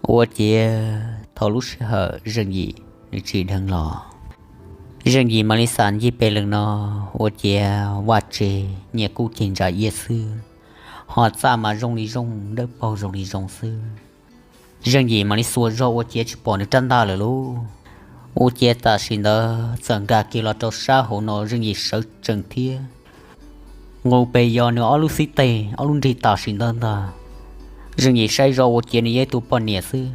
Ua ciav thaum lub sij hawm Zeej Yim nws tsim dheev los, Zeej Yim mam li xam ncig pes lees no, ua ciav vaj tse nyiaj kub ceg ntsa iab xwb, ho txaj mas zoo li zoo, dawb paug zoo li zoo xwb. Zeej Yim mam li xuas zog ua ciav tsis pom nws rab ntaj lawm lauj. Ua ciav tam sim ntawd txawm nkag kiag los rau sab hauv no, Zeej Yim sawv tsees thiab nqus pes yos nws ob lub xib teg ob lub nrig tam sim ntawd ntag. Zeej Yim saib zog ua ciav nws yog ib tug poj niam xwb,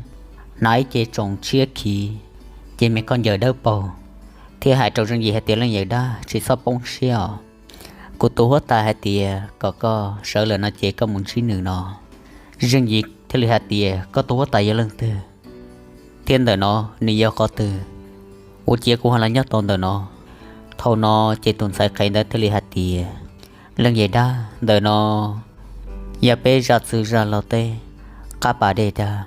hnav ib ce tsoos tshiab khiv, ces me koj ncaws dawb paug, thiab hais rau Zeej Yim hais tias, Leej yawm dab, tsis txhob poob siab os. Kuv tus huab tais hais tias kom koj sawv lawm no ces koj mus ntsib nws no. Zeej Yim thiaj li hais tias, Koj tus huab tais yog leej twg? Thiab ntawm no nws yog qhov twg? Ua ciav kuv ho los nyob tau ntawm no. Thaum no ces tus ntxhais qhev ntawd thiaj li hais tias, Leej yawm dab, ntawm no yog peb zaj txwg zaj laug teb qab pas dej dag.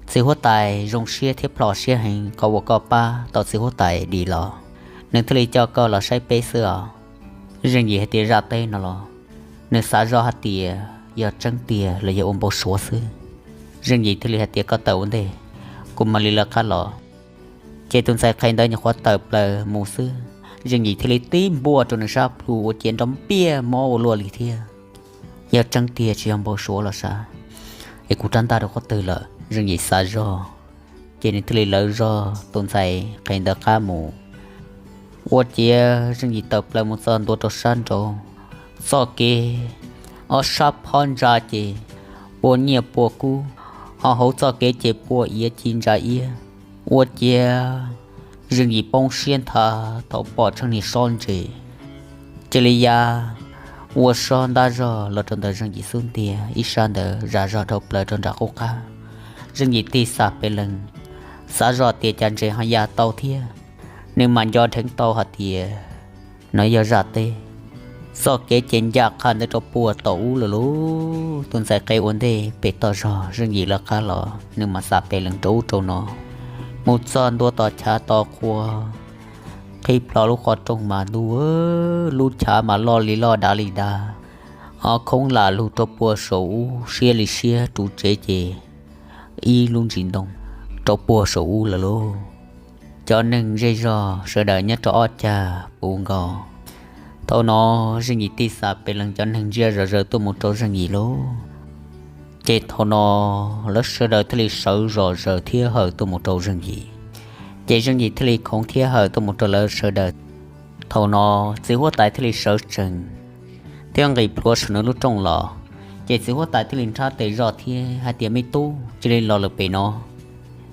Txiv huab tais zoo siab thiab plhom siab heev qhov uas koj pab tau txiv huab tais dim los, nws thiaj li coj koj los saib peb xwb os. Zeej Yim hais tias, Zaj teb no los? Nws xav zoj hais tias yog tseeb tiag los yog ua npau suav xwb. Zeej Yim thiaj li hais tias, Koj tawm ua ntej, kuv mam li lawv qab los. Ces tus ntxhais qhev ntawd nyuam qhuav tawm plaws mus xwb, Zeej Yim thiaj li tib npuaj rau nws sab plhu ua ciav nrov npiaj mob ua luaj li thiab. Yog tseeb tiag tsis yog npau suav los sav, es kuv rab ntaj rau qhov twg lawm? Zeej Yim xav zog, ces nws thiaj li lawv zog tus ntxhais qhev ntawd qab mus. Ua ciav Zeej Yim tawm plaws mus txog ntua rau sab nraud, txoj kev ob sab phob ntsa ces pua nyiaj pua kub, ho hauv txoj kev ces pua iav ci ntsa iab. Ua ciav Zeej Yim poob siab nthav thaum pom tsheej niag sob ntses cia li ya ua sob ntab zog los rau ntawm Zeej Yim xub ntiag, ib sab ntawd zam zog dhau plaws rau nram qub qab. Zeej Yim tig xam pes lees, xav zoj tias cas ntses ho ya tau thiab. Nws mam nco dheev tau hais tias no yog zaj teb. Txoj kev ces ncaj qha ntawd rau puag tom ub lawm lauj. Tus ntxhais qhev ua ntej pem toj zog, Zeej Yim lawv qab los, nws mam xam pes lees rau ub rau no, mus txog ntua tom chav to qhua, qhib plho lub qhov rooj mas ntuj, lub chav mas loj li loj dav li dav, ho khoob lam lug rau puag saum ub siab li siab, ruv tsev ces ib lub ntsis ntoo rau puag saum ub lawm lauj. Cov neeg zej zog sawv daws nyob rau ob cag puv nkaus. Thaum no Zeej Yim tig xam pes lees, cov neeg ntsia zom zaws tuaj mus rau Zeej Yim lauj. Ces thaum no lawv sawv daws thiaj li sawv zom zaws thiab hawm tuaj mus rau Zeej Yim. Ces Zeej Yim thiaj li khoov thiab hawm tuaj mus rau lawv sawv daws. Thaum no txiv huab tais thiaj li sawv tsees thiab nqis plhuav saum nws lub rooj los. Ces txiv huab tais thiaj li nrhab tes zoj thiab hais tias, Me tub, cia li los lawm pem no.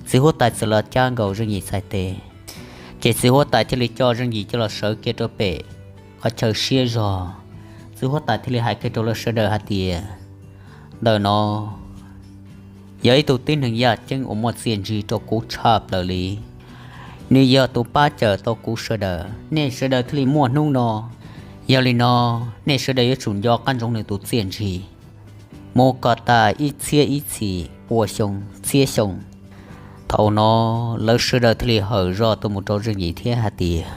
Txiv huab tais txawm los cab nkaus Zeej Yim txhais tes, ces txiv huab tais thiaj li coj Zeej Yim coj los sawv kiag rau pem qhov chaw siab zog. Txiv huab tais thiaj li hais kiag rau lawv sawv daws hais tias, Ntawm no yog ib tug tib neeg yaj ceeb uas muaj txiaj ntsig rau kuv tshaj plaws li. Nws yog tus pab cawm tau kuv sawv daws, nej sawv daws thiaj li muaj hnub no. Yog li no, nej sawv daws yuav tsum nco qab ntsoov nws tus txiaj ntsig mus kom tas ib txhiab ib txhis, pua xyoo, txhiab xyoo. Thaum no lawv sawv daws thiaj li hawm zoj tuaj mus rau Zeej Yim thiab hais tias,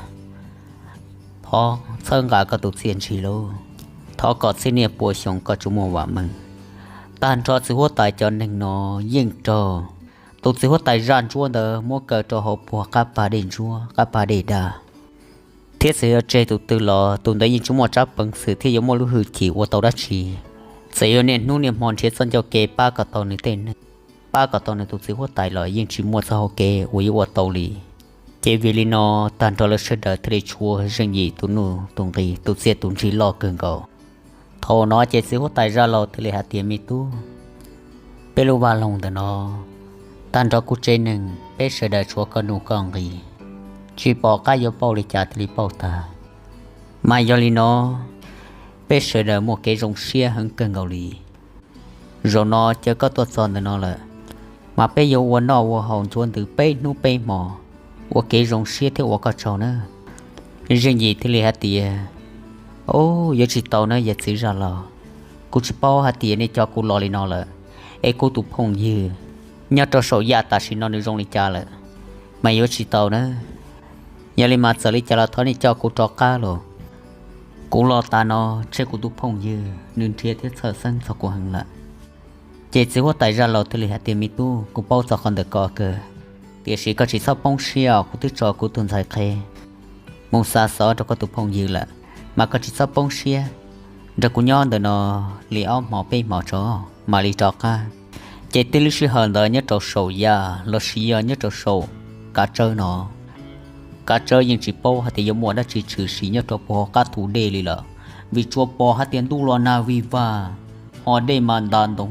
Thov txhawb nqa koj tus txiaj ntsig lauj, thov kom txhiab niaj pua xyoo koj tsuas muaj vam meej. Tag nrho txiv huab tais cov neeg no yeej raug tus txiv huab tais zaj ntsuab ntawd muab kaw rau hauv puag qab pas dej ntsuab, qab pas dej dag. Thiab txawm yuav tseg tus twg los tus ntawd yeej tsis muaj tsab peev xwm thiab yuav muaj lub hwj chim ua tau dab tsi. Txawm yuav niaj hnub niaj hmo nrhiav txoj ncauj ke pab kom tau nws tej neeg, pab kom tau nws tus txiv huab tais los yeej tsis muaj txoj hau kev uas yuav ua tau li. Ces vim li no, tag nrho lawv sawv daws thiaj li tshuav Zeej Yim tus nuj tus nqis, tus txiaj tus ntsig loj kawg nkaus. Thaum no ces txiv huab tais zaj laug thiaj li hais tias, Me tub, peb lub vaj loog ntawm no, tag nrho kuv tsev neeg peb sawv daws tshuav koj nuj koj nqis, tsis pom qab yuav pauj li cas thiaj li pauj tag. Mas yog li no, peb sawv daws muaj kev zoo siab heev kawg nkaus li. Zaum no ces koj tuaj txog ntawm no lawm, mas peb yuav ua noj ua haus nchuav ntws peb hnub peb hmo, ua kev zoo siab thiab ua koj tsaug nawb. Zeej Yim thiaj li hais tias, Au, yuav tsis tau nawb yawm txiv zaj laug. Kuv tsis paub hais tias nej coj kuv los li no lawm, es kuv tus phooj ywg nyob rau saum yaj tam sim no nws zoo li cas lawm, mas yuav tsis tau nawb. Yog li mas txawm li cas los thov nej coj kuv rov qab los. Kuv los tas no tseg kuv tus phooj ywg nws nrhiav thiab txhawj xeeb txog kuv heev lawm. Ces txiv huab tais Zaj Laus thiaj li hais tias, Me tub, kuv paub txog qhov ntawm ko kawg, tiam sis koj tsis txhob poob siab os, kuv twb tso kuv tus ntxhais qhev mus xa xov rau koj tus phooj ywg lawm, mas koj tsis txhob poob siab, nrog kuv nyob ntawm no li ob hmo peb hmo tso mam li rov qab. Ces tib lub sij hawm ntawd nyob rau saum Yaj los sis yog nyob rau saum Kav Tsawb no, Kav Tsawb yeej tsis paub hais tias yuav muaj dab tsi tshwm sim nyob rau puag hauv qab thu dej li lawm, vim tsuas pom hais tias ntuj los nag vig vag, ho dej mas nta ntoo,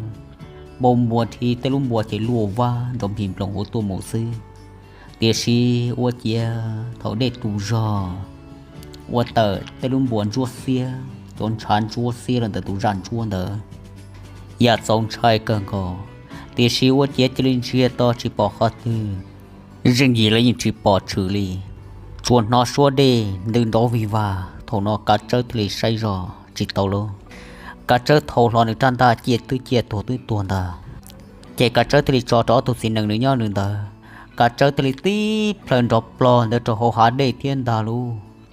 npau npua thiab tej lub npua ces luaj vab nrov nplig nploos huv tuaj mus xwb. Tiam sis ua ciav thaum dej tu zog, ua tawm tej lub npua ntsuab xiab, cov ntshav ntsuab xiab los ntawm tus zaj ntsuab ntawd, yam txaus ntshai kawg nkaus. Tiam sis ua ciav cia li ntsiag to tsis pom qhov twg, Zeej Yim los yeej tsis pom tshwm li, tsuas hnov suab dej ntws nrov vig vag. Thaum no Kav Tsawb thiaj li saib zog tsis tau lawm. Kav Tsawb thau hlo nws rab ntaj, ciaj twb ciaj tuag twb tuag ntag. Ces Kav Tsawb thiaj li tso rau ob tug txiv nees nws nyob nws ntawd, Kav Tsawb thiaj li tib plhaw nrov plog ntawd rau hauv hav dej thiab ntag lauj.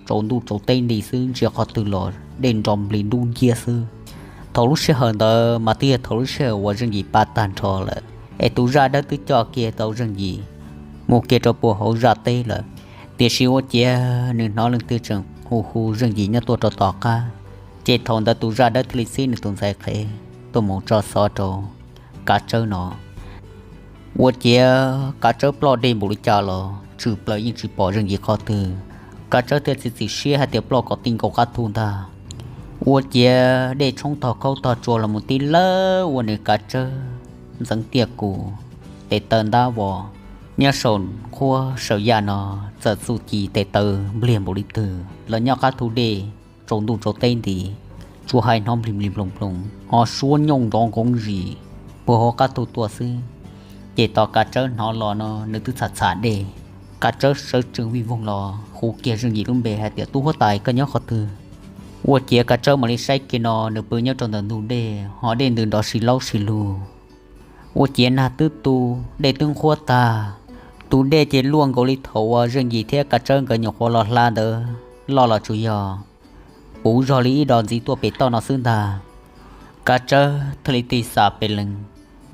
Tsaus ntuj tsaus teb nti xwb, ntsia qhov twg los dej nrov nplig dub nciab xwb. Thaum lub sij hawm ntawd mas twb yog thaum lub sij hawm uas Zeej Yim pab tag nrho lawm, es tus zaj dawb twb coj kiag tau Zeej Yim mus kiag rau puag hauv zaj teb lawm. Tiam sis ua ciav nws hnov leej twg tseem hu hu Zeej Yim nyob tuaj rau tom qab, ces thaum ntawd tus zaj dawb thiaj li txib nws tus ntxhais qhev tuaj mus tso xov rau Kav Tsawb no. Ua ciav Kav Tsawb ploj dej npaum li cas los tshwm plaws yeej tsis pom Zeej Yim qhov twg. Kav Tsawb thiaj txiav txim siab hais tias ploj kom ti nkaus qab thu ntag. Ua ciav dej tshoob tog khaub tog tsua los mus tib lawb ua nws Kav Tsawb ntxeev tiaj kus, tes taw ntab vos, nyob saum nqhuab saum Yaj no txawm txuj ci tes taw npliag npaum li twg los nyob qab thu dej tsaus ntuj tsaus teb nti, tsuas hais hnov nplig nplig nploos nploos, ho suab nyooj nrov nkoov zis puag hauv qab thu tuaj xwb. Ces tos Kav Tsawb hnov los no nws twb txham txham dej. Kav Tsawb sawv tsees vij voog los hu kiag Zeej Yim lub npe hais tias, Tub huab tais, koj nyob qhov twg? Ua ciav Kav Tsawb mam li saib kiag no nws pw nyob rau ntawm ntug dej, ho dej ntws nrov si laub si lug. Ua ciav nag twb tu, dej twb nqhuab tag, tus dej ces luaj nkaus li thaum uas Zeej Yim thiab Kav Tsawb nkawd nyuam qhuav los hla ntawd loj los tsuas yog puv zog li ib dos ntxiv tuaj pem toj no xwb ntag. Kav Tsawb thiaj li tig xam pes lees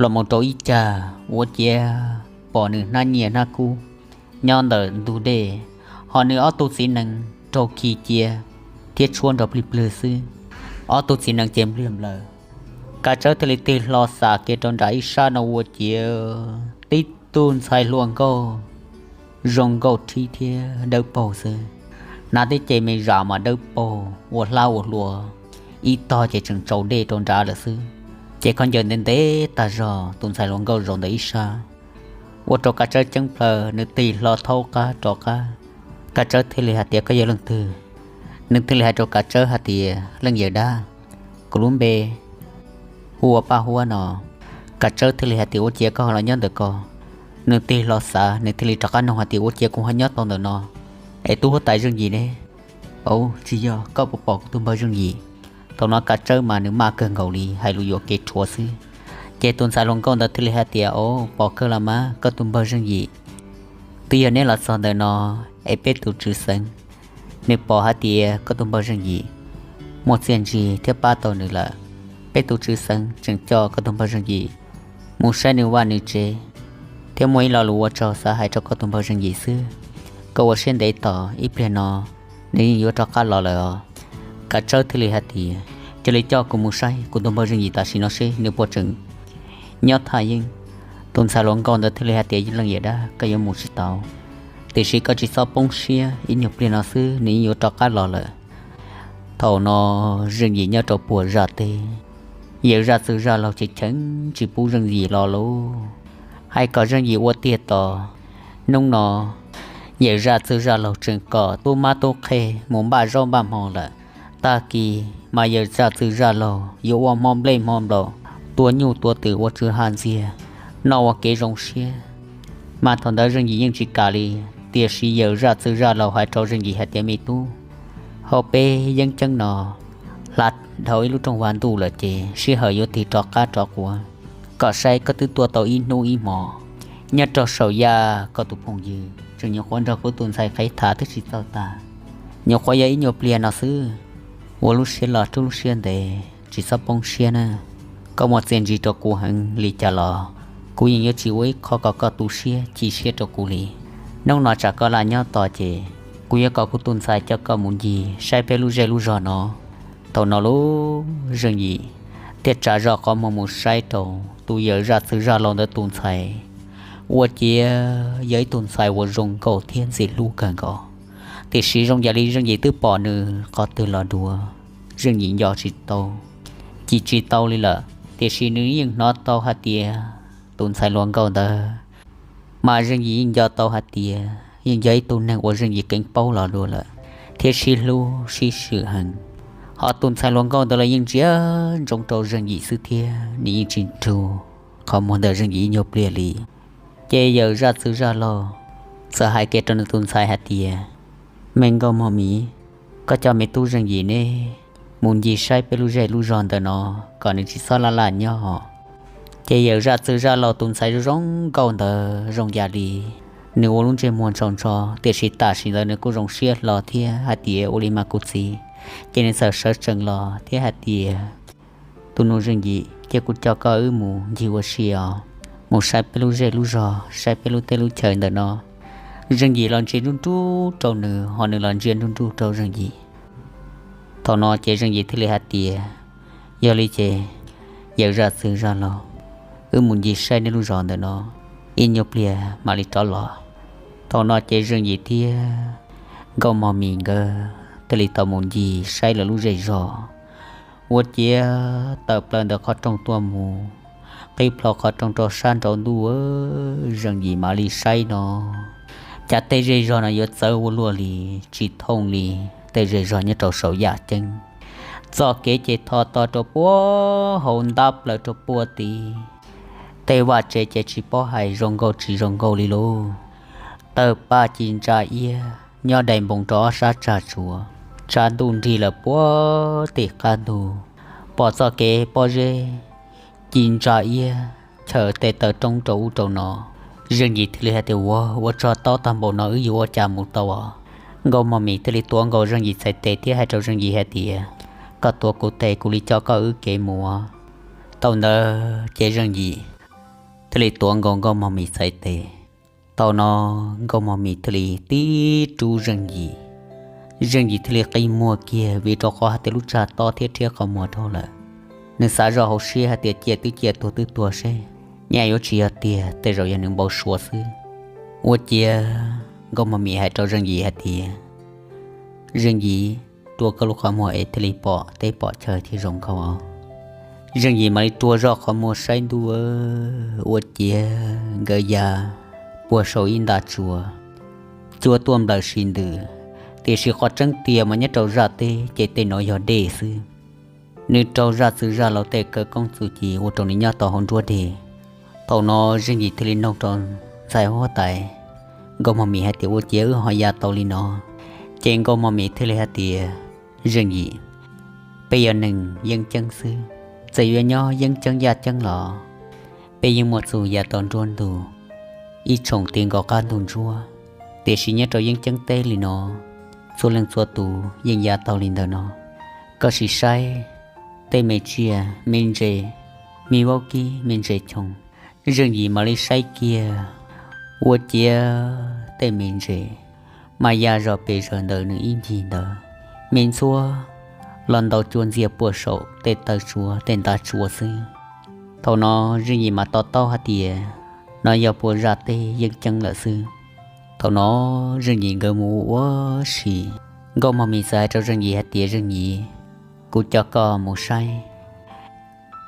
los mus rau ib cag, ua ciav pom nws hnab nyiaj hnab kub nyob ntawm ntug dej, ho nws ob tug txiv nees raug khi cia thiab tshuab nrov plig plwg xwb. Ob tug txiv nees ces npliag nplaws. Kav Tsawb thiaj li tig hlo xam kiag rau nram ib sab no ua ciav tib tug ntxhais hluas nkauj zoo nkauj rhib thiab dawb paug xwb. Hnav tej ces me zam mas dawb paug ua hlab ua hlua, ib tog ces tseem tsaus dej rau nrad lawm xwb. Ces khaub ncaws ntev ntev tag zog, tus ntxhais hluas nkauj zaum ntawm ib sab, ua rau Kav Tsawb ceeb plaws, nws tig hlo thaub qab rov qab. Kav Tsawb thiaj li hais tias, Koj yog leej twg? Nws thiaj li hais rau Kav Tsawb hais tias, Leej yawm dab, kuv lub npe hu ua Paj Huab no. Kav Tsawb thiaj li hais tias, Ua ciav koj los nyob ntawm ko? Nws tig hlo xav, nws thiaj li rov qab nug hais tias, Ua ciav kuv ho nyob tau ntawm no, es tub huab tais Zeej Yim ne? Au, tsis yog, koj puas pom kuv tus npawg Zeej Yim? Thaum no Kav Tsawb mas nws maj kawg nkaus li, hais lus yuam kev rhuav xwb. Ces tus ntxhais hluas nkauj ntawd thiaj li hais tias, Au, pom kawg los mas, koj tus npawg Zeej Yim twb yog neb los txog ntawm no, es peb tus tswv xeev nws pom hais tias koj tus npawg Zeej Yim muaj txiaj ntsig thiab pab tau nws lawm. Peb tus tswv xeev tseem coj koj tus npawg Zeej Yim mus saib nws vaj nws tsev, thiab muaj ib lo lus ua tsaug xav hais rau koj tus npawg Zeej Yim xwb. Koj ua siab ntev tos, ib pliag no nws yeej yuav rov qab los lawm os. Kav Tsawb thiaj li hais tias, Cia li coj kuv mus saib kuv tus npawg Zeej Yim tam sim no seb nws puas tseem nyob thaj yeeb. Tus ntxhais hluas nkauj ntawd thiaj li hais tias, Leej yawm dab, koj yuav mus tsis tau, tiam sis koj tsis txhob poob siab, ib nyuag pliag no xwb nws yeej yuav rov qab los lawm. Thaum no Zeej Yim nyob rau puag zaj teb, yawm zaj txwg zaj laug cheem cheem tsis pub Zeej Yim los lauj. Hais kom Zeej Yim ua tiag tos, hnub no yawm zaj txwg zaj laug tseem kom tub mab tub qhe mus npaj zaub npaj hmo lawm. Tag kis mas yawm zaj txwg zaj laug yuav ua hmo nplej hmo nplaum, tua nyuj tua twm ua tswv ha ntxiag, noj ua kev zoo siab. Mas thaum ntawd Zeej Yim yeej tsis kam li, tiam sis yawm zaj txwg zaj laug hais rau Zeej Yim hais tias, Me tub, hauv peb yeeb ceeb no hla dhau ib lub rooj vag ntuj lawm ces sij hawm yuav tig rov qab rov quav. Koj saib koj twb tuaj tau ib hnub ib hmo, nyob rau saum Yaj koj tus phooj ywg tseem nyuam qhuav nrog kuv tus ntxhais qhev tham twb tsis txaus tag, nyuam qhuav yog ib nyuag pliag no xwb. Ua lub siab loj rub lub siab ntev, tsis txhob poob siab na. Koj muaj txiaj ntsig rau kuv heev li cas los kuv yeej yuav tsis ua ib qho kom koj tu siab chim siab rau kuv li. Hnub no tsam koj laj nyob tos ces kuv yuav kom kuv tus ntxhais coj koj mus ncig saib peb lub zej lub zog no. Thaum no lub Zeej Yim thiaj tsa zoj qhov muag mus saib rau tus yawm zaj txwg zaj laug ntawd tus ntxhais, ua ciav yog ib tug ntxhais uas zoo nkauj thiab ntxim hlub kawg nkaus. Tiam sis zoo yam li Zeej Yim twb pom nws qhov twg los dua, Zeej Yim nco tsis tau, cim tsis tau li lawm. Tiam sis nws yeej hnov tau hais tias tus ntxhais hluas nkauj ntawd mas Zeej Yim yeej nco tau hais tias yeej yog ib tug neeg uas Zeej Yim keev paub los dua lawm thiab sib hlub sib swm heev. Ho tus ntxhais hluas nkauj ntawd los yeej ntsia ntsoov rau Zeej Yim xwb thiab nws yeej tsis nrug qhov muag ntawm Zeej Yim ib nyuag pliag li. Ces yawm zaj txwg zaj laug txawm hais kiag rau nws tus ntxhais hais tias, Me Nkauj Mog Mis, koj coj me tub Zeej Yim neb mus ncig saib peb lub zej lub zog ntawm no kom nws tsis txhob laj laj nyob. Ces yawm zaj txwg zaj laug tus ntxhais zoo zoo nkauj ntawd zoo yam li nws ua lub ntsej muag ntsho ntsho, tiam sis tam sim ntawd nws kuj zoo siab hlo thiab hais tias, Ua li mas kuv txiv. Ces nws txawm sawv tsees los thiab hais tias, Tus nus Zeej Yim, cia kuv coj koj wb mus ncig ua si os, mus saib peb lub zej lub zog, saib peb lub teb lub chaw ntawm no. Zeej Yim los ntsia nruj nruj rau nws, ho nws los ntsia nruj nruj rau Zeej Yim. Thaum no ces Zeej Yim thiaj li hais tias, Yog li ces yawm zaj txwg zaj laug, wb mus ncig saib nej lub zos ntawm no ib nyuag pliag mam li rov los. Thaum no ces Zeej Yim thiab Nkauj Mog Mis nkawd thiaj li tau mus ncig saib lawv lub zej zog. Ua ciav tawm plaws ntawm qhov rooj tuaj mus, qhib plho qhov rooj rau sab nraud ntuj, Zeej Yim mam li saib no, cas tej zej zog no yuav txawv ua luaj li, tsis thooj li tej zej zog nyob rau saum yaj ceeb. Txoj kev ces tho to rau puag hauv ntab plaws rau puag tid. Tej vaj tse ces tsis paub hais zoo nkauj tsis zoo nkauj li lauj. Tawg paj ci ntsa iab nyob dai npoo rau ob sab tsag tsuas, tshav ntuj nrig lawm puag tim qab ntug. Pom txoj kev pob zeb ci ntsa iab chaws tej taw roob rau ub rau no, Zeej Yim thiaj li hais tias, Ua, ua tsaug tau tag npaum no wb yuav ua cas mus tau os? Nkauj Mog Mis thiaj li tuav nkaus Zeej Yim txhais tes thiab hais rau Zeej Yim hais tias, Koj tuav kuv tes kuv li coj koj wb kev mus. Thaum ntawd ces Zeej Yim thiaj li tuav nkaus Nkauj Mog Mis txhais tes. Thaum no Nkauj Mog Mis thiaj li tib rub Zeej Yim. Zeej Yim thiaj li qi muag kiag vim rau qhov hais tias lub tsag tob thiab rhiab qhov muag dhau lawm. Nws xav zoj hauv siab hais tias cia twb cia tuag twb tuag seb, nyaj yuav tsis yog tiag, tej zaum yog nws npau suav xwb. Ua ciav Nkauj Mog Mis hais rau Zeej Yim hais tias, Zeej Yim, rua koj lub qhov muag es thiaj li pom teb pom chaw thiaj zoo nkauj os. Zeej Yim mam li rua zoj qhov muag saib ntuj, ua ciav nkawd ya puag saum ib nta tsuas, cua tuaj nplawm sim ntws. Tiam sis qhov tseeb tiag mas nyob rau zaj teb ces tej no yog dej xwb. Nws raug zaj txwg zaj laug tej kawm koob txuj ci ua rau nws nyob tau hauv nruab deg. Thaum no Zeej Yim thiaj li noog rau ntxhais huab tais Nkauj Mog Mis hais tias, Ua ciav wb ho ya tau li no? Ces Nkauj Mog Mis thiaj li hais tias, Zeej Yim, peb yog neeg yeeb ceeb xwb, txawm yuav nyob yeeb ceeb yaj ceeb los peb yeej muaj txuj ya tau nruab ntug ib tshoom ti nkaus qab ntug ntsuab. Tiam sis nyob rau yeeb ceeb teb li no, txhua leej txhua tus yeej ya tau li ntawm no. Koj sim saib tej me tsiaj me ntses, me vaub kib me ntses choo. Zeej Yim mam li saib kiag, ua ciav tej me ntses mas ya zog pes zaws ntawm nws ib ncig ntawd, me ntxhuav los ntaus cua ntxiag puag saum tej taw tsuas tej nta tsuas xwb. Thaum no Zeej Yim mam to taub hais tias no yog puas zaj teb yeeb ceeb lawm xwb. Thaum no Zeej Yim nkawd mus ua si, Nkauj Mog Mis txawm hais rau Zeej Yim hais tias, Zeej Yim, kuv coj koj mus saib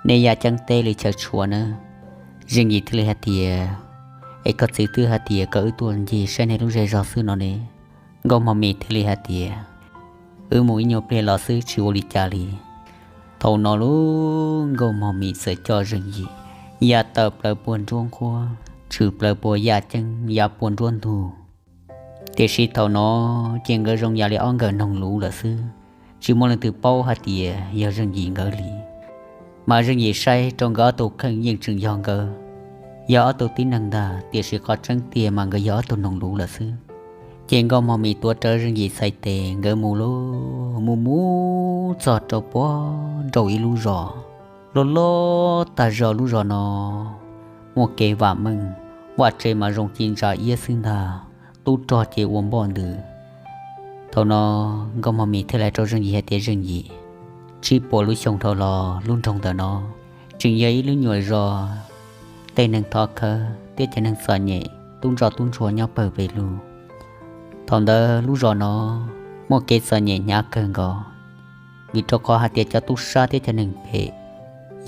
nej yaj ceeb teb li chaw tshua nawb. Zeej Yim thiaj li hais tias, Es koj txiv twb hais tias kom wb tuaj ncig saib nej lub zej zog xwb no ne. Nkauj Mog Mis thiaj li hais tias, Wb mus ib nyuag pliag los xwb tsis ua li cas li. Thaum no lub Nkauj Mog Mis txawm coj Zeej Yim ya tawm plaws puag nruab nqhuab, tshwm plaws puag yaj ceeb, ya puag nruab ntug. Tiam sis thaum no ces nkawd zoo yam li ob nkawm noog luv lawm xwb, tsis muaj leej twg paub hais tias yog Zeej Yim nkawd li. Mas Zeej Yim saib rau nkawd ob tug kheej yeej tseem yog nkawd, yog ob tug tib neeg ntag, tiam sis qhov tseeb tiag mas nkawd yog ob tug noog luv lawm xwb. Ces Nkauj Mog Mis tuav rawv Zeej Yim txhais tes nkawd mus lauj, mus mus txog rau puag nraum ib lub zos. Loj loj tag zog lub zos no muaj kev vam meej, vaj tse mas zoo ci ntsa iab xwb ntag, tub rog ces ua npoj ntws. Thaum no Nkauj Mos Mis thiaj li hais rau Zeej Yim hais tias, Zeej Yim, tsib puas lub xyoo dhau los lub nroog ntawm no tseem yog ib lub nyuam zos tej neeg thov khawb thiab cov neeg txom nyem tub ntsuag tub ntsuag nyob pawg pes lug. Thaum ntawd lub zos no muaj kev txom nyem hnyav kawg nkaus, vim rau qhov hais tias cov tub sab thiab cov neeg phem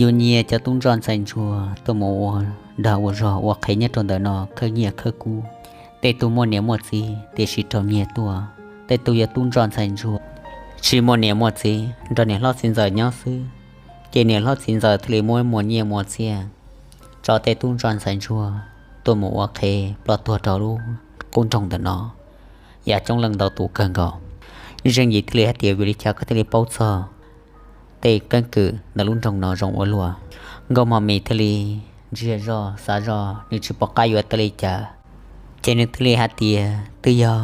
yuav nyiag cov tub ntsuag ntxhais ntsuag tuaj mus ua dag ua zog ua qhev nyob rau ntawm no khawb nyiaj khawb kub. Tej tug muaj niam muaj txiv tiam sis raug nyiag tuaj, tej tug yog tub ntsuag ntxhais ntsuag tsis muaj niam muaj txiv, nrog niam hlob txiv ntxawm nyob xwb, ces niam hlob txiv ntxawm thiaj li muab muas nyiaj muas txiaj tso tej tub ntsuag ntxhais ntsuag tuaj mus ua qhev ploj tuag rau lub qub nroog ntawm no, yam coob leej ntau tus kawg nkaus. Zeej Yim thiaj li hais tias, Vim li cas koj thiaj li paub txog tej keeb kwm ntawm lub nroog no zoo ua luaj? Nkauj Mos Mis thiaj li ntsiag zog xav zog, nws tsis pom qab yuav tau li cas, ces nws thiaj li hais tias, Twb yog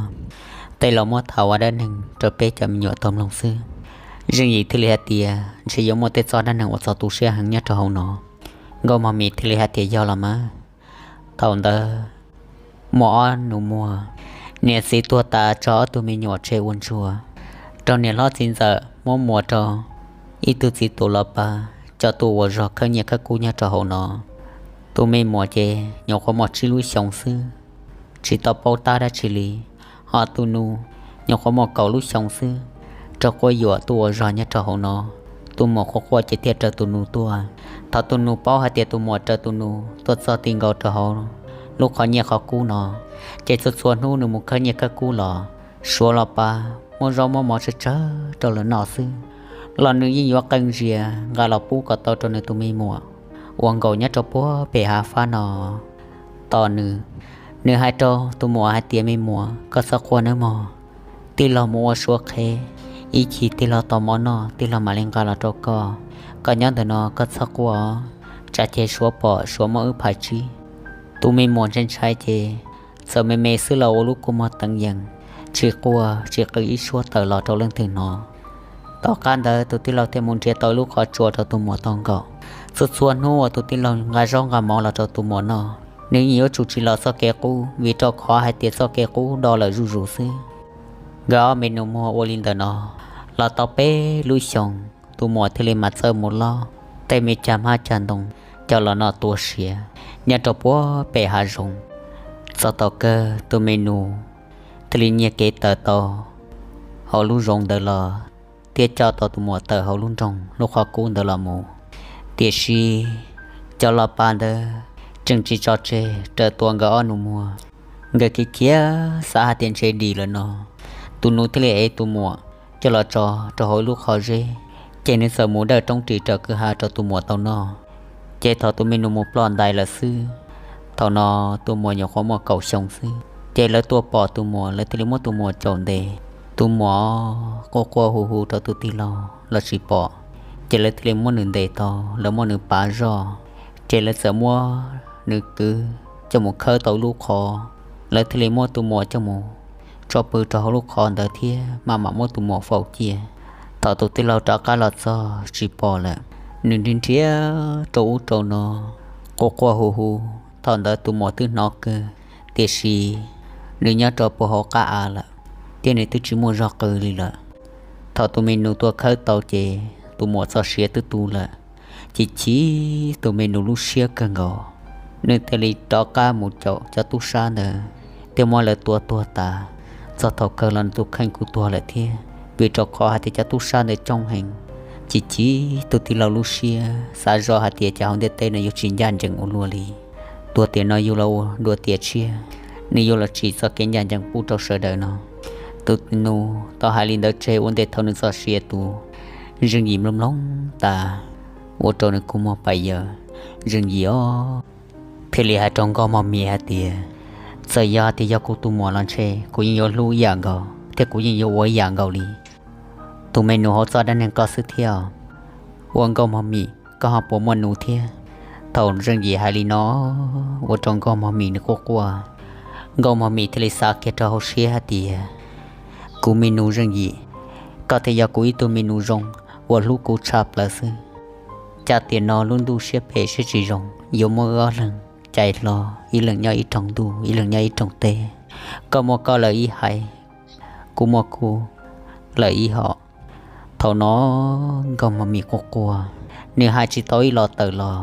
tej laus muab tham ua dab neeg rau peb cov me nyuam tau mloog xwb. Zeej Yim thiaj li hais tias, Ntshe yuav muaj tej txoj dab neeg uas txog tu siab heev nyob rau hauv no. Nkauj Mos Mis thiaj li hais tias, Yog los mas. Thaum ntawd muaj ob nus muag, niam txiv tuag tas tso ob tug me nyuam tseg ua ntsuag, raug niam hlob txiv ntxawm muab muas rau ib tug txiv tus los pab coj tuaj ua zog khawb nyiaj khawb kub nyob rau hauv no. Tus me muam ces nyuam qhuav muaj tsib lub xyoos xwb, tsis tau paub tab dab tsi li, ho tus nus nyuam qhuav muaj kaum lub xyoos xwb, raug quab yuam tuaj ua zog nyob rau hauv no. Tus muam quaj quaj ces thiaj raws tus nus tuaj. Thaum tus nus paub hais tias tus muam raws tus nus tuaj txog ti nkaus rau hauv lub qhov nyiaj qhov kub no, ces txhua txhua hnub nws mus khawb nyiaj khawb kub los, suav los pab, muab zaub muab mov tsawg tsawg rau lawv noj xwb, los nws yeej yuav qee zias nqa los pub kom tau rau nws tus me muam uas nkaum nyob rau puag pem hav fab no tos nws. Nws hais rau tus muam hais tias, Me muam, koj txhob quaj nawb mog. Tij laug mus ua suav qhev, ib chim tij laug tau mov noj tij laug mam li nqa los rau koj. Koj nyob ntawm no koj txhob quaj, tsam ces suav pom suav muab wb phais tsib. Tus me muam ntshai ntshai ces txawm me me xwb los ua lub kua muag teev yees, tsis quaj tsis qw ib suab tawm los rau leej twg hnov. Tom qab ntawd tus tij laug thiaj mus nrhiav tau lub qhov tsua rau tus muam tau nkaum. Txhua txhua hnub uas tus tij laug nqa zaub nqa mov los rau tus muam noj, nws yeej yuav tsum tsis los txoj kev qub, vim rau qhov hais tias txoj kev qub do lawm zuj zus xwb. Nkawd ob me nus muag ua li ntawm no los tau peb lub xyoos, tus muam thiaj li mam txawj mus lob tej me cag hmab cag ntoo coj los noj tua siav nyob rau puag pem hav zoov. Txog thaum kawg tus me nus thiaj li nyiag kev tawm tau hauv lub zoov ntawd los, thiab coj tau tus muam tawm hauv lub nroog lub qhov kub ntawd los mus. Tiam sis cov los pab ntawd tseem tsis tso tseg raws tua nkawd ob nus muag. Nkawd khiav khiav xav hais tias ntshe dim lawm no, tus nus thiaj li ev tus muam coj los tso rau hauv lub qhov zeb, ces nws txawm mus dawj roob ris raws kwj ha rau tus muam tau noj. Ces thaum tus me nus mus ploj ntais lawm xwb, thaum no tus muam nyuam qhuav muaj kaum xyoo xwb, ces lawv tuaj pom tus muam lawv thiaj li muab tus muam caum ntes. Tus muam quaj quaj hu hu rau tus tij laug los tsis pom, ces lawv thiaj li muab nws ntes tau, lawv muab nws pav zoj, ces lawv txawm muab nws kwv coj mus khawb tau lub qhov, lawv thiaj li muab tus muam coj mus tso pw rau hauv lub qhov ntawd thiab maj mam muab tus muam faus cia. Thaum tus tij laug rov qab los txog tsis pom lawm, nws nrhiav nrhiav rau ub rau no, quaj quaj hu hu. Thaum ntawd tus muam twb hnov kawg, tiam sis nws nyob rau puag hauv qab av lawm, thiab nws twb tsis muaj zog qw li lawm. Thaum tus me nus tua khawb tau ces tus muam txoj sia twb tu lawm, ces chim tus me nus lub siab kawg nkaus. Nws thiaj li rov qab mus caum cov tub sab ntawd thiab muab lawv tua tuag tas. Txog thaum kawg los nws tus kheej kuj tuag lawm thiab, vim rau qhov hais tias cov tub sab ntawd coob heev. Ces chim tus tij laug lub siab xav zoj hais tias cas hauv ntiaj teb no yuav tsis ncaj ncees ua luaj li. Tuag tiam no yus los ua dua tiam tshiab, nws yuav los tsim txoj kev ncaj ncees pub rau sawv daws no. Tus nus tau hais li ntawd tseg ua ntej thaum nws txoj sia tu, Zeej Yim mloog mloog tas, ua rau nws kua muag pais yaws. Zeej Yim os, thiaj li hais rau Nkauj Mos Mis hais tias, Txawm yog tias yog kuv tus muam los ntshe kuv yeej yuav hlub ib yam nkaus thiab kuv yeej yuav ua ib yam nkaus li tus me nus hauv txoj dab neeg koj xwb thiab. Ua Nkauj Mos Mis, koj ho puas muaj nus thiab? Thaum Zeej Yim hais li no, ua rau Nkauj Mos Mis nws quaj quaj. Nkauj Mos Mis thiaj li xav kiag rau hauv siab hais tias, Kuv me nus Zeej Yim, koj thiaj yog kuv ib tug me nus zoo uas hlub kuv tshaj plaws xwb. Cas tiam no lub ntuj siab phem siab tsis zoo, yuav muab wb ob leeg cais hlo, ib leeg nyob ib rooj ntuj, ib leeg nyob ib rooj teb. Koj muaj koj lawm ib haiv, kuv muaj kuv lawm ib hom. Thaum no Nkauj Mos Mim quaj quaj, nws hais tsis tau ib los tawm los,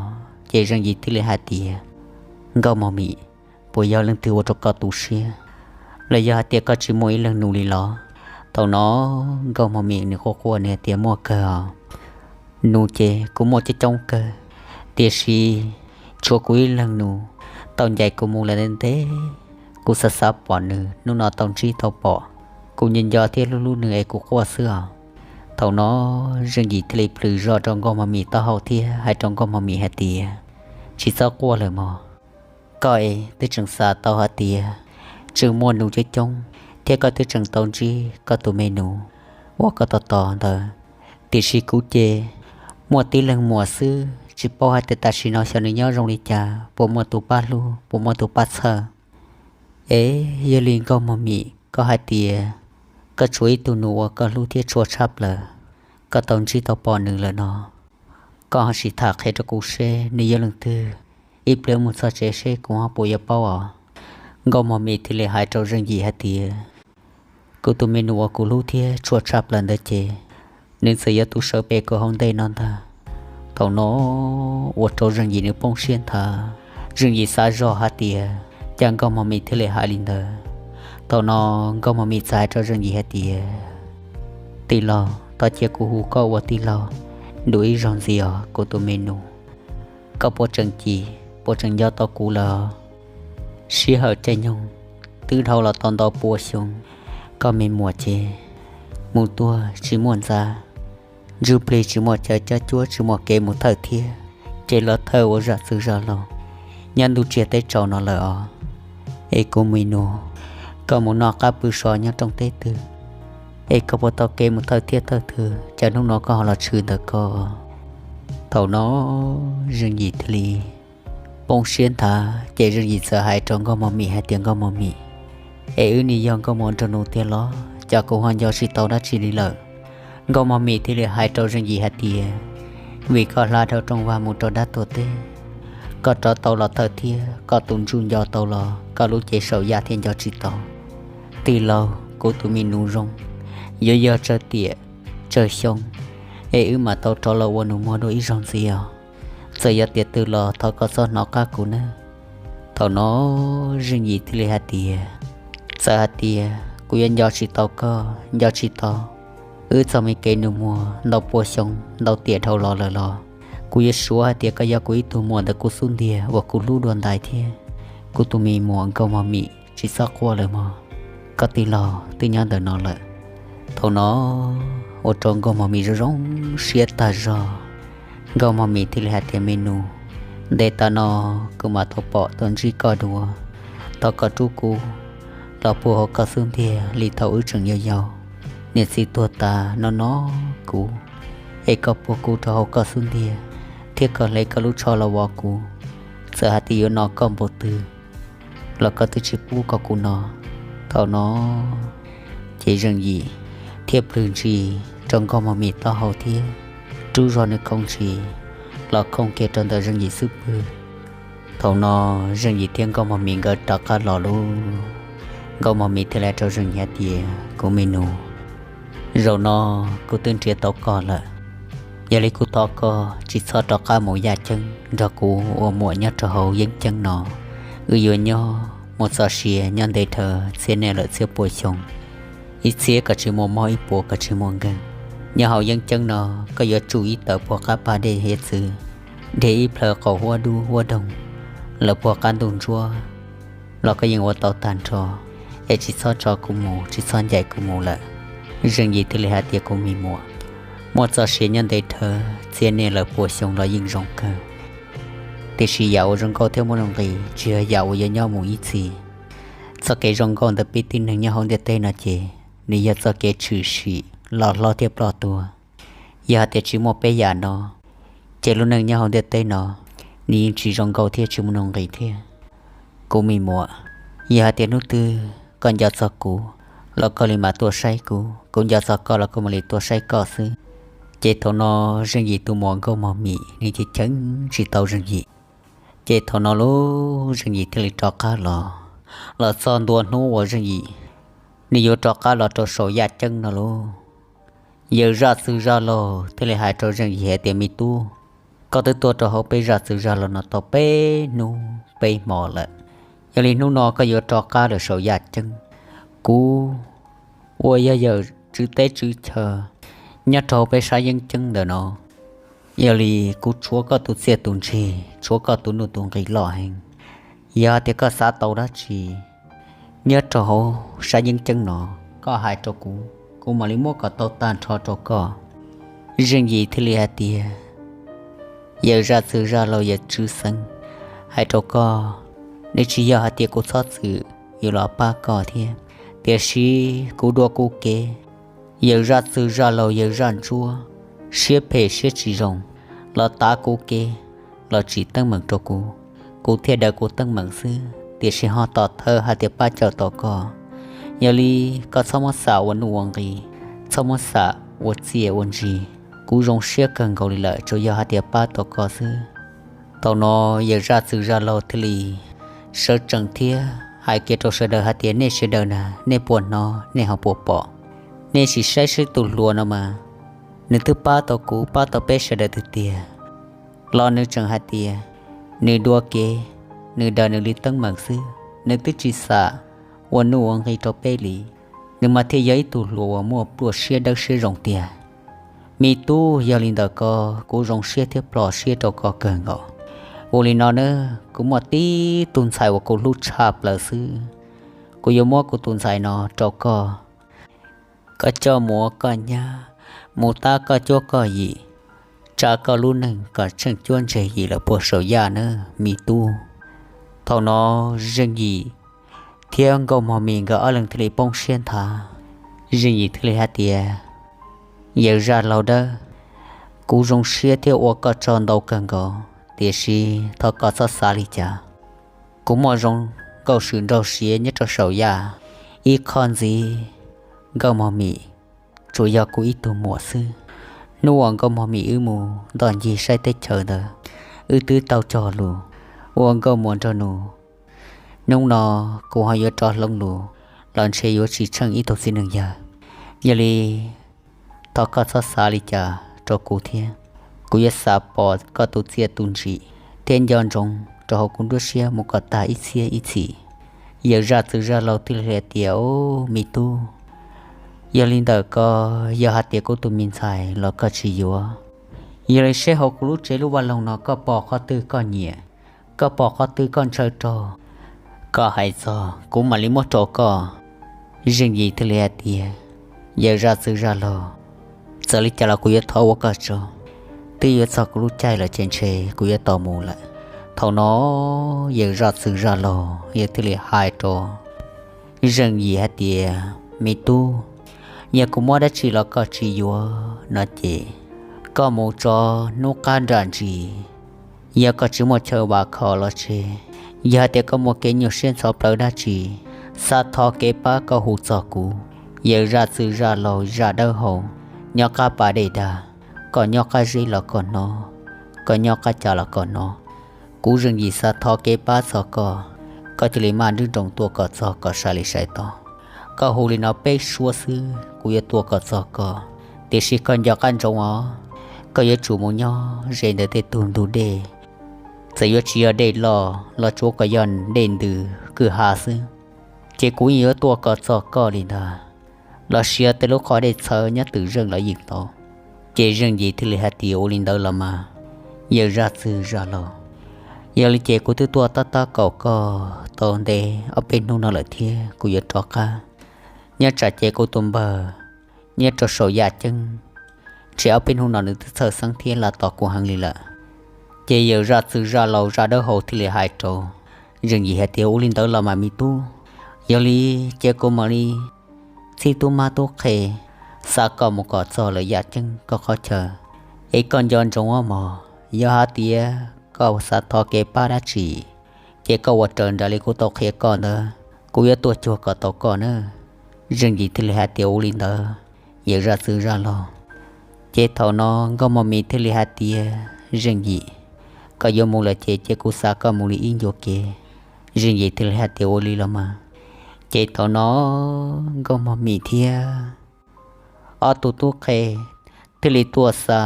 ces Zeej Yim thiaj li hais tias, Nkauj Mos Mim, puas yog leej twg ua rau koj tu siab, los yog hais tias koj tsis muaj ib leeg nus li los? Thaum no Nkauj Mos Mim nws quaj quaj nws hais tias, Muaj kawg os. Nus ces kuv muaj coob coob kawg, tiam sis tshuav kuv ib leeg nus tau ncaim kuv mus lawm ntev ntev. Kuv xav xav pom nws, hnub no tau ntsib tau pom, kuv nco nco thiab hlub hlub nws es kuv quaj xwb os. Thaum no Zeej Yim thiaj li plhws zog rau Nkauj Mos Mim taub hau thiab hais rau Nkauj Mos Mim hais tias, Tsis txhob quaj lawm mog. Koj es twb tseem xav tau hais tias tseem muaj nus coob coob, thiab koj twb tseem tau ntsib koj tus me nus uas koj tos tos ntawd. Tiam sis kuv ces muaj tib leeg muam xwb, tsis paub hais tias tam sim no xyov nws nyob zoo li cas, puas muaj tus pab hlub, puas muaj tus pab txhawj. Es yog li Nkauj Mos Mim, koj hais tias koj tshuav ib tug nus uas koj hlub thiab tshua tshaj plaws, koj tau ntsib tau pom nws lawm no, koj ho sim tham qhia rau kuv seb nws yog leej twg, ib pliag mus txog tsev seb kuv ho puas yuav paub os. Nkauj Mos Mim thiaj li hais rau Zeej Yim hais tias, Kuv tus me nus uas kuv hlub thiab tshua tshaj plaws ntawd ces nws txawm yuav tu sawv pem kuv hauv ntej no ntag. Thaum no ua rau Zeej Yim nws poob siab nthav. Zeej Yim xav zog hais tias cas Nkauj Mos Mim thiaj li hais li ntawd. Thaum no Nkauj Mos Mim txawm hais rau Zeej Yim hais tias, Tij laug, thov cia kuv hu koj ua tij laug dua ib zaug ntxiv os kuv tus me nus. Koj puas tseem cim, puas tseem nco tau kuv lawm? Sij hawm caij nyoog twb dhau los tau ntau pua xyoo, koj me muam ces mus tuag tsis muaj ntxa, ntsuj plig tsis muaj chaw cob cuab, tsis muaj kev mus thawj thiab, ces los thawj ua zam txwv zam laug nyob ntuj tsiaj teb tsaus no lawm os. Es kuv me nus, koj mus noj qab pw so nyob rooj teb twg, es koj puas tau kev mus thawj thiab thawj twg, cas hnub no koj ho los tshwm ntawm ko? Thaum no Zeej Yim thiaj li poob siab nthav, ces Zeej Yim txawm hais rau Nkauj Mos Mim hais tias, Nkauj Mos Mim, es wb nim yog nkauj muam nraug nus tiag los cas kuv ho nco tsis tau dab tsi li lawm? Nkauj Mos Mim thiaj li hais rau Zeej Yim hais tias, Vim koj hla dhau rooj vag mus rau dab tuag teb, koj rov tau los thawj thiab koj tus ntsuj nco tau los koj lub cev saum yaj thiaj nco tsis tau. Tij laug, kuv tus me nus zoo, yuav yog tsawg tiam tsawg xyoo es wb mam tau rov los ua nus muag dua ib zaug ntxiv os. Txawm yog tiam twg los thov koj txhob hnov qab kuv nawb. Thaum no Zeej Yim thiaj li hais tias, Txawm hais tias kuv yuav nco tsis tau koj, nco tsis tau wb txoj me kev nus muag ntau pua xyoo ntau tiam dhau los lawm los, kuv yuav suav hais tias koj yog kuv ib tug muam ntawm kuv xub ntiag uas kuv hlub dua ntais thiab. Kuv tus me muam Nkauj Mos Mim, tsis txhob quaj lawm mog, koj tij laug twb nyob ntawm no lawm. Thaum no ua rau Nkauj Mos Mim zoo zoo siab tag zog. Nkauj Mos Mim thiaj li hais tias, Me nus, ntev tas no kuv mam tau pom tau ntsib koj dua. Thov koj rub kuv los puag hauv koj xub ntiag li thaum wb tseem yau yau. Niam txiv tuag tas no no kuv, es koj puag kuv rau hauv koj xub ntiag, thiab koj hle koj lub tsho los vov kuv. Txawm hais tias yuav no koj npaum twg los koj twb tsis pub kom kuv no. Thaum no ces Zeej Yim thiaj plhws ntsis rau Nkauj Mos Mim taub hau thiab rub zog nws khoov ntsis los khoov kiag rau ntawm Zeej Yim xub pwg. Thaum no Zeej Yim thiab Nkauj Mos Mim nkawd rov qab los lauj. Nkauj Mos Mim thiaj li hais rau Zeej Yim hais tias, Kuv me nus, zaum no kuv twb nrhiav tau koj lawm. Yog li kuv thov koj tsis txhob rov qab mus yaj ceeb nrog kuv ua muam nyob rau hauv yeeb ceeb no. Wb yuav nyob mus txoj sia nyob ntev dhawv txhiab niaj lawm txhiab pua xyoo, ib txhiab kom tsis muaj mob, ib puas kom tsis muaj nkeeg. Nyob hauv yeeb ceeb no koj yuav tsuj ib tawm puag qab pas dej hiav txwv, dhia ib plhaw qaum huab dub huab doog, lawv puag qab ntuj ntsuab los koj yeej ua tau tag nrho, es tsis txhob tso kuv mus, tsis txhob ncaim kuv mus lawm. Zeej Yim thiaj li hais tias, Kuv me muam, muaj txoj sia nyob ntev dhawv txhiab niaj lawm pua xyoo los yeej zoo kawg. Tiam sis yam uas zoo nkauj thiab muaj nuj nqis tsis yog yam uas yuav nyob mus ib txhis. Txoj kev zoo nkauj ntawm peb tib neeg nyob hauv ntiaj teb no ces nws yog txoj kev tshwm sim los hlob thiab ploj tuag. Yog hais tias tsis muaj peb yam no, ces lub neej nyob hauv ntiaj teb no nws yeej tsis zoo nkauj thiab tsis muaj nuj nqis thiab. Kuv me muam, yog hais tias hnub twg koj nco txog kuv los koj li mam tuaj saib kuv, kuv nco txog koj los kuv mam li tuaj saib koj xwb. Ces thaum no Zeej Yim tus muam Nkauj Mog Mim nws ces cheem tsis tau Zeej Yim. Ces thaum no lub Zeej Yim thiaj li rov qab los, los txog ntua hnub uas Zeej Yim nws yuav rov qab los rau saum yaj ceeb no lauj, yawm zaj txwg zaj laug thiaj li hais rau Zeej Yim hais tias, Me tub, koj twb tuaj rau hauv peb zaj txwg zaj laug no tau peb hnub peb hmo lawm, yog li hnub no koj yuav rov qab lawm saum yaj ceeb. Kuv uas yog yawm tswv teb tswv chaw nyob rau hauv peb sab yeeb ceeb ntawm no, yog li kuv tshuav koj tus txiaj tus ntsig, tshuav koj tus nuj tus nqis loj heev. Yog hais tias koj xav tau dab tsi nyob rau hauv sab yeeb ceeb no, koj hais rau kuv, kuv mam li muab kom tau tag nrho rau koj. Zeej Yim thiaj li hais tias, Yawm zaj txwg zaj laug yawm tswv xeev, hais rau koj, nws tsis yog hais tias kuv txhob txwm yuav los pab koj thiab, tiam sis kuv dua kuv kev. Yawm zaj txwg zaj laug yawm zaj ntsuab, siab phem siab tsis zoo, los tav kuv kev, los tsim teeb meem rau kuv, kuv thiaj daws kuv teeb meem xwb, tiam sis ho tom thawj hais tias pab cawm tau koj. Yog li koj txhob muab xam ua nuj ua nqis, txhob muab xam ua txiaj ua ntsig. Kuv zoo siab kawg nkaus li lawm, tsuas yog hais tias pab tau koj xwb. Thaum no yawm zaj txwg zaj laug thiaj li sawv tsees thiab hais kiag rau sawv daws hais tias, Nej sawv daws na, nej puas hnov, nej ho puas pom? Nej sim saib seb tus hluas no mas, nws twb pab tau kuv, pab tau peb sawv daws tiag tiag, los nws tseem hais tias nws dua kev, nws daws nws li teeb meem xwb, nws twb tsis xam ua nuj ua nqis rau peb li. Nws mas thiaj yog ib tug hluas uas muaj pluaj siab dawb siab zoo tiag. Me tub, yog li ntawd ko, kuv zoo siab thiab plho siab rau koj kawg nkaus. Ua li no na, kuv muaj tib tug ntxhais uas kuv hlub tshaj plaws xwb, kuv yuav muab kuv tus ntxhais no rau koj. Koj coj mus ua koj nyab, mus tab koj cuab koj yim, tsa koj lub neej kom tsheej cuab ntseg yim lawm puag saum yaj nawb me tub. Thaum no Zeej Yim thiab Nkauj Mog Mim nkawd ob leeg thiaj li poob siab nthav. Zeej Yim thiaj li hais tias, Yawm zaj laug dawb, kuv zoo siab thiab ua koj tsaug ntau kawg nkaus, tiam sis thov koj txhob xav li cas. Kuv muaj zoo nkauj swm nraug siav nyob rau saum yaj ib qho ntxiv, Nkauj Mog Mim tsuas yog kuv ib tug muam xwb. Hnub uas Nkauj Mog Mim wb mus ntoj ncig saib teb chaws ntawd, wb twb tau cog lus ua nkauj muam nraug nus. Hnub no kuv ho yuav rov hloov lus los ntshe yuav tsis tsheej ib tug txiv neej yawg. Yog li thov koj txhob xav li cas rau kuv thiab. Kuv yuav xav pom koj tus txiaj tus ntsim thiab nco ntsoov rau hauv kuv nruab siab mus kom tag ib txhiab ib txhis. Yawm zaj txwg zaj laug thiaj li hais tias, Au, me tub, yog li ntawm ko, yog hais tias kuv tus me ntxhais los koj tsis yuav, yog li seb hauv kuv lub tsev lub vaj loog no koj pom qhov twg koj nyiam, koj pom qhov twg koj ntshaw rau, koj hais txog kuv mam li muab rau koj. Zeej Yim thiaj li hais tias, Yawm zaj txwg zaj laug, txawm li cas los kuv yuav thov ua koj tsaug. Twb yuav txog kuv lub caij lawm ces ntshe kuv yuav tau mus lawm. Thaum no yawm zaj txwg zaj laug yawg thiaj li hais rau Zeej Yim hais tias, Me tub, yog kuv muab dab tsi los koj tsis yuav no ces koj mus tso hnub qab nram ntsis. Yog koj tsis muaj chaw vam khom los tseg, yog hais tias koj muaj kev nyuaj siab ntxhov plawv dab tsi, xav thov kev pab koj hu txog kuv, yawm zaj txwg zaj laug zaj dawb hau, nyob qab pas dej dag, koj nyob qab zeb los koj hnov, koj nyob qab cas los koj hnov. Kuv Zeej Yim xav thov kev pab txog koj, koj cia li maj nruab nroos tuaj kom txog kom sai li sai tod. Koj hu li no peb suab xwb kuv yuav tuaj kom txog koj, tiam sis koj nco qab ntsoov os, koj yuav tsum mus nyob ze ntawm tej tug ntug dej. Txawm yuav tsis yog dej loj los tsuav kom yog dej ntws kwj ha xwb, ces kuv yeej yuav tuaj kom txog koj li ntag. Los sis yog tej lub qhov dej txhawv nyob twm zeej los yeej tau. Ces Zeej Yim thiaj li hais tias, Ua li ntawd los mas, yawm zaj txwg zaj laug, yog li ces kuv twb tuaj tab tab kaum koj tau ntev ob peb hnub no lawm thiab kuv yuav rov qab. Nyob tsam ces kuv tus npawg nyob rau saum yaj ceeb, ntshe ob peb hnub no nws twb txhawj xeeb thiab la tos kuv heev li lawm. Ces yawm zaj txwg zaj laug zaj dawb hau thiaj li hais rau Zeej Yim hais tias, Ua li ntawd los mas me tub, yog li ces kuv mam li txib tub mab tub qhe xa koj mus kom txog lawm yaj ceeb koj qhov chaw. Es koj nco ntsoov mog, yog hais tias koj xav thov kev pab dab tsi, ces koj ua raws nraim li kuv tau qhia koj ntawd, kuv yuav tuaj cuag kom tau koj na. Zeej Yim thiaj li hais tias, Ua li ntawd, yawm zaj txwg zaj laug, Ces thaum no Nkauj Mos Mis thiaj li hais tias, Zeej Yim, koj yuav mus lawm ces cia kuv xa koj mus li ib ncua kev. Zeej Yim thiaj li hais tias, Ua li los mas. Ces thaum no Nkauj Mos Mis thiab ob tug tub qhe thiaj li tuaj xa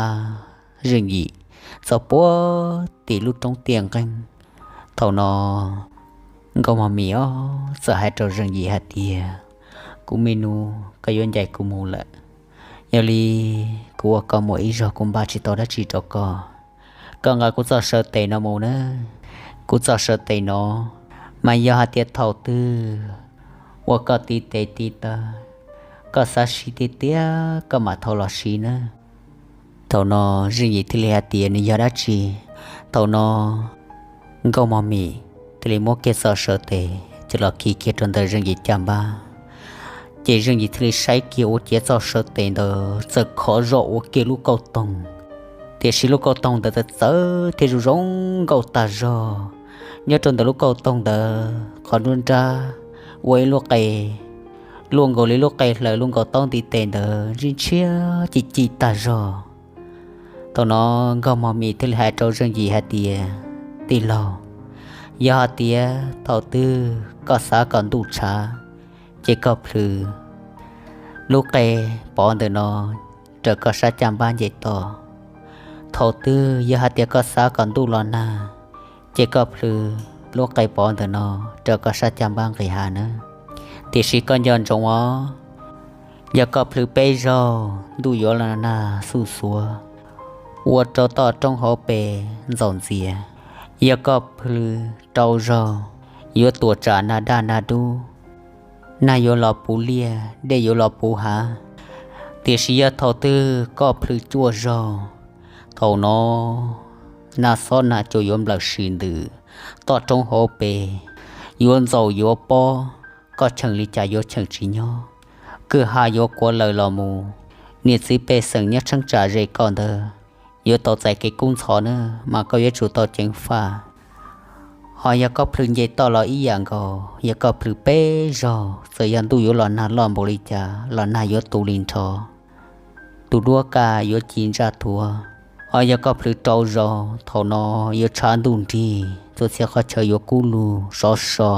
Zeej Yim txog puag tim lub roob tiaj nqeeb. Thaum no Nkauj Mos Mis os txawm hais rau Zeej Yim hais tias, Kuv me nus, koj yuav ncaim kuv mus lawm. Yog li kuv ua koj muam ib zaug kuv npaj tsis tau dab tsi rau koj. Koj nqa kuv txoj saw tes no mus na. Kuv txoj saw tes no mas yog hais tias thaum twg uas koj tiv tes tiv taw, koj xav siv tiag tiag koj mam thau los siv na. Thaum no Zeej Yim thiaj li hais tias, Nws yog dab tsi? Thaum no Nkauj Mos Mis thiaj li muab kiag txoj saw tes coj los khi kiag rau ntawm Zeej Yim caj npab. Ces Zeej Yim thiaj li saib kiag ua ciav txoj saw tes ntawd txawm khov zog ua kiag lub kauj toog. Tiam sis lub kauj toog ntawd txawm txawv thiab zoo zoo nkauj tag zog. Nyob rau ntawm lub kauj toog ntawd qhov nruab nrab ua ib lub qe luaj nkaus li lub qe hlaws luaj nkaus taub ntiv tes ntawd ntshiab ntshiab ci ci tag zog. Thaum no Nkauj Mos Mis thiaj li hais rau Zeej Yim hais tias, Tij laug, yog hais tias thaum twg koj xav kom ntuj tshav, ces koj plhws lub qe pov ntawm no raws koj sab caj npab nce toj. Thaum twg yog hais tias koj xav kom ntuj los nag, ces koj plhws lub qe pov ntawm no raws koj sab caj npab nqis hav nawb. Tiam sis koj nco ntsoov os, yog koj plhws peb zaug ntuj yuav los nag xuj xuav ua rau toj roob hauv pes ntxaum ntxias. Yog koj plhws rau zaug yuav tuam tsam nag daj nag dub, nag yuav los puv liaj, dej yuav los puv hav. Tiam sis yog thaum twg koj plhws cuaj zaug, thaum no nag xob nag cua yuav nplawm sim ntws, toj roob hauv pes yuav ntxaum yuav pob, koj cheem li cas yuav cheem tsis nyob, kwj ha yuav kuav lawm los mus. Niam txiv pej xeem nyob tsheeb tsam ze koj ntawd yuav tau txais kev kub ntxhov na, mas koj yuav tsum tau ceev faj. Ho yog koj plhws nce toj los ib yam nkaus, yog koj plhws peb zaug, txawm yog ntuj yuav los nag loj npaum li cas los nag yuav tu li nrho, tus duab kaj yuav ci ntsaj thuav. Ho yog koj plhws rau zaug, thaum no yuav tshav ntuj nrig, txhua txhia qhov chaw yuav kub lug sov so.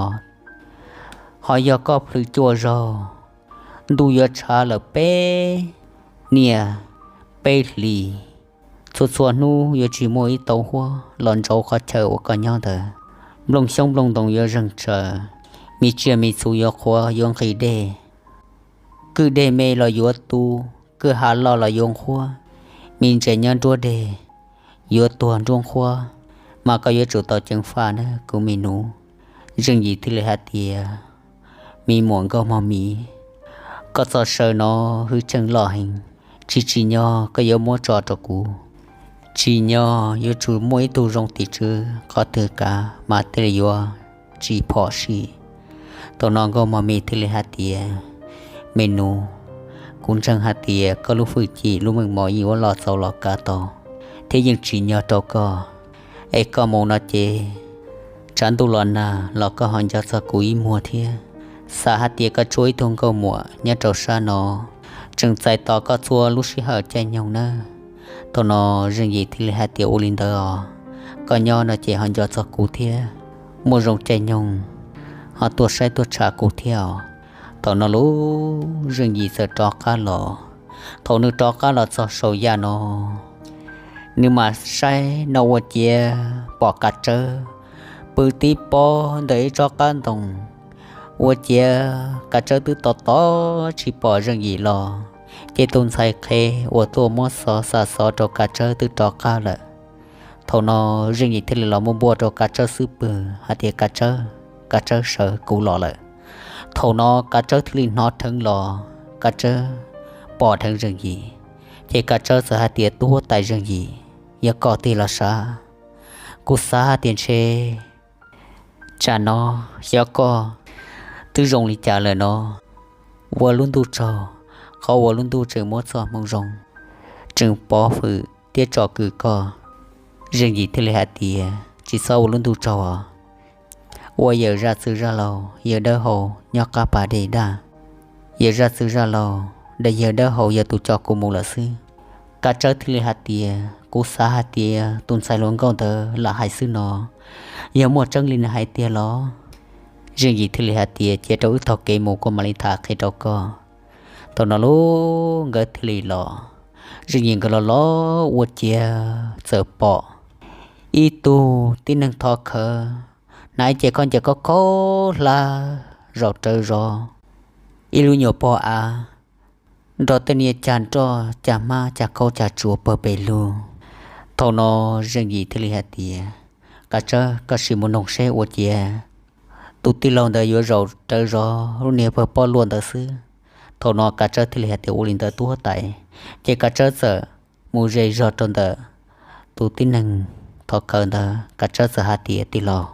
Ho yog koj plhws cuaj zaug, ntuj yuav tshav lawm peb niaj peb hlis, txhua txhua hnub yuav tsis muaj ib tauv huab los ntsauv qhov chaw uas koj nyob ntawd. Nplooj xyoob nplooj ntoo yuav zeeg tsaws, me tsiaj me txhu yuav qhuav yuav nqhis dej, kwj deg me los yuav tu, kwj ha loj los yuav nqhuab, me ntses nyob nruab deg yuav tuag nruab nqhuab, mas koj yuav tsum tau ceev faj na kuv me nus. Zeej Yim thiaj li hais tias, me muam Nkauj Mog Mis, koj txoj saw no hwj chim loj heev, tsis tsim nyog koj yuav muab tso rau kuv. Tsim nyog yuav tsum muaj ib tug zoo tim tswv qhov twg kav mas thiaj li yuav tsis phom sij. Thaum no Nkauj Mog Mis thiaj li hais tias, me nus, kuv ntseeg hais tias koj lub hwj chim lub meej mom yeej yuav los txaus los kav tau, thiab yeej tsim nyog rau koj. Es koj mus no ces tshav ntuj los nag los koj ho nco txog kuv ib muag thiab. Xav hais tias koj tshuav ib tug nkauj muam nyob rau sab no tseem txais tos koj txhua lub sij hawm caij nyoog nawb. Thaum no Zeej Yim thiaj li hais tias, ua li ntawd os, koj nyob no ces ho nco txog kuv thiab, muaj zoo caij nyoog ho tuaj saib tuaj tsham kuv thiab os. Thaum no lub Zeej Yim txawm rov qab los. Thaum nws rov qab los txog saum yaj no, nws mam saib no ua ciav pom Kav Tsawb pw tib pob ntawm ib tsob qab ntoo. Ua ciav Kav Tsawb twb tos tos tsis pom Zeej Yim los, ces tus ntxhais qhev uas tuaj muab xov xa xov rau Kav Tsawb twb rov qab lawm. Thaum no Zeej Yim thiaj li los muab npuaj rau Kav Tsawb xub pwg hais tias, Kav Tsawb, Kav Tsawb, sawv, kuv los lawm. Thaum no Kav Tsawb thiaj li hnov dheev los, Kav Tsawb pom dheev Zeej Yim, ces Kav Tsawb txawm hais tias, tub huab tais Zeej Yim, yog koj tiag los sav? Kuv xav hais tias ntshe tsam no xyov koj twb zoo li cas lawm no. Ua lub ntuj tsaug, qhov uas lub ntuj tseem muab txoj hmoo zoo tseem pov hwm thiab tsom kwm koj. Zeej Yim thiaj li hais tias, tsis txhob ua lub ntuj tsaug os. Ua yawm zaj txwv zaj laug yawg Dawb Hau nyob qab pas dej daj. Yawm zaj txwv zaj laug, yawg Dawb Hau yog tus coj kuv mus lawm xwb. Kav Tsawb thiaj li hais tias, Kuv xav hais tias tus ntxhais hluas nkauj ntawd lam hais xwb no, yog muaj tseeb li nws hais tiag los? Zeej Yim thiaj li hais tias, Cia rau wb taug kev mus kuv mam li tham qhia rau koj. Thaum no lub nkawd thiaj li los, Zeej Yim nkawd los los ua ciav txawm pom ib tug tib neeg thov khawv, hnav ib ce khaub ncaws khaub khaub hlab zaum rawv zov, ib lub nyuag pog av nrog tej niag cag nroj cag hmab cag khaub cag tsuas pawg pes lug. Thaum no Zeej Yim thiaj li hais tias, Kav Tsawb, koj sim mus noog seb ua ciav tus tij laug ntawd yuav zaum rawv zov lub niag pawg pob luaj ntawd xwb. Thaum no Kav Tsawb thiaj li hais tias, Ua li ntawd tub huab tais. Ces Kav Tsawb txawm mus ze zog rau ntawm tus tib neeg thov khawv ntawd, Kav Tsawb txawm hais tias, Tij laug,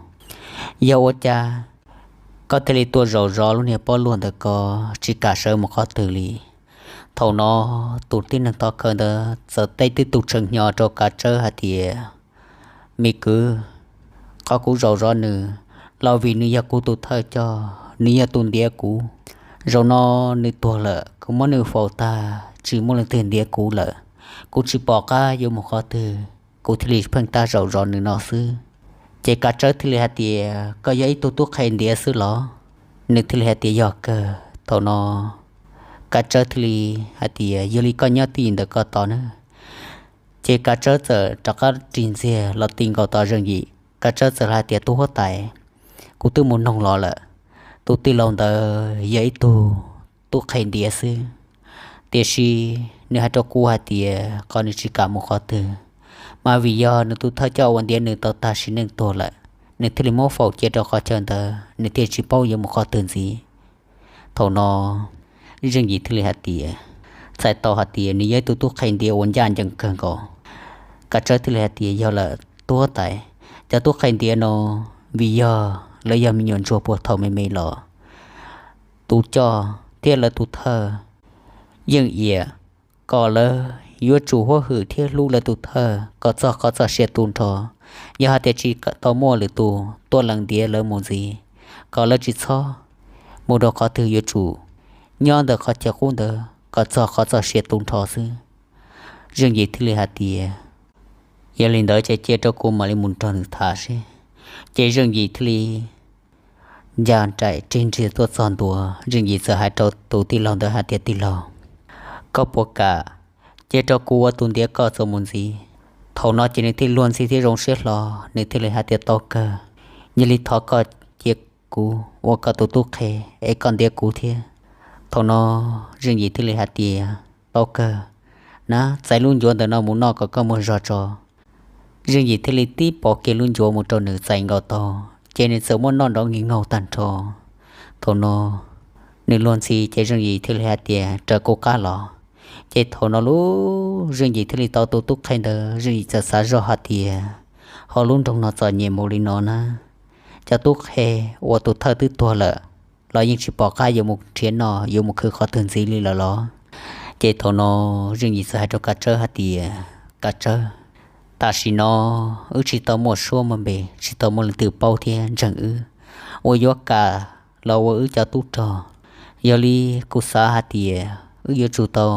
yog ua cas koj thiaj li tuaj zaum zov lub niag pob luaj ntawd, koj tsis kam sawv mus qhov twg li? Thaum no tus tib neeg thov khawv ntawd txawm teb tib tug tshee hnyo rau Kav Tsawb hais tias, Me kwv, qhov kuv zaum zov nws los vim nws yog kuv tus thawj coj, nws yog tus ntiav kuv. Zaum no nws tuag lawm, kuv muab nws faus tag, tsis muaj leej twg ntiav kuv lawm. Kuv tsis pom qab yuav mus qhov twg, kuv thiaj li pheej tab zaum zov nws no xwb. Ces Kav Tsawb thiaj li hais tias, Koj yog ib tug tub qhe ntiav xwb los? Nws thiaj li hais tias, Yog kawg. Thaum no Kav Tsawb thiaj li hais tias, Yog li koj nyob twj ywm ntawm ko tos nawb. Ces Kav Tsawb txawm rov qab ris ntxiag los ti nkaus tos Zeej Yim. Kav Tsawb txawm hais tias, Tub huab tais, kuv twb mus noog los lawm, tus tij laug ntawd yog ib tug tub qhe ntiav xwb, tiam sis nws hais rau kuv hais tias qhov nws tsis kam mus qhov twg, mas vim yog nws tus thawj coj uas ntiav nws tau tag sim neej tuag lawm, nws thiaj li muab faus cia rau qhov chaw ntawd, nws thiaj tsis paub yuav mus qhov twg ntxiv. Thaum no Zeej Yim thiaj li hais tias, Txhais tau hais tias nws yog ib tug tub qhe ntiav uas ncaj ncees kawg nkaus. Kav Tsawb thiaj li hais tias, Yog lawm tub huab tais, cov tub qhe ntiav no vim yog lawv yog me nyuam ntsuag puag thaum me me los, tus coj thiab lawv tus thawj yeej iam kom lawv yuav tsum huab hwm thiab hlub lawv tus thawj kom txog qhov txoj sia tu nrho. Yog hais tias tsis tau muaj lwm tus tuaj lees ntiav lawv mus ntxiv, kom lawv tsis txhob mus rau qhov twg, yuav tsum nyob ntawm qhov chaw qub ntawd kom txog qhov txoj sia tu nrho xwb. Zeej Yim thiaj li hais tias, Yog li ntawd ces cia rau kuv mam li mus nrog nws tham seb. Ces Zeej Yim thiaj li ncaj nraim rig nrig tuaj txog ntua. Zeej Yim txawm hais rau tus tij laug ntawd hais tias, Tij laug, koj puas kam cia rau kuv ua tus ntiav koj txuas mus ntxiv? Thaum no ces nws thiaj luag ntxhi thiab zoo siab hlo, nws thiaj li hais tias, Tau kawg, yog li thov koj cia kuv ua koj tus tub qhe es koj ntiav kuv thiab. Thaum no Zeej Yim thiaj li hais tias, Tau kawg, na txais lub ncuav ntawm no mus noj kom koj muag zog tso. Zeej Yim thiaj li tib pov kiag lub ncuav mus rau nws txais nkaus tau, ces nws txawm muab noj nrov nkig nkaug tag nrho. Thaum no nws luag ntxhi ces Zeej Yim thiaj li hais tias, Raws kuv qab los. Ces thaum no lub Zeej Yim thiaj li tau tus tub qhe ntawd, Zeej Yim txawm xav zoj hais tias, Ho lub nroog no txom nyem mus li no na, cov tub qhe uas tus thawj twb tuag lawm los yeej tsis pom qab yuav mus nrhiav noj yuav mus khwv qhov twg ntxiv li lawm los? Ces thaum no Zeej Yim txawm hais rau Kav Tsawb hais tias, Kav Tsawb, tam sim no wb tsis tau muaj suab muaj npe, tsis tau muaj leej twg paub thiab ntseeg wb, uas yuav kam los ua wb cov tub rog. Yog li kuv xav hais tias wb yuav tsum tau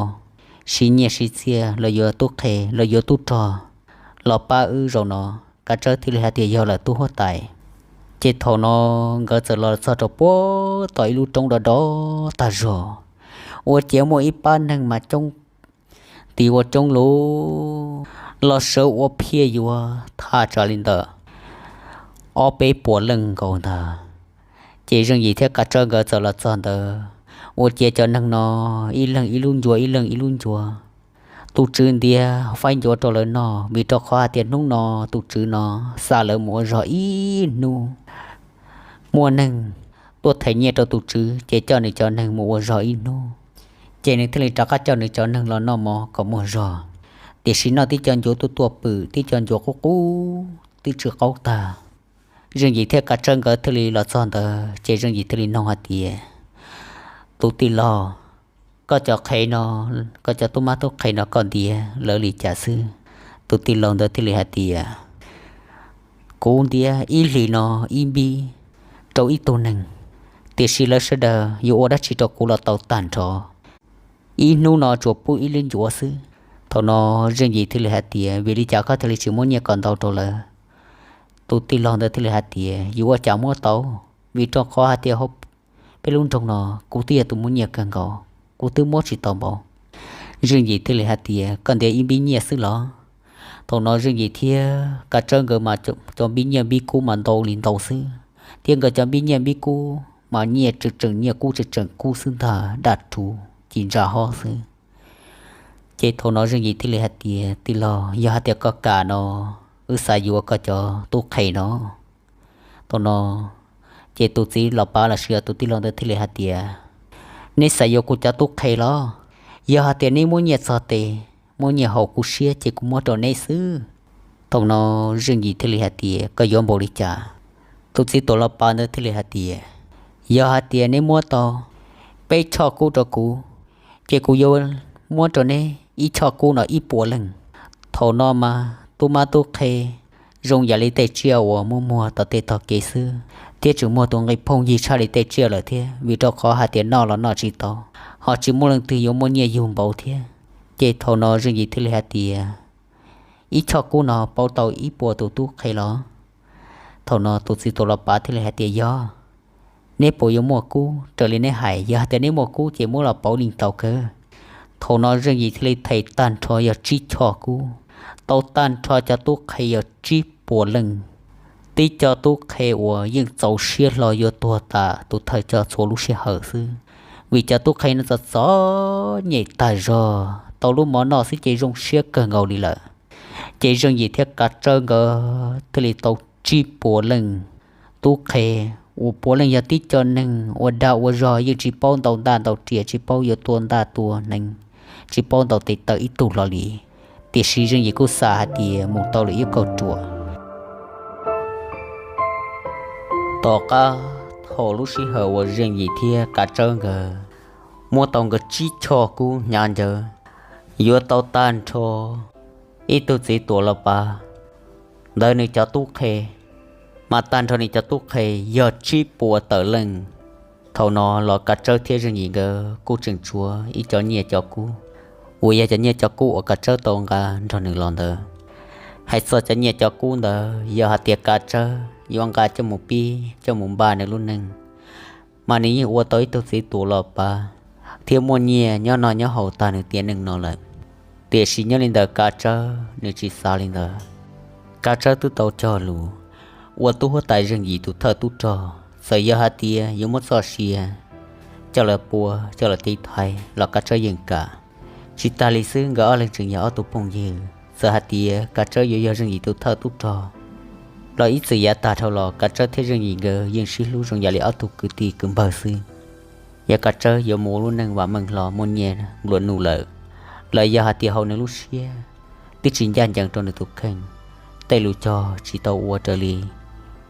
siv nyiaj siv txiaj los yuav tub qhe los yuav tub rog los pab wb zaum no. Kav Tsawb thiaj li hais tias, Yog lawm tub huab tais. Ces thaum no nkawd txawm los txog rau puag tom ib lub roob dov dov tag zog, ua ciav muaj ib pab neeg mas coob, tis ua coob lug los sawv ua phiaj yuav thaj tsam li ntawm ob peb puas leej nkaus ntag. Ces Zeej Yim thiab Kav Tsawb nkawd txawm los txog ntawd, ua ciav cov neeg no ib leeg ib lub ncuav ib leeg ib lub ncuav. Tus tswv ntiav faib ncuav rau lawv noj, vim rau qhov hais tias hnub no tus tswv no xa lawv mus ua zog ib hnub. Muaj neeg tuaj them nyiaj rau tus tswv, ces coj nws cov neeg mus ua zog ib hnub, ces nws thiaj li rov qab coj nws cov neeg los noj mov kom muaj zog. Tiam sis noj tib co ncuav tuaj tuaj pwm, tib co ncuav qub qub twb tsw qaub tag. Zeej Yim thiab Kav Tsawb nkawd thiaj li los txog ntawd, ces Zeej Yim thiaj li noog hais tias, Tus tij laug, koj cov qhe no, koj cov tub mab tub qhe no koj ntiav lawv li cas xwb? Tus tij laug ntawd thiaj li hais tias, Kuv ntiav ib hlis no ib npib rau ib tug neeg, tiam sis lawv sawv daws yuav ua dab tsi rau kuv los tau tag nrho. Ib hnub no tsuas pub ib lub ncuav xwb. Thaum no Zeej Yim thiaj li hais tias, Vim li cas koj thiaj li tsis muab nyiaj kom ntau rau lawv? Tus tij laug ntawd thiaj li hais tias, Yuav ua cas muab tau, vim rau qhov hais tias hauv peb lub nroog no kuv twb yog tus muaj nyiaj kawg nkaus, kuv twb muab tsis tau npaum. Zeej Yim thiaj li hais tias, Koj ntiav ib npib nyiaj xwb los? Thaum no Zeej Yim thiab Kav Tsawb nkawd mas cov npib nyiaj npib kub mas ntau li ntau xwb, thiab nkawd cov npib nyiaj npib kub mas nyiaj tseem tseem nyiaj kub tseem tseem kub xwb ntag, daj rhuv ci ntsa hob xwb. Ces thaum no Zeej Yim thiaj li hais tias, Tij laug, yog hais tias koj kam no, wb xav yuav koj cov tub qhe no. Thaum no ces tus txiv los pav los sis tus tij laug ntawd thiaj li hais tias, Neb xav yuav kuv cov tub qhe los? Yog hais tias neb muab nyiaj txog tes, muab nyiaj haum kuv siab ces kuv muab rau neb xwb. Thaum no Zeej Yim thiaj li hais tias, Koj yuav npaum li cas? Tus txiv tuam los pav ntawd thiaj li hais tias, Yog hais tias neb muab tau peb choj kub rau kuv, ces kuv yuav muab rau neb ib choj kub no ib puas leej. Thaum no mas tub mab tub qhe zoo yam li tej tsiaj uas muaj muag tom tej tog kev xwb, thiab tseem muaj tus nqi phooj ywg tshaj li tej tsiaj lawm thiab, vim rau qhov hais tias noj los noj tsis tau, ho tsis muaj leej twg yuav muaj nyiaj yug npaum thiab. Ces thaum no Zeej Yim thiaj li hais tias, Ib choj kub no pauv tau ib puas tus tub qhe los? Thaum no tus txiv tuam los pav thiaj li hais tias, Yog. Neb puas yuav muaj kub raws li neb hais? Yog hais tias neb muaj kub ces muab los pauv yeej tau kawg. Thaum no Zeej Yim thiaj li them tag nrho yog tsib choj kub, tau tag nrho cov tub qhe yog tsib puas leej. Tib co tub qhe uas yeej txaus siab hlo yuav tuag tas tus thawj coj txhua lub sij hawm xwb, vim cov tub qhe no txom txom nyem tag zog, tau lub mov noj xwb ces zoo siab kawg nkaus li lawm. Ces Zeej Yim thiab Kav Tsawb nkawd thiaj li tau tsib puas leej tub qhe, uas puav leej yog tib co neeg ua dag ua zog, yeej tsis paub ntaus ntaj ntaus riam, tsis paub yuav tua ntaj tua hneev, tsis paub ntaus tes taw ib tug hlo li. Tiam sis Zeej Yim kuj xav hais tias mus tau lawm ib kauj ruam. Tom qab thaum lub sij hawm uas Zeej Yim thiab Kav Tsawb nkawd muab tau nkawd tsib choj kub hnyav ncawv, yuav tau tag nrho ib tug txiv tuam los pav ntawd nws cov tub qhe, mas tag nrho nws cov tub qhe yog tsib puas tawm leej. Thaum no los Kav Tsawb thiab Zeej Yim nkawd kuj tseem tshuav ib co nyiaj cov kub, uas yog cov nyiaj cov kub uas Kav Tsawb tau nqa nrog nws los ntawd. Hais txog cov nyiaj cov kub ntawd, yog hais tias Kav Tsawb yuav nqa coj mus pib coj mus npaj nws lub neej, mas nws yeej ua tau ib tug txiv tuam los pav thiab muaj nyiaj nyob noj nyob haus tag nws tiam neej no lawm. Tiam sis nyob li ntawm Kav Tsawb nws tsis xav li ntawd. Kav Tsawb twb tau cog lus ua tub huab tais Zeej Yim tus thawj tub rog, txawm yog hais tias yuav muab txoj sia coj los pua coj los tiv thaiv los Kav Tsawb yeej kam. Tsis tas li xwb, nkawd ob leeg tseem yog ob tug phooj ywg, txawm hais tias Kav Tsawb yuav yog Zeej Yim tus thawj tub rog los ib txwm yav tag dhau los Kav Tsawb thiab Zeej Yim nkawd yeej sib hlub zoo yam li ob tug kwv tij kwv npawg xwb. Yog Kav Tsawb yuav mus ua lub neej vam meej hlo muaj nyiaj nplua nuj lawm, los yog hais tias hauv nws lub siab twb tsis ncaj ncees rau nws tus kheej, tej lus cog tsis tau ua raws li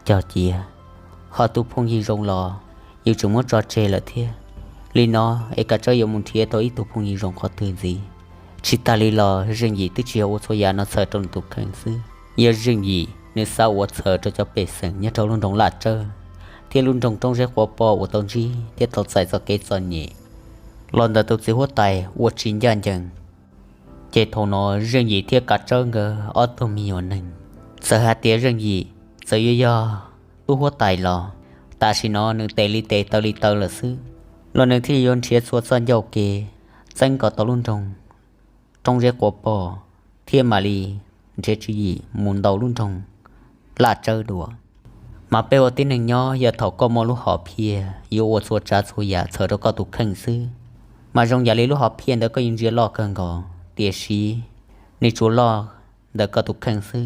cog cia, ho tus phooj ywg zoo los yus tseem muab tso tseg lawm thiab. Li no es Kav Tsawb yuav mus nrhiav tau ib tug phooj ywg zoo qhov twg ntxiv? Tsis tas li los Zeej Yim twb tsis yog ua txhua yam no txhawm rau nws tus kheej xwb, yog Zeej Yim nws xav ua txhawm rau cov pej xeem nyob rau lub nroog Laj Tsawb thiab lub nroog Roob Zeb Quav Poj uas tau ntsib thiab tau txais txoj kev txom nyem los ntawm tus txiv huab tais ua tsis ncaj ncees. Ces thaum no Zeej Yim thiab Kav Tsawb nkawd ob tug me nyuam neeg, txawm hais tias Zeej Yim txawm yuav yog tub huab tais los, tam sim no nws tes li tes taw li taw lawm xwb, los nws thiaj yuav nrhiav txhua txoj ncauj kev txeeb kom tau lub nroog Roob Zeb Quav Poj thiab mam li nrhiav tswv yim mus ntaus lub nroog Laj Tsawb dua. Mas peb ua tib neeg nyob, yog thaum koj muaj lub hom phiaj yuav ua txhua tsav txhua yam txhawm rau koj tus kheej xwb, mas zoo yam li lub hom phiaj ntawd koj yeej ntsia loj kawg nkaus, tiam sis nws tsuas loj ntawm koj tus kheej xwb.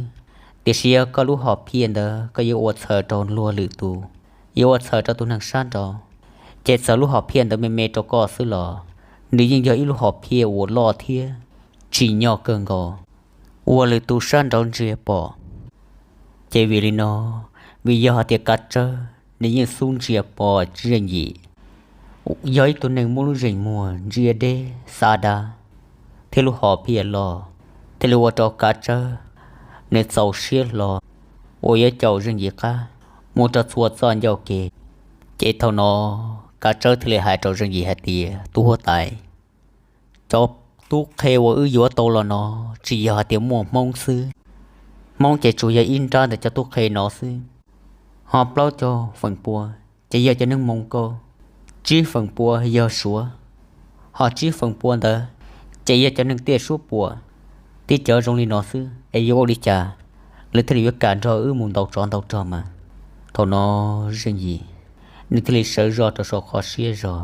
Tiam sis yog koj lub hom phiaj ntawd koj yuav ua txhawm rau luag lwm tus, yuav ua txhawm rau tus neeg sab nraud, ces txawm lub hom phiaj ntawd me me rau koj xwb los nws yeej yog ib lub hom phiaj uas loj thiab tsim nyog kawg nkaus, ua lwm tus sab nraud ntsia pom. Ces vim li no, vim yog hais tias Kav Tsawb nws yeej xub ntsia pom Zeej Yim yog ib tug neeg muaj lub zeem muag ntsia deb xav dav thiab lub hom phiaj loj, thiaj li ua rau Kav Tsawb nws txaus siab hlo uas yuav caum Zeej Yim qab mus rau txhua txoj ncauj kev. Ces thaum no Kav Tsawb thiaj li hais rau Zeej Yim hais tias, Tub huab tais, cov tub qhe uas wb yuav tau los no tsis yog hais tias muaj Hmoob xwb. Hmoob ces tsuas yog ib nrab ntawm cov tub qhe no xwb. Ho plaub caug feem pua ces yog cov neeg Moos Kaus, tsib feem pua yog Suav, ho tsib feem pua ntawd ces yog cov neeg tiaj suab puam. Tib cov zoo li no xwb es yuav ua li cas lawv thiaj li yuav kam nrog wb mus ntaus tsov ntaus rog mas. Thaum no Zeej Yim nws thiaj li sawv zog rau saum qhov siab zog,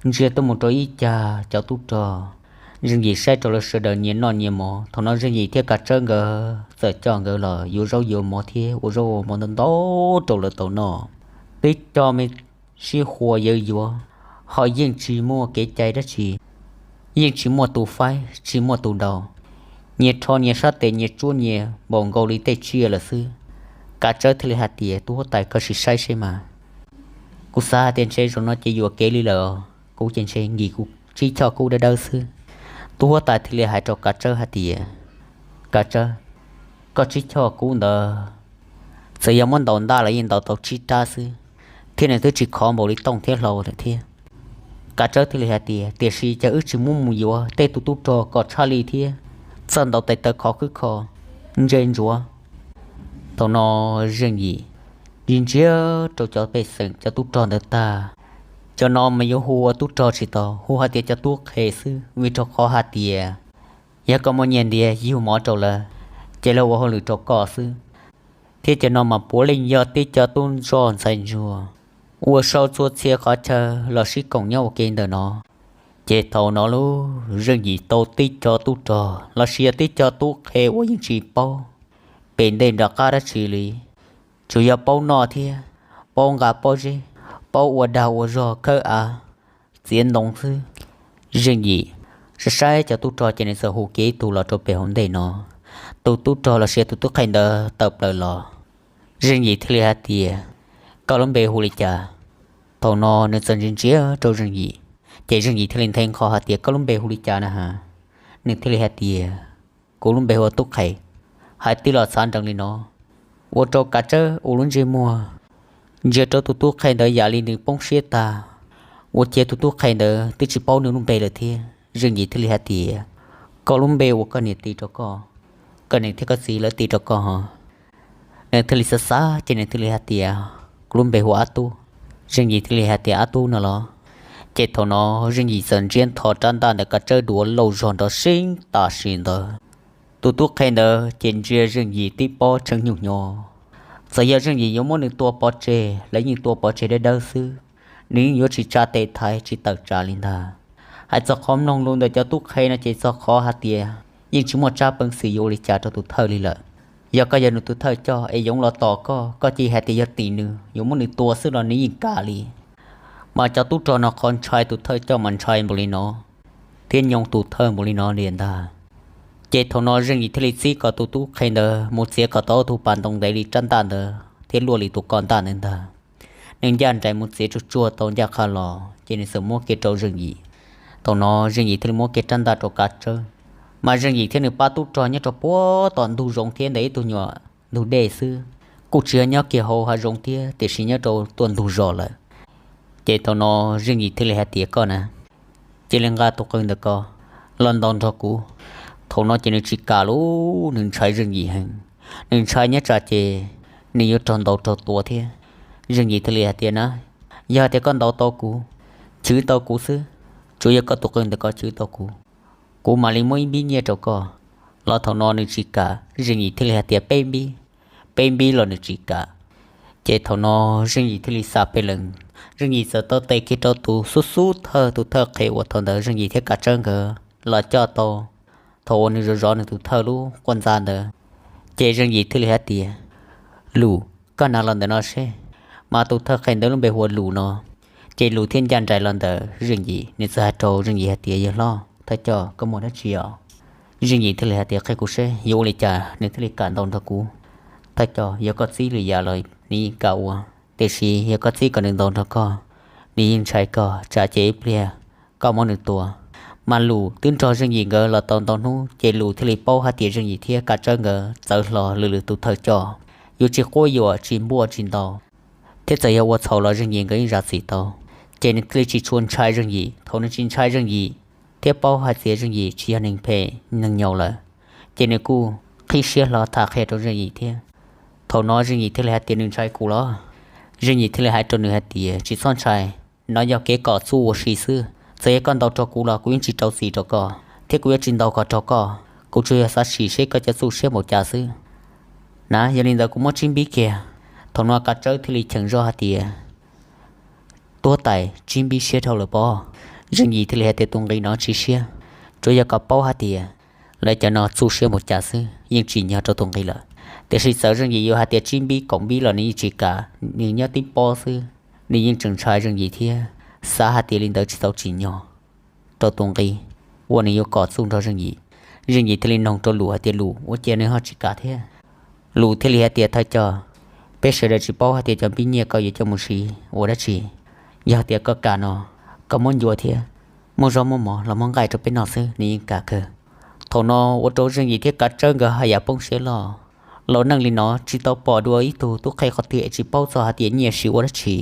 ntsia tuaj mus rau ib cag cov tub rog. Zeej Yim saib rau lawv sawv daws nyias noj nyias mov. Thaum no Zeej Yim thiab Kav Tsawb nkawd txawm coj nkawd los yuav zaub yuav mov thiab ua zaub ua mov ntau ntau rau lawv tau noj. Twb coj me sib huas yawv yuav, ho yeej tsis muaj kev cai dab tsi, yeej tsis muaj tus faib tsis muaj tus daus. Nyias rho nyias sab tes nyias tsuab nyias npaum nkaus li tej tsiaj lawm xwb. Kav Tsawb thiaj li hais tias, Tub huab tais, koj sim saib seb mas, kuv xav hais tias ntshe zaum no ces yuam kev li lawm os, kuv ces ntshe nkim kuv tsib choj kub dawb dawb xwb. Tub huab tais thiaj li hais rau Kav Tsawb hais tias, Kav Tsawb, koj tsib choj kub ntawd txawm yog muab ntaus ntaj los yeej ntaus tau tsib rab xwb, thiab nws twb tsis khov npaum li tooj thiab hlau lawm thiab. Kav Tsawb thiaj li hais tias, Tiam sis cas wb tsis muab mus yuav tej tus tub rog kom tshaj li thiab, txawj ntaus tes taw khov khwb kho, ntse ntsuav. Thaum no Zeej Yim ntsia ntsia rau cov pej xeem cov tub rog ntawd tag, cov no mas yuav hu ua tub rog tsis tau, hu hais tias cov tub qhe xwb, vim rau qhov hais tias yog koj muaj nyiaj ntiag yug mov rau lawv, ces lawv ua hauj lwm rau koj xwb. Thiab cov no mas puav leej yog tib cov tub zoj ntxhais ntsuag uas sau txhua txhia qhov chaw los sib koom nyob ua ke ntawm no. Ces thaum no lub Zeej Yim tau tib co tub rog los sis yog tib co tub qhe uas yeej tsis paub pem ntej nram qab dab tsi li, tsuas yog paub noj thiab paub nqa pob zeb, paub ua dag ua zog khawb av, txiav ntoo xwb. Zeej Yim saib saib cov tub rog ces nws txawm hu kiag ib tug los rau pem hauv ntej no. Tus tub rog los sis tus tub qhe ntawd tawm plaws los, Zeej Yim thiaj li hais tias, Koj lub npe hu li cas? Thaum no nws txawm ntsia ntsia rau Zeej Yim, ces Zeej Yim thiaj li nthe nqho hais tias, Koj lub npe hu li cas na has? Nws thiaj li hais tias, Kuv lub npe hu ua Tub Qhe. Hais tib los txhav nrees li no, ua rau Kav Tsawb ua lub ntsej muag ntsia rau tus tub qhe ntawd yam li nws poob siab tag. Ua ciav tus tub qhe ntawd twb tsis paub nws lub npe lawm thiab. Zeej Yim thiaj li hais tias, Koj lub npe ua koj niam tis rau koj, koj niam thiab koj txiv lawv tis rau koj ho? Nws thiaj li xav xav ces nws thiaj li hais tias, Kuv lub npe hu ua Ab Tub. Zeej Yim thiaj li hais tias, Ab Tub no los? Ces thaum no Zeej Yim txawm ntsiab ntho rab ntaj ntawm Kav Tsawb duav lauj zog nrov seeb tam sim ntawd. Tus tub qhe ntawd ces ntsia Zeej Yim tib pob tshee nyuj hnyo. Txawm yog Zeej Yim yuav muab nws tua pov tseg los yeej tua pov tseg dawb dawb xwb, nws yeej yuav tsis tsa tes thaiv tsis tawm tsam li ntag. Hais txog qhov mloog lus ntawm cov tub qhe no ces txog qhov hais tias yeej tsis muaj tsab peev xwm yuav ua li cas rau tus thawj li lawm. Yog koj yog nws tus thawj coj es yoov los tos koj, koj cia hais tias yog tim nws yuav muab nws tua xwb los nws yeej kam li. Mas cov tub rog no qhov ntshai tus thawj coj mas ntshai npaum li no, thiab nyoo tus thawj npaum li no li ntag. Ces thaum no Zeej Yim thiaj li txib kom tus tub qhe ntawd mus txiav kom tau ob tug pas ntoo ntev li rab ntaj ntawd thiab luaj li tus ko ntaj ntawd ntag. Nws ncaj nraim mus txiav tsuag tsuag tau ncaj qha los ces nws txawm muab kiag rau Zeej Yim. Thaum no Zeej Yim thiaj li muab kiag rab ntaj rau Kav Tsawb. Mas Zeej Yim thiab nws pab tub rog nyob rau puag tom ntug zoov thiab ntawm ib tug nyuam ntug dej xwb, kuj tsis yog nyob kiag hauv hav zoov thiab tiam sis nyob rau tuaj ntug zos lawm. Ces thaum no Zeej Yim thiaj li hais tias, Koj na, cia li nqa tus qws ntawm ko los ntaus nrog kuv. Thaum no ces nws tsis kam lus, nws ntshai Zeej Yim heev. Nws ntshai nyob tsam ces nws yuav raug ntaus raug tua thiab. Zeej Yim thiaj li hais tias, Na, yog hais tias koj ntaus tau kuv, chwv tau kuv xwb, tsuas yog koj tus qws ntawm ko chwv tau kuv, kuv mam li muab ib npib nyiaj rau koj. Los thaum no nws tsis kam, Zeej Yim thiaj li hais tias, Peb npib, peb npib los nws tsis kam. Ces thaum no Zeej Yim thiaj li xa pes lees, Zeej Yim txawm taw tes kiag rau tus xub xub thawj, tus thawj qhe uas thaum ntawd Zeej Yim thiab Kav Tsawb nkawd los coj tau thaum uas nws zov zov nws tus thawj lub quaj ntxa ntawd. Ces Zeej Yim thiaj li hais tias, Lus, koj hnav los ntawm no seb. Mas tus thawj qhe ntawd lub npe hu ua Lus no. Ces Lus thiaj ncaj nraim los ntawm Zeej Yim, nws txawm hais rau Zeej Yim hais tias, Yawg hlob thawj coj, koj muaj dab tsi os? Zeej Yim thiaj li hais tias, Qhia kuv seb yuav ua li cas nws thiaj li kam ntaus nrog kuv. Thawj coj, yog koj txib lwm yam los nws yeej kam ua, tiam sis yog koj txib kom nws ntaus nrog koj, nws yeej ntshai koj, tsam ces ib pliag koj muab nws tua. Mas Lus twb nrog Zeej Yim nkawd los tau ntau hnub, ces Lus thiaj li paub hais tias Zeej Yim thiab Kav Tsawb nkawd txawv hlo lwm lwm tus thawj coj, yuav tsis quab yuam tsis npuaj tsis ntaus, thiab txawm yog ua txhaum los Zeej Yim nkawd yeej zam txim tau. Ces nws thiaj li tsis tshua ntshai Zeej Yim. Thaum nws tsis ntshai Zeej Yim, thiab paub hais tias Zeej Yim tsis yog neeg phem neeg nyaum lawm, ces nws kuj qhib siab hlo tham qhia rau Zeej Yim thiab. Thaum no Zeej Yim thiaj li hais tias, nws ntshai kuv los? Zeej Yim thiaj li hais rau nws hais tias, tsis txhob ntshai, no yog kev kom txuj ua si xwb. Txawm yog koj ntaus rau kuv los kuv yeej tsis rau txim rau koj, thiab kuv yuav tsis ntaus kom raug koj. Kuv tsuas yog xav sim seb koj cov txuj siab npaum cas xwb. Na, yog li ntawd kuv muab tsib npib kiag. Thaum no Kav Tsawb thiaj li cheem zoj hais tias, tuag tais tsib npib siab dhau lawm pob. Zeej Yim thiaj li hais tias, tus nqi no tsis siab, tsuas yog kom paub hais tias lawv cov no txuj siab npaum cas xwb, yeej tsim nyog rau tus nqi lawm. Tiam sis txawm Zeej Yim yuav hais tias tsib npib kaum npib los nws yeej tsis kam, nws nyob tib pob xwb, nws yeej tseem ntshai Zeej Yim thiab xav hais tias li ntawd tsis tau tsim nyog rau tus nqi uas nws yuav kom txuj nrog Zeej Yim. Zeej Yim thiaj li noog rau Lus hais tias, Lus, ua cas nws ho tsis kam thiab? Lus thiaj li hais tias, thawj coj, peb sawv daws tsis paub hais tias cov npib nyiaj koj yuav coj mus siv ua dab tsi. Yog tias koj kam no, koj muab ncua thiab, muaj zaub muaj mov los muab nqaij rau peb noj xwb nws yeej kam kawg. Thaum no ua rau Zeej Yim thiab Kav Tsawb nkawd haj yam poob siab loj. Los neej li no tsis tau pom dua ib tug tub qhe qhov twg es tsis paub txog hais tias nyiaj siv ua dab tsi.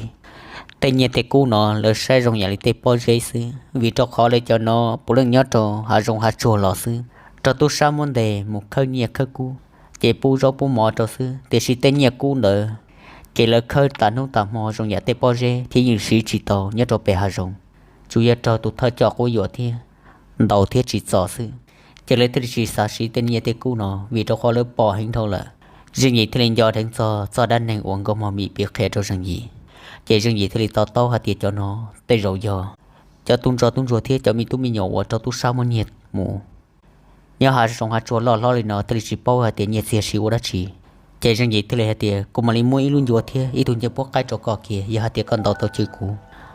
Tej nyiaj tej kub no lawv saib zoo yam li tej pob zeb xwb, vim rau qhov lawv cov no puav leej nyob rau hav zoov hav tsuag los xwb, raug tub sab muab ntes mus khawb nyiaj khawb kub, ces pub zaub pub mov rau xwb. Tiam sis tej nyiaj kub ntawd ces lawv khawb tas hnub tas hmo zoo yam tej pob zeb thiab yeej siv tsis tau nyob rau pem hav zoov, tsuas yog raug tus thawj coj quab yuam thiab ntaus thiab tsim txom xwb. Ces lawv thiaj li tsis xav siv tej nyiaj tej kub no, vim rau qhov lawv pom heev dhau lawm. Zeej Yim thiaj li nco dheev txog txoj dab neeg uas Nkauj Mog Mim piav qhia rau Zeej Yim. Ces Zeej Yim thiaj li to taub hais tias cov no tej zaum yog cov tub ntsuag tub ntsuag thiab cov me tub me nyuam uas raug tub sab muab nyiag mus. Nyob hav zoov hav tsuag loj hlob li no thiaj li tsis paub hais tias nyiaj txiag siv ua dab tsi. Ces Zeej Yim thiaj li hais tias, kuv mam li muab ib lub ncua thiab ib tug ncej puab qaib rau koj kiag, yog hais tias koj ntaus tau chaw kuv.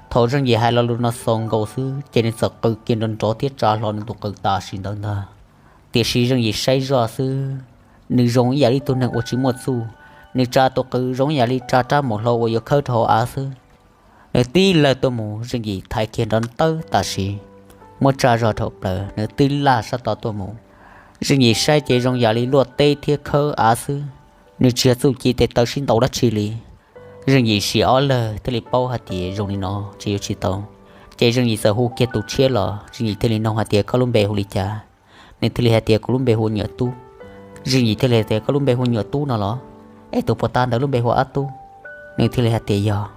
Thaum Zeej Yim hais lo lus no xaus nkaus xwb, ces nws txawm qw kiag nrov nrov thiab tsa hlo nws tus qws tam sim ntawd ntag. Tiam sis Zeej Yim saib zoj xwb, nws zoo ib yam li tug neeg uas tsis muaj txuj. Nws tsa tus qws zoo ib yam li tsa rab maum hlau uas yuav khawb rau hauv av xwb. Nws tib lawg tuaj mus, Zeej Yim thaiv kiag nrov ntawd tam sim, muab tsa zog dhau plaws, nws tib laj sab tod tuaj mus. Zeej Yim saib ces zoo yam li luaj teb thiab khawb av xwb, nws tsis yog txuj ci tes taw sib ntaus dab tsi li. Zeej Yim sim ob lawg thiaj li paub hais tias zoo li no ces yuav tsis tau. Ces Zeej Yim txawm hu kiag tus tshiab los, Zeej Yim thiaj li nug hais tias, koj lub npe hu li cas? Nws thiaj li hais tias, kuv lub npe hu ua Nyuam Tub. Zeej Yim thiaj li hais tias, koj lub npe hu ua Nyuam Tub no los? Es tus puag ta ntawd lub npe hu ua Ab Tub? Nws thiaj li hais tias, yog.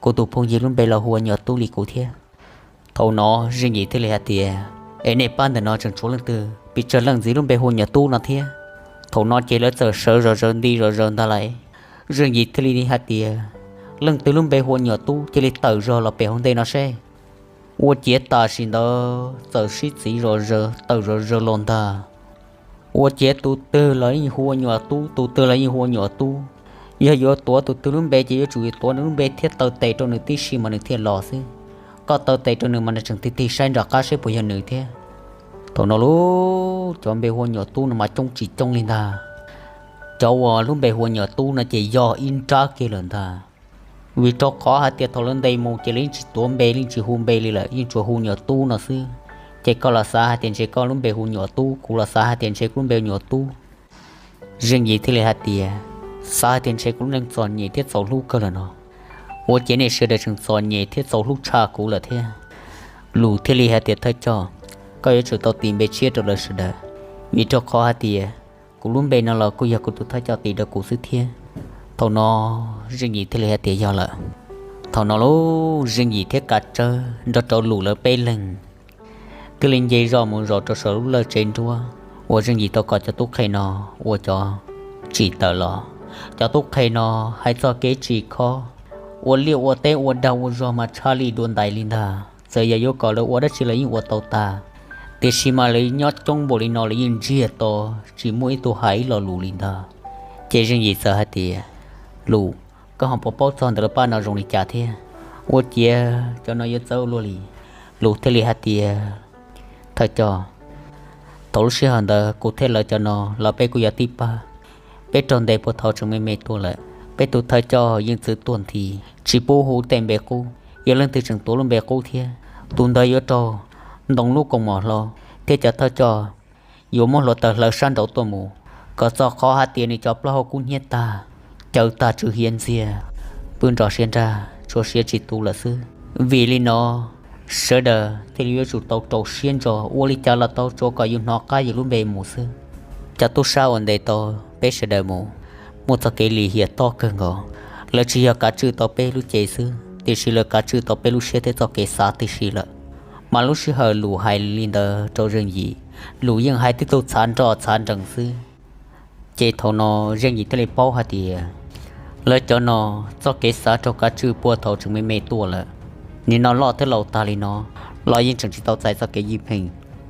Kuv tus phooj ywg lub npe los hu ua Nyuam Tub li kuv thiab. Thaum no Zeej Yim thiaj li hais tias, es nej pab ntawm no tseem tshuav leej twg pes tsawg leej ntxiv lub npe hu ua Nyuam Tub no thiab? Thaum no ces lawv txawm sawv zom zaws nti zom zaws ntag lauj. Zeej Yim thiaj li hais tias, leej twg lub npe hu ua Nyuam Tub cia li tawm zog los pem hauv ntej no seb. Ua ciav tam sim ntawd txawm sib txiv zom zaws tawm zom zaws los ntag. Ua ciav tus twg los yeej hu ua Nyuam Tub, tus twg los yeej hu ua Nyuam Tub. Yog yuav tuav tus twg lub npe ces yuav tsum yuav tuav nws lub npe thiab taw tes rau nws tib si mas nws thiaj los xwb. Koj taw tes rau nws mas nws tseem tig tig saib nram qab seb puas yog nws thiab. Thaum no lauj, cov npe hu ua Nyuam Tub no mas coob tsis coob li ntag. Cov uas lub npe hu ua Nyuam Tub no ces yog ib nrab kiag lawm ntag. Vim rau qhov hais tias thaum lawv ntes mus ces lawv yeej tsis tuav npe, yeej tsis hu npe li lawm, yeej tsuas hu Nyuam Tub no xwb. Ces koj los xav hais tias ntshe koj lub npe hu Nyuam Tub, kuv los xav hais tias ntshe kuv lub npe hu Nyuam Tub. Zeej Yim thiaj li hais tias, xav hais tias ntshe kuv lub neej txom nyem thiab txaus hlub kawg lawm no. Ua ciav nej sawv daws tseem txom nyem thiab txaus hlub tshaj kuv lawm thiab. Lus thiaj li hais tias, thawj coj, koj yuav tsum tau tis npe tshiab rau lawv sawv daws, vim rau qhov hais tias kuv lub npe no los kuj yog kuv tus thawj coj tis rau kuv xwb thiab. Thaum no Zeej Yim thiaj li hais tias, yog lawm. Thaum no lauj, Zeej Yim thiab Kav Tsawb nrog rau Lus lawv peb leeg thiaj li nce zoj mus zaum rau saum lub lawj tsev nruab uas Zeej Yim tau kom cov tub qhe no ua cov tsim tawm los. Cov tub qhe no hais txog kev tsim khob, ua liaj ua teb ua dag ua zog mas tshaj lij dua ntais li ntag. Txawm yog yuav kom lawv ua dab tsi lawv yeej ua tau tag, tiam sis mas lawv nyob coob npaum li no lawv yeej ntsiag to, tsis muaj ib tug hais ib lo lus li ntag. Ces Zeej Yim txawm hais tias, Lus, koj ho puas paub txog ntawm lawv pab no zoo li cas thiab? Ua ciav cov no yuav txawv ua luaj li. Lus thiaj li hais tias, thawj coj, thaum lub sij hawm ntawd kuv thiab lawv cov no los peb kuj yog tib pab. Peb raug ntes puag thaum tseem me me tuaj lawm. Peb tus thawj coj yeej txwv tuag nthi, tsis pub hu tej npe qub. Yog leej twg tseem tuav lub npe qub thiab, tus ntawd yuav raug ntoo lub kaus mom hlo, thiab cov thawj coj yuav muab hluav taws hlawv sab nraud tuaj mus, kom txog qhov hais tias nws cov plaub hau kub hnyiab tag, caws tag tsw hiav ntxiag, pw nrog siav nrag tshuav siav tsis tu lawm xwb. Vim li no, Sawv daws thiaj li yuav tsum tau rau siab ntso ua li cas los tau tsuav kom yus hnov qab yus lub npe mus xwb. Cov tub sab uas ntes tau peb sawv daws mus, muaj txoj kev lim hiam toj kawg nkaus. Lawv tsis yog kav tswj tau peb lub cev xwb, tiam sis lawv kav tswj tau peb lub siab thiab txoj kev xav tib si lawm. Mas lub sij hawm Lus hais li ntawd rau Zeej Yim, Lus yeej hais tib tug txhav nroj txhav nrees xwb. Ces thaum no Zeej Yim thiaj li paub hais tias lawv cov no txoj kev xav rau kav tswj puag thaum tseem me me tuaj lawm. Nim no loj thiab laus tag li no los yeej tseem tsis tau txais txoj kev ywj pheej.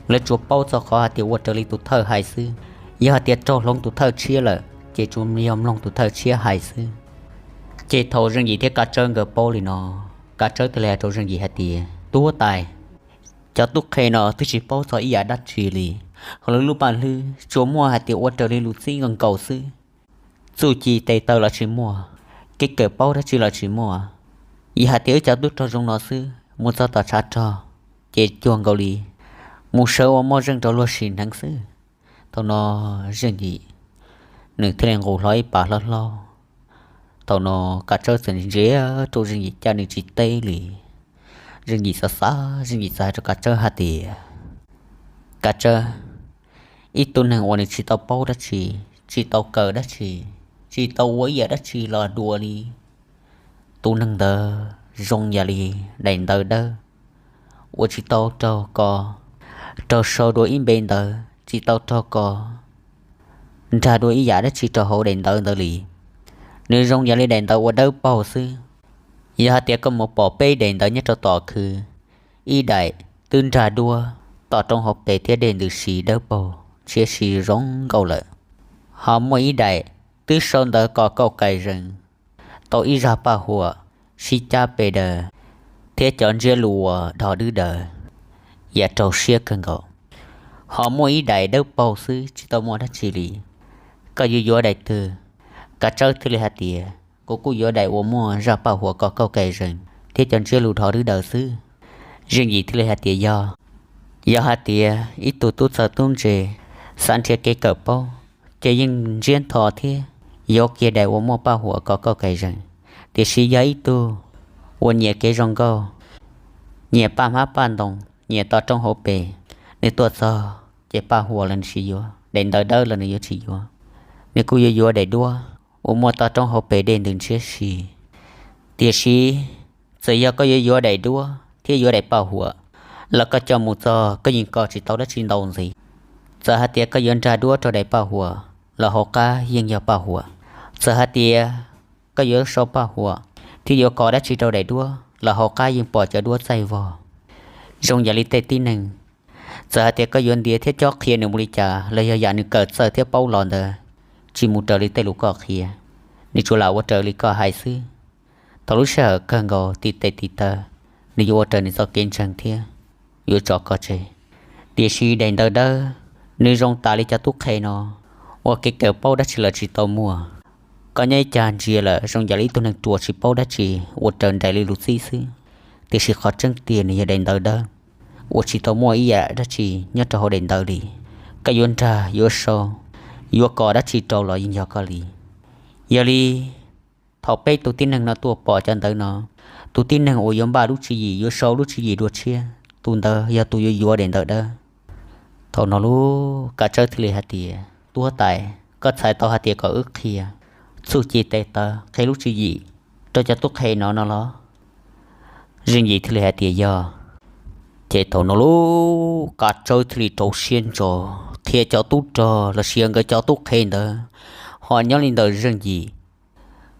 Lawv tsuas paub txog qhov hais tias ua raws li tus thawj hais xwb. Yog hais tias raug hloov tus thawj tshiab lawm ces tsuas yog mloog tus thawj tshiab hais xwb. Ces thaum Zeej Yim thiab Kav Tsawb nkawd paub li no, Kav Tsawb thiaj li hais rau Zeej Yim hais tias, Tub huab tais, cov tub qhe no twb tsis paub txog ib yam dab tsi li, hos lawv lub paj hlwb tsuas muaj hais tias ua raws li lus txib nkaus nkaus xwb. Txuj ci tes taw los tsis muaj, kev kawm paub dab tsi los tsis muaj. Yog hais tias wb cov tub rog zoo no xwb mus txog tom tshav rog ces cuag nkaus li mus sawv ua moj zeej rau luag sim hneev xwb. Thaum no Zeej Yim nws thiaj li nqus hlo ib pas hlob hlob. Thaum no Kav Tsawb txawm ntsia rau Zeej Yim cas nws tsis teb li. Zeej Yim xav xav, Zeej Yim txawm hais rau Kav Tsawb hais tias, Kav Tsawb, ib tug neeg uas nws tsis tau paub dab tsi, tsis tau kawm dab tsi, tsis tau ua ib yam dab tsi los dua li, tus neeg ntawd zoo yam li daim ntawv dawb uas tsis tau raug kos, raug sau dua ib npe ntawv, tsis tau raug kos nrag dua ib yam dab tsi rau hauv daim ntawv ntawd li. Nws zoo yam li daim ntawv uas dawb paug xwb. Yog hais tias koj mus pom peb daim ntawv nyob rau tom khw, ib daim twb nrag duab, tom roob hauv pes thiab dej ntws si dawb paug, ntshiab si zoo nkauj lawm. Ho muaj ib daim twb sau ntawv kos kauj kais zees, tau ib zaj paj huam sib cab pes daws thiab cov ntsiab lus uas dhos dwb daws, yam rau siab kawg nkaus. Ho muaj ib daim dawb paug xwb tsis tau muaj dab tsi li. Koj yuav yuav daim twg? Kav Tsawb thiaj li hais tias, Kuv kuj yuav daim uas muaj zaj paj huam kos kauj kais zees thiab cov ntsiab lus dhos dwb daws xwb. Zeej Yim thiaj li hais tias, Yog, yog hais tias ib tug tub txawj tub ntse xav nrhiav kev kawm paub ces yeej ntsiab ntho thiab yuav kiag daim uas muaj paj huam kos kauj kais zees. Tiam sis yog ib tug uas nyiam kev zoo nkauj, nyiam paj hmab paj ntoo, nyiam to roob hauv pes, nws tuaj txog ces paj huam los nws tsis yuav, daim ntawv dawb los nws yuav tsis yuav. Nws kuj yuav yuav daim duab uas muaj to roob hauv pes dej ntws ntshiab si. Tiam sis txawm yog koj yuav yuav daim duab thiab yuav daim paj huam los koj coj mus txog koj yeej kos tsis tau dab tsi ntau ntxiv. Txawm hais tias koj yuav nrag duab rau daim paj huam los hauv qab yeej yog paj huam. Txawm hais tias koj yuav sau paj huam thiab yuav kos dab tsi rau daim duab los hauv qab yeej pom cov duab txaij vog. Zoo yam li tej tib neeg, txawm hais tias koj yuav ntiav thiab cob qhia nws mus li cas los yog yam nws kawm txawj thiab paub los ntawd tsis mus raws li tej lus koj qhia, nws tsuas lam ua raws li koj hais xwb. Thaum lub sij hawm kawg nkaus ti tes ti taw, nws yuav ua raws nws txoj kev ntseeg thiab yuav tso koj tseg. Tiam sis daim ntawv dawb, nws zoo tas li cov tub qhe no uas kev kawm paub dab tsi los tsis tau muaj. Koj nyob ib cag ntsia lawm zoo yam li ib tug neeg ruam tsis paub dab tsi, ua raws nraim li lus txib xwb. Tiam sis qhov tseeb tiag nws yog daim ntawv dawb uas tsis tau muaj ib yam dab tsi nyob rau hauv daim ntawv li. Koj yuav nrag, yuav sau, yuav kos dab tsi rau los yeej yog koj li. Yog li, thaum peb tus tib neeg no tuaj pom cov ntawv no, tus tib neeg uas yuav npaj lub tswv yim yuav sau lub tswv yim dua tshiab, tus ntawd yog tus yuav yuav daim ntawv dawb. Thaum no lub Kav Tsawb thiaj li hais tias, Tub huab tais, koj txhais tau hais tias kom wb qhia txuj ci tes taw, qhia lub tswv yim rau cov tub qhe no no los? Zeej Yim thiaj li hais tias, Yog. Ces thaum no lub Kav Tsawb thiaj li rau siab ntso qhia cov tub rog los sis nkawd cov tub qhe ntawd ho nyob li ntawm Zeej Yim.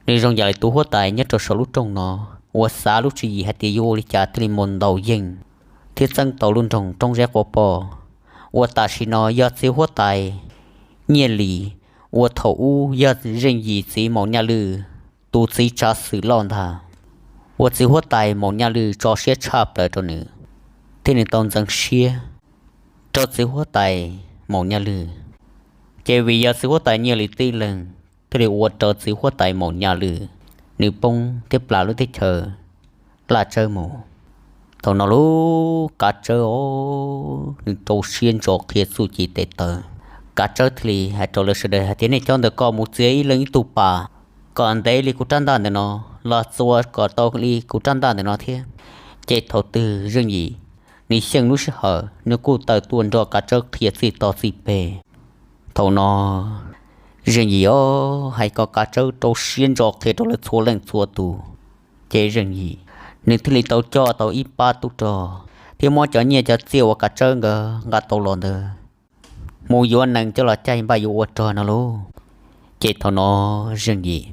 Nws zoo yam li tus huab tais nyob rau saum lub rooj no uas xav lub tswv yim hais tias yuav ua li cas thiaj li mus ntaus yeej thiab txeeb tau lub nroog Roob Zeb Quav Poj uas tam sim no yog txiv huab tais Nyiaj Lis, uas thaum ub yog Zeej Yim txiv Maum Nyaj Lwj tus txiv tsav xwm loj ntag, uas txiv huab tais Maum Nyaj Lwj tso siab tshaj plaws rau nws, thiab nws tau ntxeev siab rau txiv huab tais Maum Nyaj Lwj. Ces vim yog txiv huab tais Nyiaj Lis tib leeg thiaj li ua rau txiv huab tais Maum Nyaj Lwj nws poob thiab plam lub teb chaws Laj Tsawb mus. Thaum no lub Kav Tsawb os, nws rau siab ntso qhia txuj ci tes taw. Kav Tsawb thiaj li hais rau lawv sawv daws hais tias, Nej cov ntawm ko mus txiav ib leeg ib tug pas kom ntev li kuv rab ntaj ntawm no, los txua kom tau li kuv rab ntaj ntawm no thiab. Ces thaum twg Zeej Yim nws xyeej lub sij hawm nws kuj tawm tuaj nrog Kav Tsawb qhia txij tog txij peg. Thaum no Zeej Yim os hais kom Kav Tsawb rau siab ntso qhia rau lawv txhua leej txhua tus. Ces Zeej Yim nws thiaj li tau coj tau ib pab tub rog thiab muab cov nyiaj cov txiaj uas Kav Tsawb nkawd nqa tau los ntawd mus yuav nees coj los caij npaj yuav ua rog no lauj. Ces thaum no Zeej Yim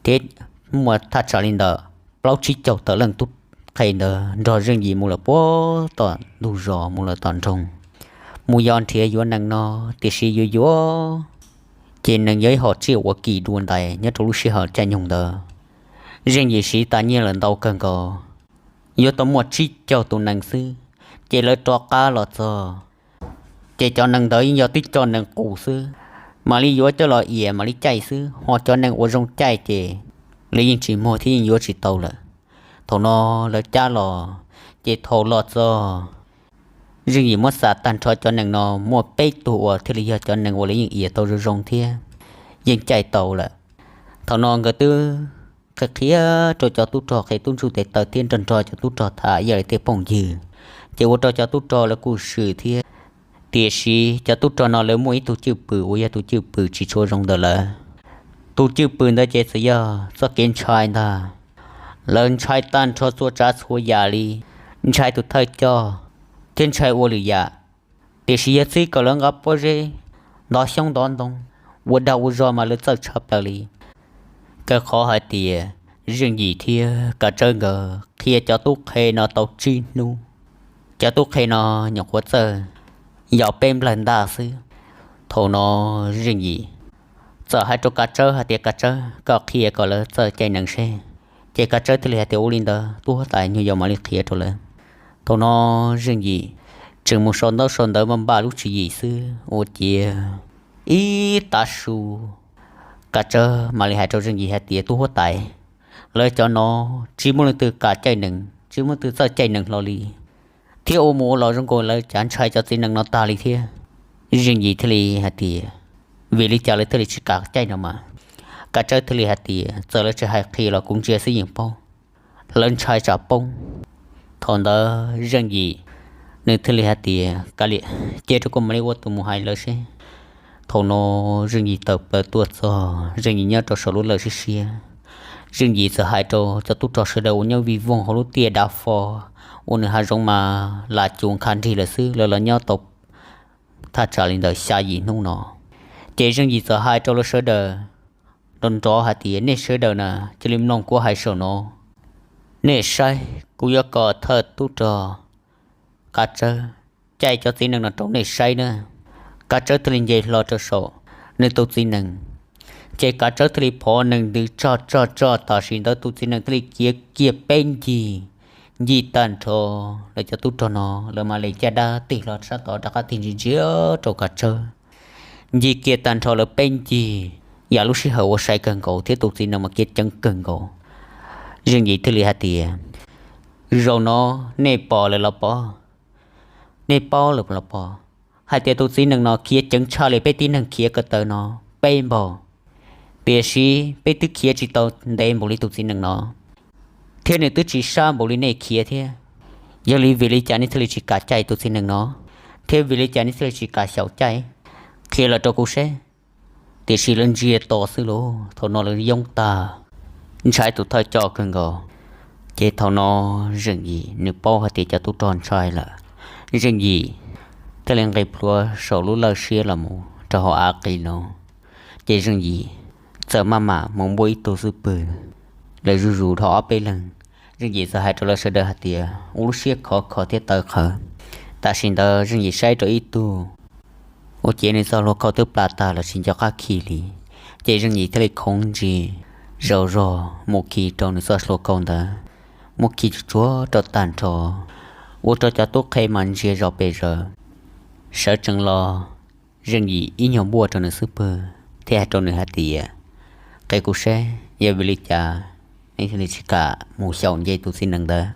thiab muaj thaj tsam li ntawm plaub tsib caug tawm leej tub qhe ntawd nrog Zeej Yim mus lawm puag tom ntug zos mus lawm tom nroog, mus yos nrhiav yuav nees no. Tiam sis yuav yuav ces nees yog ib hom tsiaj uas kim dua ntais nyob rau lub sij hawm caij nyoog ntawd. Zeej Yim siv tas nyiaj lawm ntau kawg nkaus, yuav tau muaj tsib caug tus nees xwb, ces lawv rov qab los txog ces cov nees ntawd yeej yog tib co nees qus xwb, mam li yuav coj los ias mam li caij xwb, ho cov nees uas zoo caij ces lawv yeej tsis muag thiab yeej yuav tsis tau lawm. Thaum no lawv cab los, ces thaum los txog Zeej Yim muab xam tag nrho cov nees no muaj peb tug uas thiaj li yog cov nees uas lawv yeej ias tau zoo zoo thiab yeej caij tau lawm. Thaum no nkawd twb qhia qhia rau cov tub rog, qhia tub ntsuj tes taw thiab nrog nrog cov tub rog tham ib yam li tej phooj ywg, ces ua rau cov tub rog lawv kuj swm thiab. Tiam sis cov tub rog no lawv muaj ib tug cwj pwm uas yog tus cwj pwm tsis tshua zoo ntawm lawv. Tus cwj pwm ntawd ces txawm yog txoj kev ntshai ntag. Lawv ntshai tag nrho txhua tsav txhua yam li, ntshai tus thawj coj thiab ntshai ua lwm yam. Tiam sis yog txib kom lawv nqa pob zeb, ntov xyoob ntov ntoo, ua dag ua zog mas lawv txawj tshaj plaws li. Kaw qhov hais tias Zeej Yim thiab Kav Tsawb nkawd qhia cov tub qhe no tau tsib hnub, cov tub qhe no nyuam qhuav txawj yaum peb nplawg ntaj xwb. Thaum no Zeej Yim txawm hais rau Kav Tsawb hais tias, Kav Tsawb, koj qhia kom lawv txawj caij nees seb. Ces Kav Tsawb thiaj li hais tias, Ua li ntawd tub huab tais, nyuag yau mam li qhia rau lawv. Thaum no Zeej Yim tseem mus sau ntaub sau ntawv npaj npaj lub tswv yim xwb ua ciav ib tav su, Kav Tsawb mam li hais rau Zeej Yim hais tias, Tub huab tais, lawv cov no tsis muaj leej twg kam caij nees, tsis muaj leej twg txawj caij nees hlo li, thiab ua mus ua los zoo nkaus lawv cav ntshai cov txiv nees no tag li thiab. Zeej Yim thiaj li hais tias, Vim li cas lawv thiaj li tsis kam caij no mas? Kav Tsawb thiaj li hais tias, Txawm lawv tsis hais qhia los kuv ntsia xwb yeej paub, lawv ntshai tsam poob. Thaum ntawd Zeej Yim nws thiaj li hais tias, Kav liam, cia rau kuv mam li ua tus mus hais lawv seb. Thaum no Zeej Yim tawm plaws tuaj txog, Zeej Yim nyob rau saum lub lawj siab siab. Zeej Yim txawm hais rau cov tub rog sawv daws uas nyob vij voog hauv lub tiaj dav fo uas nws hav zoov mas lam cuv nkhav nrig lawm xwb, lawv los nyob tau thaj tsam li ntawm xya yim hnub no. Ces Zeej Yim txawm hais rau lawv sawv daws nrov nrov hais tias, Nej sawv daws na, cia li mloog kuv hais saum no. Nej saib, kuv yuav kom thawj tub rog Kav Tsawb caij cov txiv nees no rau nej saib na. Kav Tsawb thiaj li nce hlo rau saum nws tus txiv nees, ces Kav Tsawb thiaj li phov nees ntws tsog tsog tsog, tam sim ntawd tus txiv nees thiaj li kiav kiag peb ncig, ncig tag nrho. Lawv cov tub rog no lawv mam li caj dab tig hlo sab tod rov qab tig ntsia ntsia rau Kav Tsawb, ncig kiag tag nrho lawv peb ncig, yam lub sij hawm uas sai kawg nkaus thiab tus txiv nees mas khiav ceev kawg nkaus. Zeej Yim thiaj li hais tias, Zaum no nej pom lawm los pov, nej paub lawm los pov, hais tias tus txiv nees no khiav ceev tshaj li peb tib neeg khiav ko taw no peb npaug, tiam sis peb twb khiav tsis tau ntev npaum li tus txiv nees no, thiab nws twb tsis sab npaum li nej khiav thiab. Yog li vim li cas nej thiaj li tsis kam caij tus txiv nees no, thiab vim li cas nej thiaj li tsis kam xyaum caij? Qhia los rau kuv seb. Tiam sis lawv ntsia to xwb lauj, thaum no lawv yoob tag, ntshai tus thawj coj kawg nkaus. Ces thaum no Zeej Yim nws paub hais tias cov tub rog ntshai lawm, Zeej Yim thiaj li nqis plhuav saum lub lawj siab los mus rau hauv av qis no. Ces Zeej Yim txawm maj mam mus npuaj ib tug xub pwg, lawv zuj zus dhau ob peb leeg. Zeej Yim txawm hais rau lawv sawv daws hais tias, Ua lub siab khov kho thiab tawv qhawv. Tam sim ntawd Zeej Yim saib rau ib tug ua ciav nws txoj hlua khau twb plam tag los tsis nco qab khi li. Ces Zeej Yim thiaj li khoov ntsis zaum zog mus khi rau nws txoj hlua khau ntawd, muab khi tsuag tsuag rau tag nrho, ua rau cov tub qhe mas ntsia zos pes zaws. Sawv tsees los, Zeej Yim ib nyuag npuaj rau nws xub pwg thiab hais rau nws hais tias, Qhia kuv seb yog vim li cas nej thiaj li tsis kam mus xyaum nce tus txiv nees ntawd.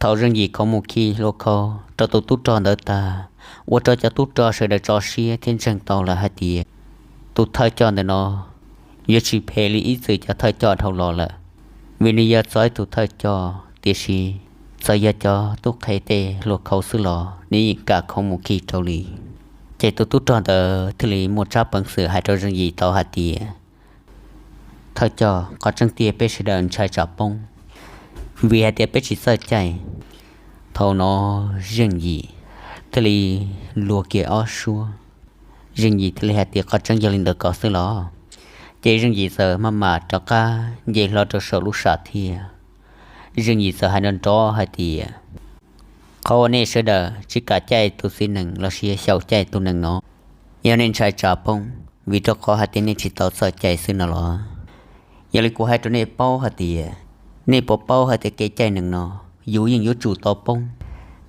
Thaum Zeej Yim khov mus khi hlua khau rau tus tub rog ntawd tag, ua rau cov tub rog sawv daws tso siab thiab ntseeg tau lawm hais tias tus thawj coj ntawm no yuav tsis phem li ib txwm cov thawj coj dhau los lawm, vim nws yog txog ib tug thawj coj, tiam sis txawm yog cov tub qhe tej hluas khau xwb los nws yeej kam khoov mus khi rau li. Ces tus tub rog ntawd thiaj li muaj tsab peev xwm hais rau Zeej Yim tau hais tias, thawj coj, qhov tseeb tiag peb sawv daws ntshai tsam poob, vim hais tias peb tsis txawj caij. Thaum no Zeej Yim thiaj li luag kiag ob suab. Zeej Yim thiaj li hais tias, qhov tseeb yog li ntawd ko xwb los? Ces Zeej Yim txawm maj mam rov qab nce hlo rau saum lub sam thiab. Zeej Yim txawm hais nrov nrov hais tias, qhov uas nej sawv daws tsis kam caij tus txiv nees los sis xyaum caij tus nees no, yog nej ntshai tsam poob, vim rau qhov hais tias nej tsis tau txawj caij xwb no los? Yog li kuv hais rau nej paub hais tias, nej puas paub hais tias kev caij nees no yus yeej yuav tsum tau poob,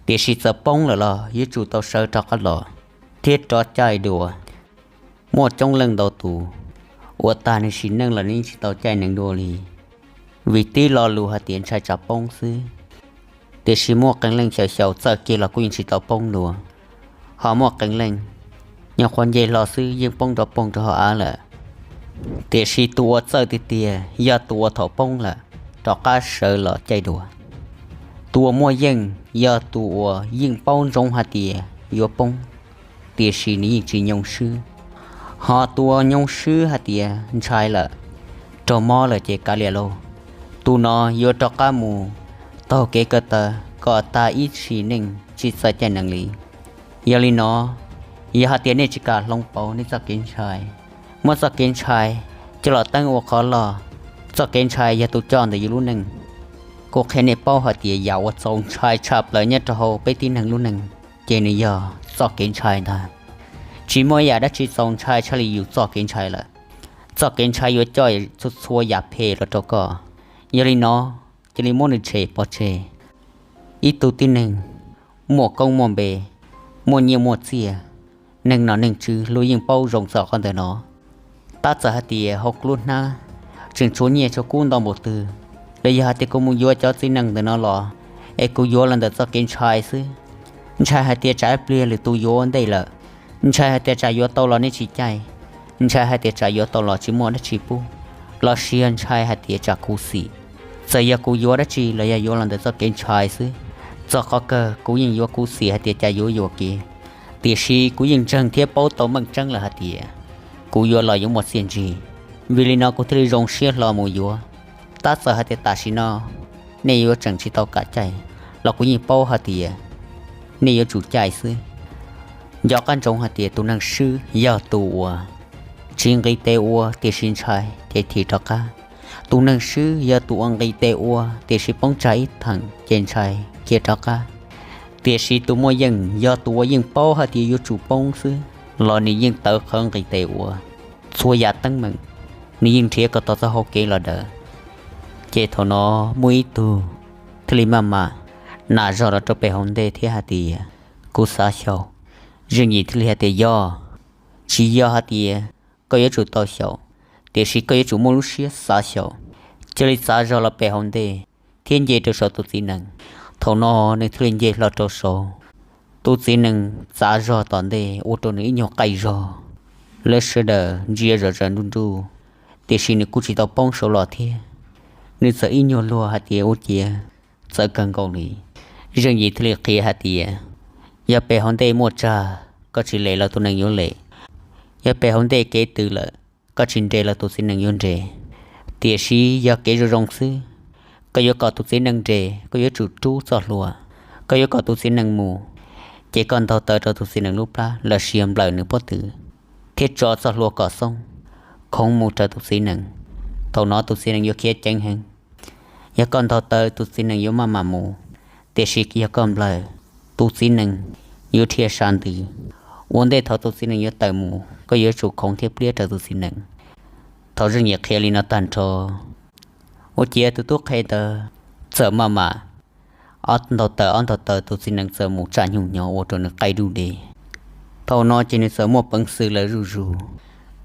tiam sis txawm poob lawm los yuav tsum tau sawv rov qab los thiab rov caij dua. Muaj coob leej ntau tus uas tag nws sim neej los nws yeej tsis tau caij nees dua li, vim tib lo lus hais tias ntshai tsam poob xwb. Tiam sis muaj qee leej xyaum xyaum txawj kiag los kuj yeej tsis tau poob dua, ho muaj qee leej nyuam qhuav nce hlo xwb yeej poob nrov poog rau hauv av lawm. Tiam sis tus uas txawj tiag tiag yog tus uas thaum poob lawm rov qab sawv los caij dua. Tus uas muaj yeej yog tus uas yeej paub ntsoov hais tias yuav poob, tiam sis nws yeej tsis nyoo swb. Ho tus uas nyoo swb hais tias ntshai lawm, raug mob lawm ces kav liam lauj, tus no yuav rov qab mus taug kev ko taw kom tag ib sim neej tsis txawj caij nees li. Yog li no, yog hais tias nej tsis kam hloov pauv nej txoj kev ntshai, muab txoj kev ntshai coj los teeb ua qhov loj, txoj kev ntshai yog tus coj ntawm yus lub neej. Kuv qhia nej paub hais tias yam uas txaus ntshai tshaj plaws nyob rau hauv peb tib neeg lub neej ces nws yog txoj kev ntshai ntag. Tsis muaj ib yam dab tsi txaus ntshai tshaj li yus txoj kev ntshai lawm. Txoj kev ntshai yuav coj txhua txhua yam phem los rau koj. Yog li no, cia li muab nws tshem pov tseg. Ib tug tib neeg muaj koob muaj npe, muaj nyiaj muaj txiaj, neeg nom neeg tswv luag yeej paub zoo txog qhov ntawm no. Tab txawm hais tias hauv lub hnab tseem tshuav nyiaj tshuav kub ntau npaum twg, los yog hais tias kuv mus yuav cov txiv nees ntawm no los es kuv yuav los ntawm txoj kev ntshai xwb. Ntshai hais tias tsam ib pliag lwm tus yuav ua ntej lawm, ntshai hais tias tsam yuav tau los nej tsis caij, ntshai hais tias tsam yuav tau los tsis muaj dab tsi pub, los sis yog ntshai hais tias tsam khuv xim. Txawm yog kuv yuav dab tsi los yog yuav los ntawm txoj kev ntshai xwb, txog qhov kawg kuv yeej yuav khuv xim hais tias cas yuav yuam kev. Tiam sis kuv yeej ntseeg thiab paub tau meej tseeb lawm hais tias kuv yuav los yuav muaj txiaj ntsig. Vim li no kuv thiaj li zoo siab hlo mus yuav. Tab txawm hais tias tam sim no nej yuav tseem tsis tau kam caij los kuv yeej paub hais tias nej yuav tsum caij xwb. Nco qab ntsoov hais tias tus neeg swb yog tus uas tsis nqis tes ua tiam sis ntshai ces thim rov qab. Tus neeg swb yog tus uas nqis tes ua tiam sis poob tsag ib theem ces ntshai khiav rov qab. Tiam sis tus muaj yeej yog tus uas yeej paub hais tias yuav tsum poob xwb los nws yeej tawv qhawv nqis tes ua txhua yam teeb meem, nws yeej nrhiav kom tau txoj hau kev los daws. Ces thaum no muaj ib tug thiaj li maj mam nam zog los rau pem hauv ntej thiab hais tias, kuv xav xyaum. Zeej Yim thiaj li hais tias, yog, tsis yog hais tias koj yuav tsum tau xyaum, tiam sis koj yuav tsum muaj lub siab xav xyaum. Cia li txav zog los pem hauv ntej thiab nce rau saum tus txiv nees. Thaum no nws thiaj li nce hlo rau saud. Tus txiv nees txav zog tom ntej ua rau nws ib nyuag qaij zog, lawv sawv daws ntsia zom zaws nruj nruj, tiam sis nws kuj tsis tau poob saud los thiab. Nws txawm ib nyuag luag hais tias, ua ciav txawv kawg nkaus li. Zeej Yim thiaj li qhia hais tias, yog pem hauv ntej muaj tsag koj tsis lem los tus nees yuav lem, yog pem hauv ntej kev tws lawm koj tsis nres los tus txiv nees yuav nres. Tiam sis yog kev zoo zoo xwb, koj yuav kom tus txiv nees nres koj yuav tsum rub txoj hlua. Koj yuav kom tus txiv nees mus, ces koj ntaug taw rau tus txiv nees lub plab los sis yog nplawm nws pob tw thiab tso txoj hlua kom xoob, khoov mus raws tus txiv nees. Thaum no tus txiv nees yuav khiav ceev heev. Yog koj ntaug taw tus txiv nees yuav maj mam mus, tiam sis yog koj nplawm, tus txiv nees yuav dhia sab ntws. Ua ntej thaum tus txiv nees yuav tawm mus koj yuav tsum khoov thiab pliab raws tus txiv nees. Thaum Zeej Yim qhia li no tag nrho, ua ciav tus tub qhe ntawd txawm maj mam ob ntaug taw ob ntaug taw tus txiv nees txawm mus tsaj nyuj nyo ua rau nws qaij duj de. Thaum no ces nws txawm muaj peev xwm lawm zuj zus,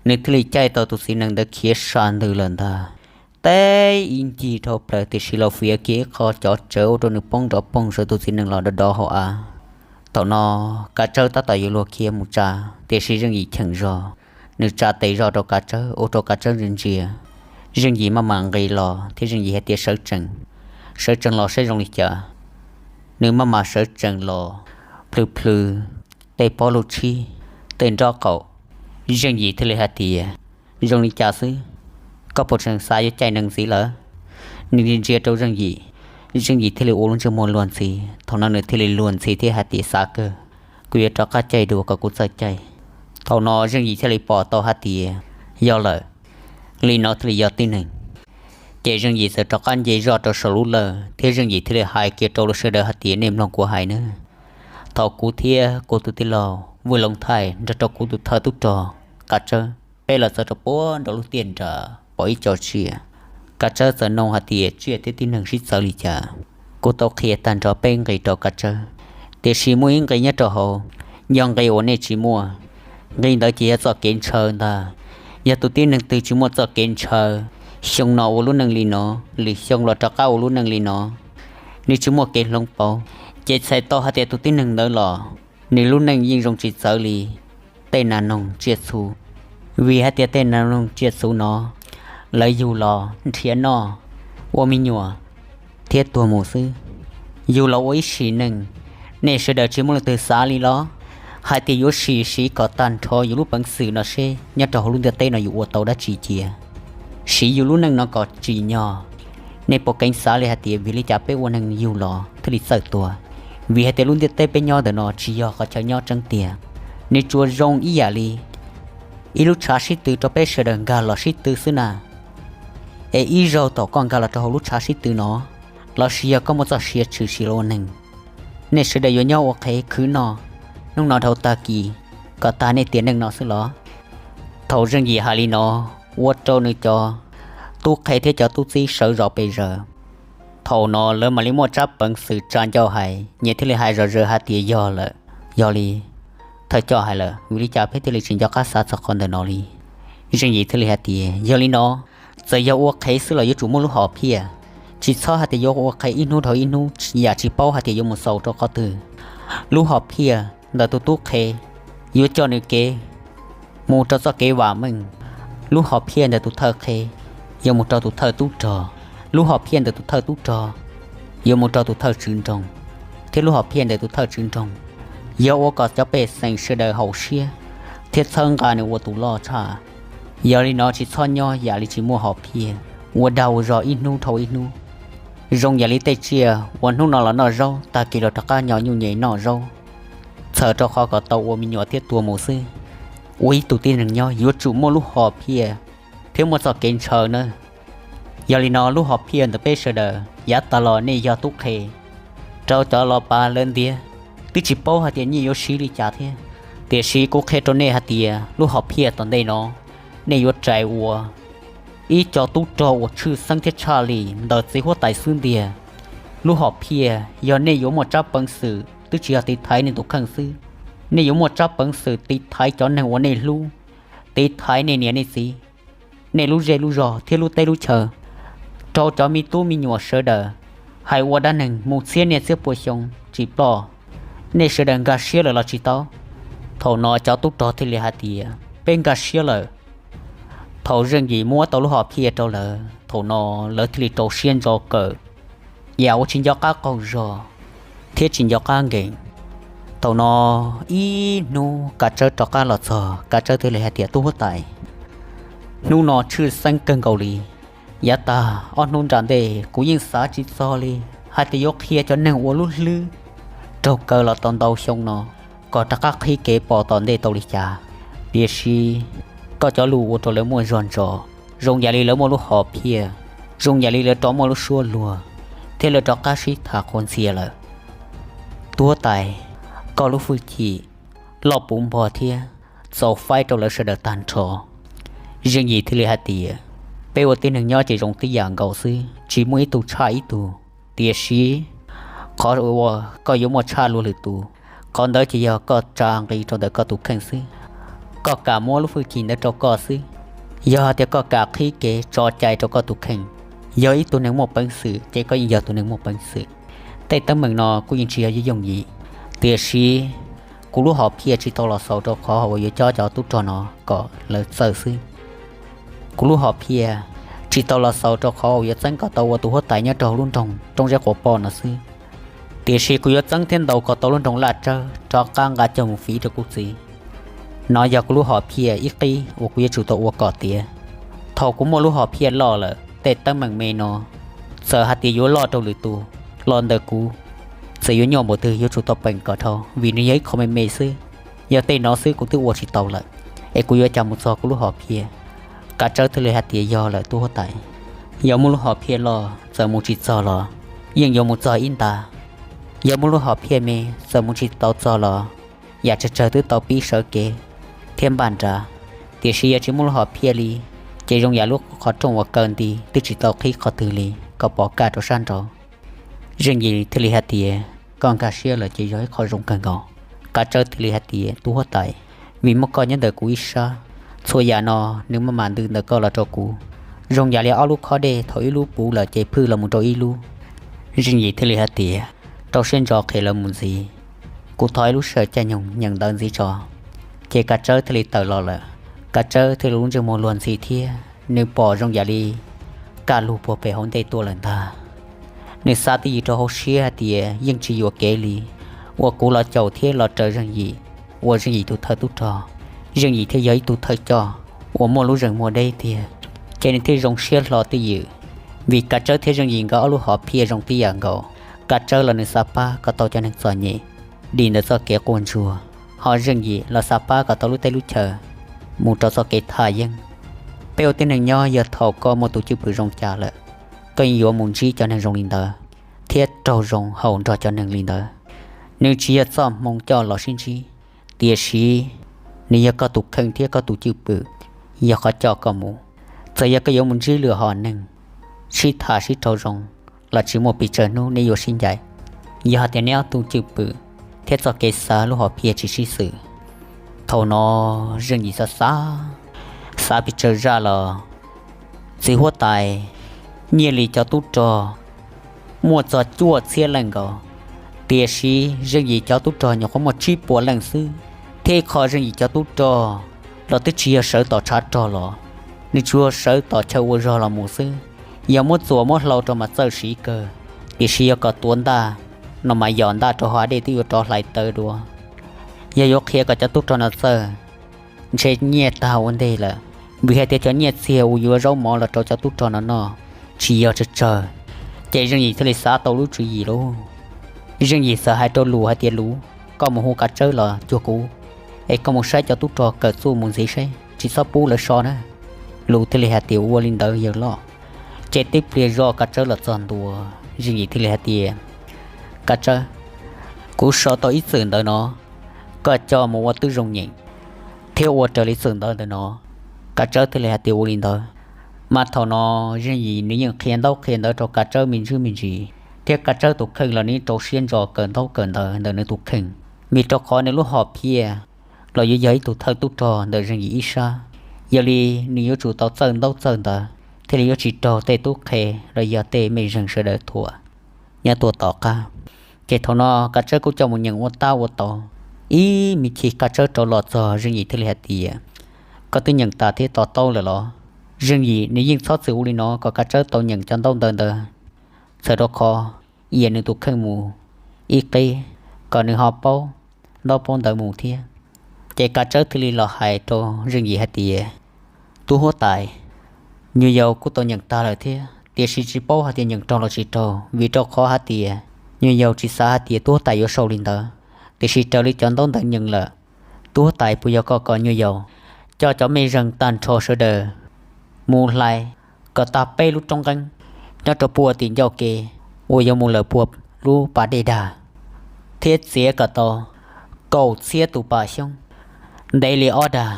nws thiaj li caij tau tus txiv nees ntawd khiav sab ntws lawm ntag. Teb ib ncig dhau plaws tiam sis los fiav kiag ib qho cov tsawv ua rau nws poob nrov poog saum tus txiv nees los dov dov hauv av. Thaum no kav tsawb tab tom yuav luag khiav mus tsa, tiam sis Zeej Yim cheem zog, nws tsa tes zog rau kav tsawb ua rau kav tsawb ntsia ntsia. Zeej Yim maj mam nqis los thiab Zeej Yim hais tias, sawv tsees, sawv tsees los saib zoo li cas. nws maj mam sawv tsees los plhws plhws tej pob lub tshib, tej nrob qaum. Zeej Yim thiaj li hais tias, Zoo li cas xwb? Koj puas tseem xav yuav caij nees ntxiv lawm? Nws ntsia rau Zeej Yim, Zeej Yim thiaj li ua lub ntsej muag luag ntxhi. Thaum no nws thiaj li luag ntxhi thiab hais tias, Xav kawg, kuv yuav rov qab caij dua kom kuv txawj caij. Thaum no Zeej Yim thiaj li pom tau hais tias yog lawm, li no thiaj li yog tib neeg. Ces Zeej Yim txawm rov qab nce zoj rau saum lub lawj thiab Zeej Yim thiaj li hais kiag rau lawv sawv daws hais tias, Nej mloog kuv hais nawb. Thaum kuv thiab kuv tus tij laug Vwj Loov Thaij nrog rau kuv tus thawj tub rog Kav Tsawb, peb los txog rau puag nram lub tiaj nram pom ib co tsiaj. Kav Tsawb txawm nug hais tias, Tsiaj thiab tib neeg sib txawv li cas? Kuv tau qhia tag nrho peb nqi rau Kav Tsawb, tiam sis muaj ib nqi nyob rau hauv, yog nqi uas nej tsis muaj. Nqi ntawd ces yog txoj kev ntshaw ntag. Yog tus tib neeg twg tsis muaj txoj kev ntshaw, xyoo no ua lub neej li no, lwm xyoo los rov qab ua lub neej li no, nws tsis muaj kev hloov pauv, ces txhais tau hais tias tus tib neeg ntawd los nws lub neej yeej zoo tsis txawv li tej nas noog tsiaj txhu. Vim hais tias tej nas noog tsiaj txhu no, lawv yug los nrhiav noj, ua me nyuam thiab tuag mus xwb, yug los ua ib sim neej. Nej sawv daws tsis muaj leej twg xav li los hais tias yuav sim siv kom tag nrho yus lub peev xwm no seb nyob rau hauv lub ntiaj teb no yus ua tau dab tsi cia, siv yus lub neej no kom tsim nyog. Nej puas keev xav li hais tias vim li cas peb ua neeg yug los thiaj li txawj tuag? Vim hais tias lub ntiaj teb peb nyob ntawm no tsis yog qhov chaw nyob tseeb tiag, nws tsuas zoo ib yam li ib lub tshav sib tw rau peb sawv daws nkag los sib tw xwb na. Es ib zaug thaum koj nkag los rau hauv lub tshav sib tw no, los sis yog koj muaj txoj sia tshwm sim los ua neeg, nej sawv daws yuav nyob ua qhev khwv noj hnub no dhau tag kis kom tag nej tiam neej no xwb los? Thaum Zeej Yim hais li no, ua rau nws cov tub qhe thiab cov tub txib sawv zos pes zaws. Thaum no lawv mam li muaj tsab peev xwm tsa ncauj hais, nyias thiaj li hais zom zaws hais tias yog lawm. Yog li, thawj coj hais lawm, vim li cas peb thiaj li tsis nco qab xav txog qhov ntawm no li? Zeej Yim thiaj li hais tias yog li no, txawm yog ua qhev xwb los yuav tsum muaj lub hom phiaj, tsis txhob hais tias yuav ua qhev ib hnub dhau ib hnub yam tsis paub hais tias yuav mus xaus rau qhov twg. Lub hom phiaj ntawm tus tub qhe yuav coj nws kev mus rau txoj kev vam meej. Lub hom phiaj ntawm tus thawj qhe yuav mus rau tus thawj tub rog, lub hom phiaj ntawm tus thawj tub rog yuav mus rau tus thawj tswv nroog, thiab lub hom phiaj ntawm tus thawj tswv nroog yog ua kom cov pej xeem sawv daws haum siab thiab txhawb nqa nws ua tus loj tshaj. Yog li no tsis txhob nyob yam li tsis muaj hom phiaj, ua dag ua zog ib hnub dhau ib hnub, zoo yam li tej tsiaj uas hnub no los noj zaub, tag kis los rov qab nyo nyuj nyem noj zaub, txhawm rau qhov kom tau ua me nyuam thiab tuag mus xwb. Ua ib tug tib neeg nyob yuav tsum muaj lub hom phiaj thiab muaj txoj kev ntshaw nawb. Yog li no lub hom phiaj ntawm peb sawv daws yav tas los nej yog tub qhe, rau cov los pav lawv ntiav, twb tsis paub hais tias nej yuav siv li cas thiab. Tiam sis kuv qhia rau nej hais tias lub hom phiaj tom ntej no, nej yuav rais ua ib co tub rog uas tshwj xeeb thiab tshaj li ntawm txiv huab tais xwb ntiag. Lub hom phiaj yog nej yuav muaj tsab peev xwm twb tsis yog tiv thaiv nej tus kheej xwb, nej yuav muaj tsab peev xwm tiv thaiv cov neeg uas nej hlub, tiv thaiv nej niam nej txiv, nej lub zej lub zog thiab lub teb lub chaw, rau cov me tub me nyuam sawv daws, hais ua dab neeg mus txhiab niaj txhiab pua xyoo tsis ploj. Nej sawv daws nkag siab lawm los tsis tau? Thaum no cov tub rog thiaj li hais tias peb nkag siab lawm. Thaum Zeej Yim muab tau lub hom phiaj rau lawv, thaum no lawv thiaj li rau siab ntso kawm, yam uas tsis nco qab qaug zog thiab tsis nco qab nkees. Thaum no ib hnub Kav Tsawb rov qab los txog, Kav Tsawb thiaj li hais tias, Tub huab tais, hnub no tshwj xeeb kawg nkaus li. Yav tag ob hnub nram ntej kuv yeej xav tsis txog li hais tias yuav qhia cov neeg ua lub hlwb raug kaw los tau ntau xyoo no kom rov qab qhib kev pom tom ntej tau li cas. Tiam sis koj cov lus ua rau lawv muaj zog ntsos, zoo yam li lawv muaj lub hom phiaj, zoo yam li lawv rov muaj lub suab luag, thiab lawv rov qab sib tham qhuas ntxhias lawm. Tub huab tais, koj lub hwj chim loj puv npo thiab txaus faib rau lawv sawv daws tag nrho. Zeej Yim thiaj li hais tias, Peb ua tib neeg nyob ces zoo tib yam nkaus xwb, tsis muaj ib tug tshaj ib tug. Tiam sis qhov uas koj yuav muaj tshaj luag lwm tus, qhov ntawd ces yog koj tsa nqi rau ntawm koj tus kheej xwb. Koj kam muab lub hwj chim ntawd rau koj xwb. Yog hais tias koj kam qhib kev tso cai rau koj tus kheej, yog ib tug neeg muaj peev xwm ces koj yeej yog tus neeg muaj peev xwm. Tej teeb meem no kuj yeej tsis yog yooj yim, tiam sis kuv lub hom phiaj tsis tau los xaus rau qhov uas yuav cob cov tub rog no kom lawv txawj xwb. Kuv lub hom phiaj tsis tau los xaus rau qhov uas yuav txeeb kom tau ua tus huab tais nyob rau hauv lub nroog Roob Zeb Quav Poj no xwb. Tiam sis kuv yuav txeeb thiab ntaus kom tau lub nroog Laj Tsawb rov qab nqa coj mus fiv rau kuv txiv. Nov yog kuv lub hom phiaj ib qib uas kuv yuav tsum tau ua kom tiav. Thaum kuv muaj lub hom phiaj loj lawm, tej teeb meem me no, txawm hais tias yuav loj rau lwm tus, los ntawm kuv, txawm yuav nyuaj npaum twg yuav tsum tau peem kom dhau, vim nws yog ib qho me me xwb. Yog tej no xwb kuv twb ua tsis tau lawm, es kuv yuav cas mus txog kuv lub hom phiaj? Kav Tsawb thiaj li hais tias, yog lawm tub huab tais, yog muaj lub hom phiaj loj txawm mus tsis txog los yeej yuav mus txog ib nta. Yog muaj lub hom phiaj me txawm mus tsis tau txog los yam tsawg tsawg twb tau pib sawv kev thiab npaj nra. Tiam sis yog tsis muaj lub hom phiaj li, ces zoo yam lub qhov rooj uas kaw nti twb tsis tau qhib qhov twg li kom pov kaj rau sab nraud. Zeej Yim thiaj li hais tias, koj nkag siab lawm ces yog ib qho zoo kawg nkaus. Kav Tsawb thiaj li hais tias, tub huab tais, vim muaj koj nyob ntawm kuv ib sab, txhua yam no nws maj mam ntws ntawm koj los rau kuv, zoo yam li ob lub khob dej thaum ib lub puv lawm ces phwj los mus rau ib lub. Zeej Yim thiaj li hais tias, rau siab ntso qhia lawv mus ntxiv, kuv thov ib lub sij hawm caij nyoog nyeem ntawv ntxiv tso. Ces Kav Tsawb thiaj li tawm los lawm. Kav Tsawb thiaj li lub ntsej muag luag ntxhi thiab nws pom zoo yam li kaj lug puag pem hauv ntej tuaj lawm ntag. Nws xav twj ywm rau hauv siab hais tias, yeej tsis yuam kev li uas kuv los caum thiab los raws Zeej Yim ua Zeej Yim tus thawj tub rog, Zeej Yim thiaj yog ib tug thawj coj uas muaj lub zeem muaj deb tiag. Ces nws thiaj zoo siab hlo twj ywm, vim Kav Tsawb thiab Zeej Yim nkawd ob lub hom phiaj zoo tib yam nkaus. Kav Tsawb los nws xav pab kom tau cov neeg txom nyem dim ntawm txoj kev quaj ntsuag, ho Zeej Yim los xav pab kom tau lub teb lub chaw mus rau txoj kev thaj yeeb. Peb ua tib neeg nyob, yog thaum koj muaj tus cwj pwm zoo cas lawm, koj yeej yuav mus ntsib cov neeg zoo li ntawd thiab raug zoo haum nrog cov neeg li ntawd. Nws tsis yog txoj hmoo coj los sib ntsib, tiam sis nws yog koj tus kheej thiab koj tus cwj pwm, yog qhov coj koj mus. Txawm yog koj yuav mus ntsib lwm hom neeg sib tham sib raug zoo los tsis muaj pes tsawg hnub nej yuav sib ncaim, yog hais tias neb ob tug cwj pwm thiab txoj kev xav lub hom phiaj tsis sib xws. Thaum no Zeej Yim xav xav, xav pes tsawg zaj los, txiv huab tais Nyiaj Lis cov tub rog muaj txog cuaj txhiab leej nkaus, tiam sis Zeej Yim cov tub rog nyuam qhuav muaj tsib puas leej xwb, thiab ib qho Zeej Yim cov tub rog los twb tsis yog sawv tom tshav rog los, nws tsuas sawv tom chaw ua zog los mus xwb. Yog muab txuas muab hlau rau mas txawj siv kawg, tiam sis yog kom tuav ntaj no mas yom ntaj rau hav dej twb yuav rov hlais tawv dua. Yog yuav qhia kom cov tub rog no txawj, ntshe nyiaj tag ua ntej lawm, vim hais tias cov nyiaj txiag uas yuav zaub mov los rau cov tub rog no noj tsis yog tsawg tsawg. Ces Zeej Yim thiaj li xav tau lub tswv yim lauj. Zeej Yim txawm hais rau Lus hais tias, Lus, koj mus hu Kav Tsawb los cuag kuv, es koj mus saib cov tub rog kawm txuj mus ntxiv seb, tsis txhob pub lawv so na. Lus thiaj li hais tias, Ua li ntawd yawg loj. Ces tib pliag zoj Kav Tsawb los txog ntua, Zeej Yim thiaj li hais tias, Kav Tsawb, kuv sau tau ib txwm ntawv no, koj coj mus ua tib zoo nyeem thiab ua raws li txwm ntawv ntawm no. Kav Tsawb thiaj li hais tias, Ua li ntawd. Mas thaum no Zeej Yim nws yeej qhia ntaub qhia ntawv rau Kav Tsawb me ntsis me ntsis, thiab Kav Tsawb tus kheej los nws rau siab ntso kawm ntaub kawm ntawv ntawm nws tus kheej, vim rau qhov nws lub hom phiaj los yuav yog ib tug thawj tub rog ntawm Zeej Yim ib sab. Yog li nws yuav tsum tau txawj ntaub txawj ntawv thiaj li yuav tsis raug tej tub qhe los yog tej mej zeeg sawv daws thuam nyob tuaj tom qab. Ces thaum no Kav Tsawb kuj coj mus nyeem ua tab ua tau. Ib me chim Kav Tsawb rov los txog, Zeej Yim thiaj li hais tias, Koj twb nyeem tas thiab to taub lawm los? Zeej Yim nws yeej txhob txwm ua li no kom Kav Tsawb tau nyeem cov ntaub ntawv ntawd, txhawm rau qhov ias nws tus kheej mus ib qib kom nws ho paub ntaub paub ntawv mus thiab. Ces Kav Tsawb thiaj li los hais rau Zeej Yim hais tias, Tub huab tais, nyuag yaus kuj tau nyeem tag lawm thiab, tiam sis tsis paub hais tias nyeem raug los tsis raug, vim rau qhov hais tias nyuag yaus tsis xav hais tias tub huab tais yuav sau li ntawd, tiam sis raws li cov ntaub ntawv nyeem lawm. Tub huab tais, puas yog koj kom nyuag yaus coj cov mej zeeg tag nrho sawv daws mus hlais kom tag peb lub roob nqeeb nyob rau puag tim ncauj ke uas yuav mus lawm puag lub pas dej dag, thiab txiav kom tau kaum txhiab tus pas xyoob, ntev li ob dag,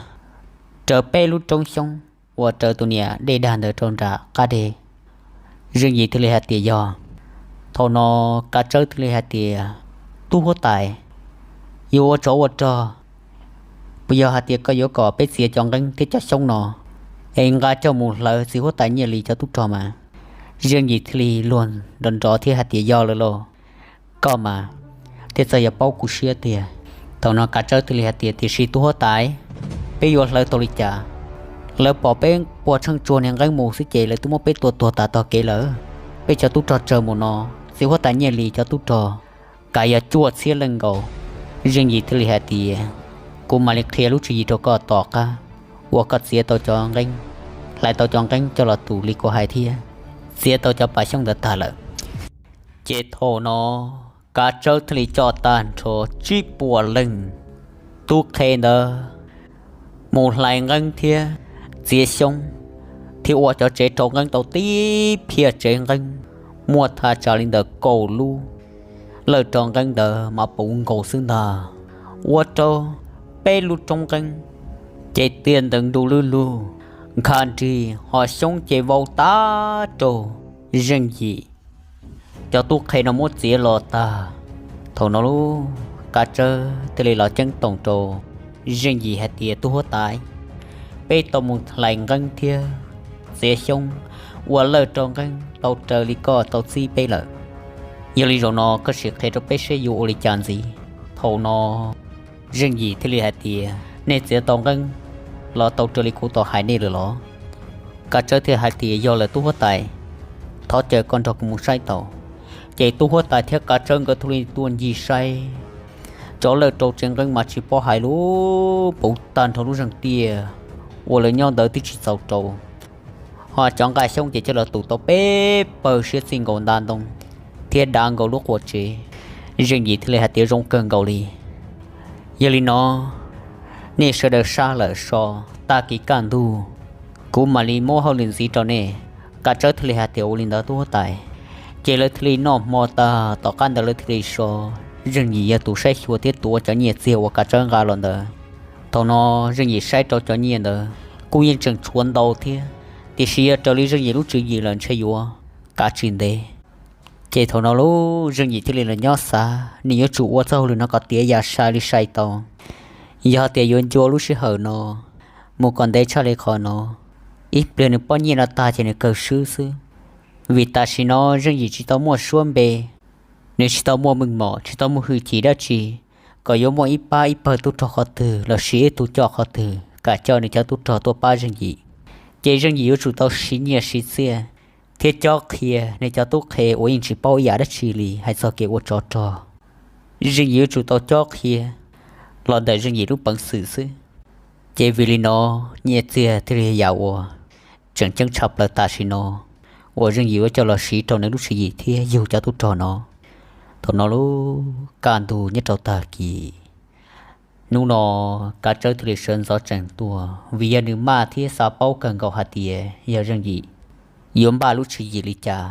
raws peb lub roob xyoob uas raws tus niam dej dag ntawd rau nram qab deg? Zeej Yim thiaj li hais tias, Yog. Thaum no Kav Tsawb thiaj li hais tias, Tub huab tais, yuav ua tsov ua rog, puas yog hais tias koj yuav kom peb txiav cov nqeeb thiab cov xyoob no es nqa coj mus hlawv txiv huab tais Nyiaj Lis cov tub rog mas? Zeej Yim thiaj li luag nrov nrov thiab hais tias, Yog lawm lauj, koj mas thiaj txawj yuav paub kuv siab tiag. Thaum no Kav Tsawb thiaj li hais tias, Tiam sis tub huab tais, peb yuav hlawv tau li cas? Lawv pom peb puas tsheej tsuag niag nqeeb mus xwb ces lawv twb muab peb tua tuag tas tog kev lawm. Peb cov tub rog tsawg mus no, txiv huab tais Nyiaj Lis cov tub rog kav yog cuaj txhiab leej nkaus. Zeej Yim thiaj li hais tias, kuv mam li qhia lub tswv yim rau koj tom qab uas koj txiav tau cov nqeeb, hlais tau cov nqeeb coj los tus li kuv hais thiab txiav tau cov pas xyoob ntawd tag lawm. Ces thaum no Kav Tsawb thiaj li coj tag nrho tsib puas leej tub qhe ntawd mus hlais nqeeb thiab txiav xyoob, thiab ua cov tsev rau nqeeb tau tib phiaj tsev nqeeb, muaj thaj tsam li ntawm kaum lub lawj rau nqeeb ntawd mas puv nkaus xwb ntag. Ua rau peb lub roob nqeeb ces tiaj ntees ntuj lwb lug, nkha nrig ho xyoob ces vau tag rau Zeej Yim cov tub qhe no muab txiav los tag. Thaum no lub Kav Tsawb thiaj li los ceeb toom rau Zeej Yim hais tias, tub huab tais, peb tau mus hlais nqeeb thiab txiav xyoob ua lawj rau nqeeb tau raws li koj tau txib peb lawm. Yog li zaum no koj sim qhia rau peb saib yuav ua li cas ntxiv. Thaum no Zeej Yim thiaj li hais tias, nej txiav tau nqeeb los tau raws li kuv tau hais nej lawm los? Kav Tsawb thiaj hais tias, yog lawm tub huab tais, thov caw koj nrog kuv mus saib tau. Ces tub huab tais thiab Kav Tsawb nkawd thiaj li tuaj ncig saib, cov lawj rau tsev nqeeb mas tsis paub hais lub puv tag nrho lub zeeg tiaj uas lawv nyob ntawd twb tsis txaus rau, ho cov nqaij xyoob ces coj los tus tau peb pawg siab txij nkaus nta ntoo thiab dav nkaus lub quas tsev. Zeej Yim thiaj li hais tias, zoo kawg nkaus li. Yog li no nej sawv daws sab lawm so, tag kis kaj ntug kuv mam li muab hauj lwm ntxiv rau nej. Kav Tsawb thiaj li hais tias, ua li ntawd tub huab tais. Ces lawv thiaj li noj hmo tag tom qab ntawd lawv thiaj li so. Zeej Yim yog tus saib xyuas thiab tuav cov nyiaj txiag uas Kav Tsawb nqa los ntawd. Thaum no Zeej Yim saib rau cov nyiaj ntawd kuj yeej tseem tshuav ntau thiab, tiam sis yog raws li Zeej Yim lub tswv yim lawm ntshe yuav kav tsis ntev. Ces thaum no lub Zeej Yim thiaj li los nyob xav nws yuav tsum ua txoj hauj lwm no kom tiav yam sai li sai tau. Yog tias yuav ncua lub sij hawm no mus kom ntev tshaj li qhov no, ib pliag nws pob nyiaj no tag ces nws kawg swb xwb. Vim tam sim no Zeej Yim tsis tau muaj suab npe, nws tsis tau muaj meej mom, tsis tau muaj hwj chim dab tsi kom yuav muaj ib pab ib pawg tub rog qhov twg los sis ib tug coj qhov twg kam coj nws cov tub rog tuaj pab Zeej Yim. Ces Zeej Yim yuav tsum tau siv nyiaj siv txiaj thiab cob qhia nws cov tub qhe uas yeej tsis paub ib yam dab tsi li hais txog kev ua tsov rog. Zeej Yim yuav tsum tau cob qhia los ntawm Zeej Yim lub peev xwm xwb. Ces vim li no nyiaj txiag thiaj li yam uas tseem ceeb tshaj plaws tam sim no uas Zeej Yim yuav coj los siv rau nws lub tswv yim thiab yug cov tub rog no. Thaum no lub kaj ntug nyob rau tag kis, hnub no Kav Tsawb thiaj li sawv ntxov tsees tuaj vim yog nws maj thiab xav paub kawg nkaus hais tias yog Zeej Yim yuav npaj lub tswv yim li cas.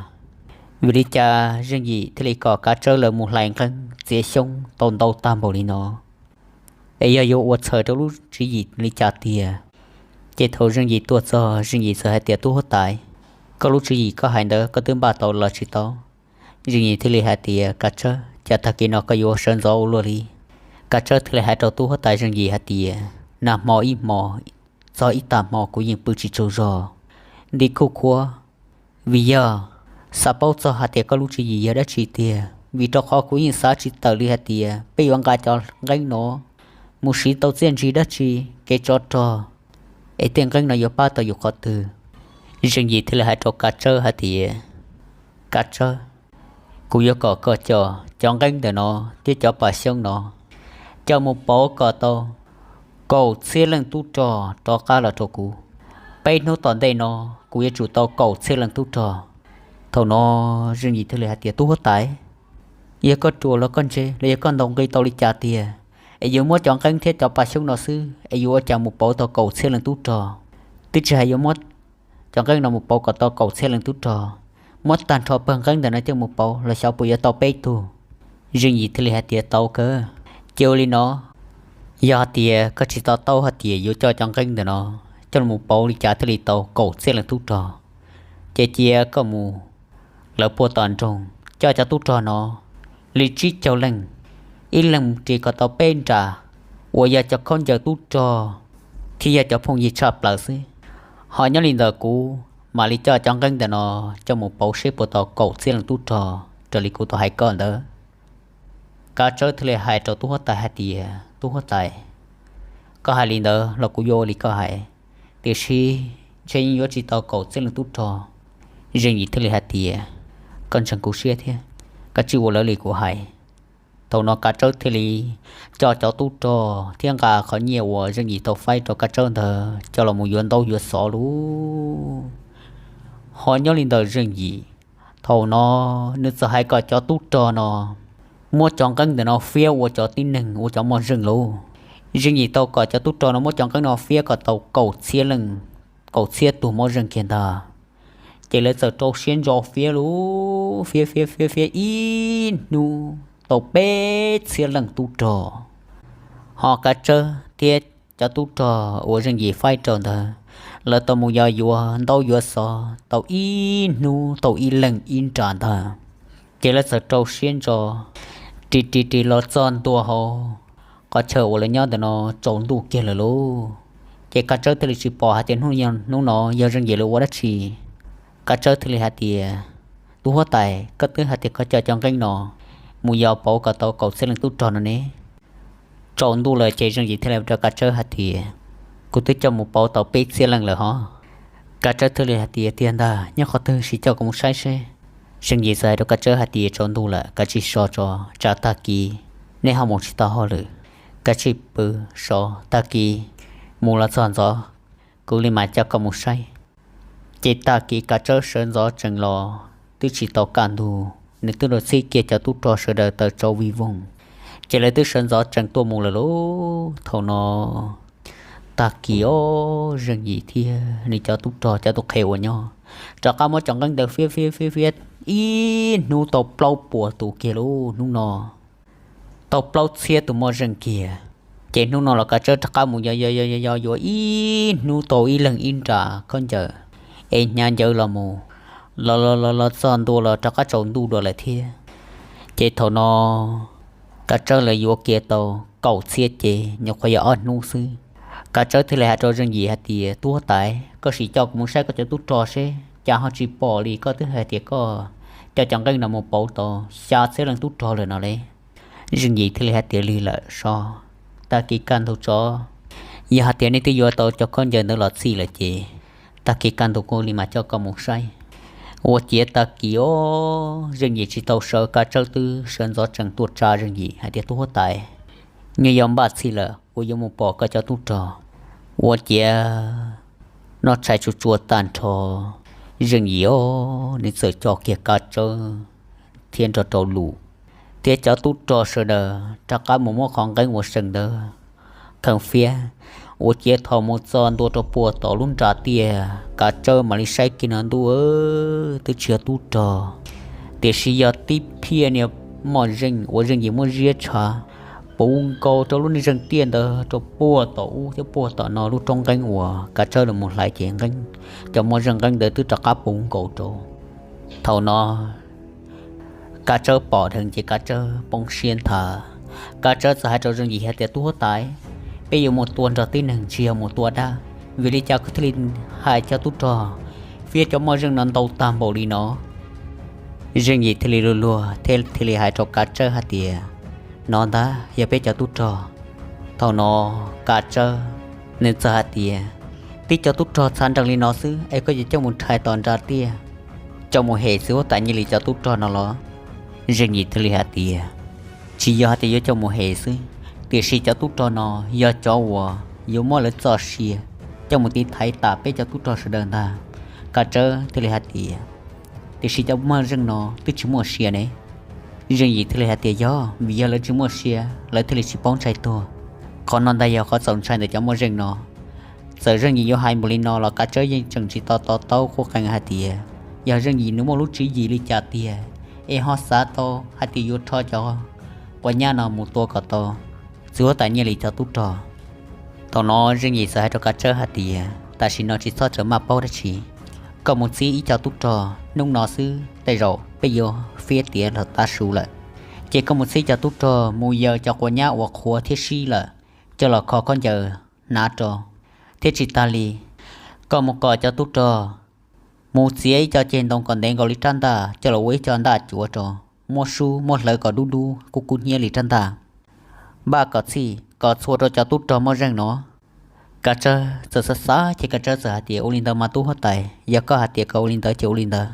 Vim li cas Zeej Yim thiaj li kom Kav Tsawb lawv mus hlais nqeeb txiav xyoob tau ntau tag npaum li no, es yog yuav ua txhaws rau lub tswv yim li cas tiag? Ces thaum Zeej Yim tuaj txog, Zeej Yim txawm hais tias, tub huab tais, koj lub tswv yim koj hais ntawd koj twb npaj tau los tsis tau? Zeej Yim thiaj li hais tias, Kav Tsawb, cas tag kis no koj yuav sawv ntxov ua luaj li? Kav Tsawb thiaj li hais rau tub huab tais Zeej Yim hais tias, nag hmo ib hmo txog ib tag hmo kuv yeej pw tsis tsaug zog, nti kuj khuab, vim yog xav paub txog hais tias koj lub tswv yim yog dab tsi tiag, vim rau qhov kuv yeej xav tsis tawm li hais tias peb yuav nqa cov nqeeb no mus siv tau txiaj ntsig dab tsi, kev tsov rog, es tej nqeeb no yuav pab tau yus qhov twg. Zeej Yim thiaj li hais rau Kav Tsawb hais tias, Kav Tsawb, kuv yuav kom koj coj cov nqeeb ntawm no thiab cov pas xyoob no coj mus pauv kom tau kaum txhiab leej tub rog rov qab los rau kuv. Peb hnub tom ntej no kuv yuav tsum tau kaum txhiab leej tub rog. Thaum no Zeej Yim thiaj li hais tias, tub huab tais, yog koj ruam los koj ntse los yog koj ntaus nqi tau li cas tiag, es yuav muab cov nqeeb thiab cov pas xyoob no xwb es yuav ua cas mus pauv tau kaum txhiab leej tub rog? Twb tsis hais yuav muab cov nqeeb no mus pauv kom tau kaum txhiab leej tub rog, muab tag nrho pawg nqeeb ntawm no coj mus pauv los xyov puas yuav tau peb tug. Zeej Yim thiaj li hais tias, tau kawg, cia ua li no, yog hais tias koj tsis to taub hais tias yuav coj cov nqeeb ntawm no coj los pauv li cas thiaj li tau kaum txhiab leej tub rog, ces cia koj mus lawv puag tom nroog coj cov tub rog no li tsib caug leej, ib leeg ris kom tau peb nra uas yog cov khaub ncaws tub rog thiab yog cov phooj ywg tshaj plaws xwb. Ho nyob li ntawm kuv mam li coj cov nqeeb ntawm no coj mus pauv seb puas tau kaum txhiab leej tub rog raws li kuv tau hais koj ntawd. Kav Tsawb thiaj li hais rau tub huab tais hais tias, tub huab tais, koj hais li ntawd los kuv yuav ua li koj hais, tiam sis ntshe yeej yuav tsis tau kaum txhiab leej tub rog. Zeej Yim thiaj li hais tias, koj ntseeg kuv siab thiab, koj tsij ua raws li kuv hais. Thaum no Kav Tsawb thiaj li coj cov tub rog thiab nqa qhov nyiaj uas Zeej Yim tau faib rau Kav Tsawb ntawd coj los mus yuav ntaub yuav xov lauj. Ho nyob li ntawm Zeej Yim, thaum no nws txawm hais kom cov tub rog no muab cov nqeeb ntawm no fiab ua cov tib neeg ua cov moj zeej lauj. Zeej Yim tau kom cov tub rog no muab cov nqeeb no fiab kom tau kaum txhiab leej, kaum txhiab tug moj zeej kiag ntag. Ces lawv txawm rau siab ntso fiab lauj, fiab fiab fiab fiab ib hnub tau peb txhiab leej tub rog. Ho Kav Tsawb thiab cov tub rog uas Zeej Yim faib rau ntawd, lawv tau mus yos yuav ntaub yuav xov tau ib hnub tau ib leeg ib nra ntag. Ces lawv txawm rau siab ntso ris ris ris los txog ntua hauv qhov chaw uas lawv nyob ntawm no tsaus ntuj kiag lawm lauj. Ces Kav Tsawb thiaj li tsis pom hais tias hnub no yog Zeej Yim lawv ua dab tsi. Kav Tsawb thiaj li hais tias, Tub huab tais, koj twb hais tias koj coj cov nqeeb no mus yos pauv kom tau kaum txhiab leej tub rog no ne. Tsaus ntuj lawm ces Zeej Yim thiaj li rau Kav Tsawb hais tias, Kuv twb coj mus pauv tau peb txhiab leej lawm hov. Kav Tsawb thiaj li hais tias, Tiag ntag, nyob qhov twg sim coj kuv mus saib seb. Zeej Yim txawm hais rau Kav Tsawb hais tias, Tsaus ntuj lawm, kav tsij so tso, tsam tag kis neb ho mus tsis tau hauj lwm. Kav tsij pw so, tag kis mus los txog ntxov kuv li mam coj koj mus saib. Ces tag kis Kav Tsawb sawv ntxov tsees los twb tsis tau kaj ntug, nws twb los txhib kiag cov tub rog sawv daws tawm tsau vij voog. Ces lawv twb sawv ntxov tsees tuaj mus lawm lauj. Thaum no tag kis os, Zeej Yim thiab nws cov tub rog cov tus qhe uas nyob rov qab muab cov nqeeb ntawd fiab fiab fiab fiab ib hnub tau plaub puas tus kiag lauj. Hnub no tau plaub txhiab tus moj zeej kiag. Ces hnub no los Kav Tsawb rov qab mus yos yos yos yos yuav ib hnub tau ib leeg ib nra khaub ncaws, es hnyav ncawv los mus, los los los los txog ntua los rov qab tsaus ntuj dua lawm thiab. Ces thaum no Kav Tsawb lawv yuav kiag tau kaum txhiab ces nyuam qhuav yog ob hnub xwb. Kav Tsawb thiaj li hais rau Zeej Yim hais tias, Tub huab tais, koj sim coj kuv mus saib koj cov tub rog seb, cas ho tsis pom li, koj twb hais tias koj coj cov nqeeb no mus pauv tau xya txhiab leej tub rog lawm no li. Zeej Yim thiaj li hais tias, Lig lawm so, tag kis kaj ntug tso, yog hais tias nej twb yuav tau cov khaub ncaws ntawd los txhij lawm ces tag kis kaj ntug kuv li mam coj koj mus saib. Ua ciav tag kis os, Zeej Yim tsis tau sawv, Kav Tsawb twb sawv ntxov tsees tuaj tsa Zeej Yim hais tias, Tub huab tais, nyuag yog npaj txhij lawm, kuv yuav mus pom koj cov tub rog. Ua ciav noj tshais tsuag tsuag tag nrho, Zeej Yim os, nws txawm coj kiag Kav Tsawb thiab nrog rau Lus thiab cov tub rog sawv daws rov qab mus muab qhov nqeeb uas seem ntawd kheej fiab. Ua ciav thaum mus txog ntua rau puag tom lub nra tiaj, Kav Tsawb mam li saib kiag no ntuj, twb tsis yog tub rog, tiam sis yog tib phiaj niag moj zeej uas Zeej Yim muab ziab tshav puv nkaus rau lub niag zeej tiaj ntawd rau puag tom ub thiab puag tom no lub roob nqeeb uas Kav Tsawb los mus hlais ces nqeeb, cov moj zeej nqeeb ntawd twb rov qab puv nkaus rau. Thaum no Kav Tsawb pom dheev ces Kav Tsawb poob siab nthav. Kav Tsawb txawm hais rau Zeej Yim hais tias, Tub huab tais, peb yuav mus tua nrog tib neeg tsis yog mus tua dab, vim li cas koj thiaj li hais cov tub rog fiab cov moj zeej no ntau tag npaum li no? Zeej Yim thiaj li luag luag thiab thiaj li hais rau Kav Tsawb hais tias, Nov ntag yog peb cov tub rog. Thaum no Kav Tsawb nws txawm hais tias, Tib cov tub rog txhav nrees li no xwb es koj yuav coj mus rhais tom nra tiaj, coj mus hem txiv huab tais Nyiaj Lis cov tub rog no los? Zeej Yim thiaj li hais tias, Tsis yog hais tias yuav coj mus hem xwb, tiam sis cov tub rog no yog cov uas yuav muab lawv txoj sia coj mus tiv thaiv tas peb cov tub rog sawv daws ntag. Kav Tsawb thiaj li hais tias, Tiam sis cov moj zeej no twb tsis muaj sia ne. Zeej Yim thiaj li hais tias, Yog vim yog lawv tsis muaj sia lawv thiaj li tsis paub ntshai tuag. Qhov no ntag yog qhov txaus ntshai ntawm cov moj zeej no. Txawm Zeej Yim yuav hais npaum li no los Kav Tsawb yeej tseem tsis to to taub qub qees hais tias, yog Zeej Yim nws muaj lub tswv yim li cas tiag es ho xav tau hais tias yuav rho cov quav nyab no mus tua kom tau txiv huab tais Nyiaj Lis cov tub rog. Thaum no Zeej Yim txawm hais rau Kav Tsawb hais tias, Tam sim no tsis txhob tsaws maj paub dab tsi, koj mus txib ib co tub rog, hnub no xwb tej zaum peb yuav fiab tiav los tav su lawm. Ces koj mus txib cov tub rog mus yaws cov quav nyab uas qhuav thiab sib lawm coj los kho khaub ncaws hnav rau, thiab tsis tas li, koj mus kom cov tub rog mus txiav ib co ceg ntoo kom ntev nkaus li rab ntaj coj los ua ib co ntaj cuav rau, muab sub muab hlawv kom dub dub kub kub hnyiab li rab ntaj, npaj kom txhij kom txhua rau cov tub rog moj zeej no. Kav Tsawb txawm xav xav ces Kav Tsawb txawm hais tias, Ua li ntawd mas tub huab tais, yog koj hais tias kom ua li ntawd ces ua li ntawd.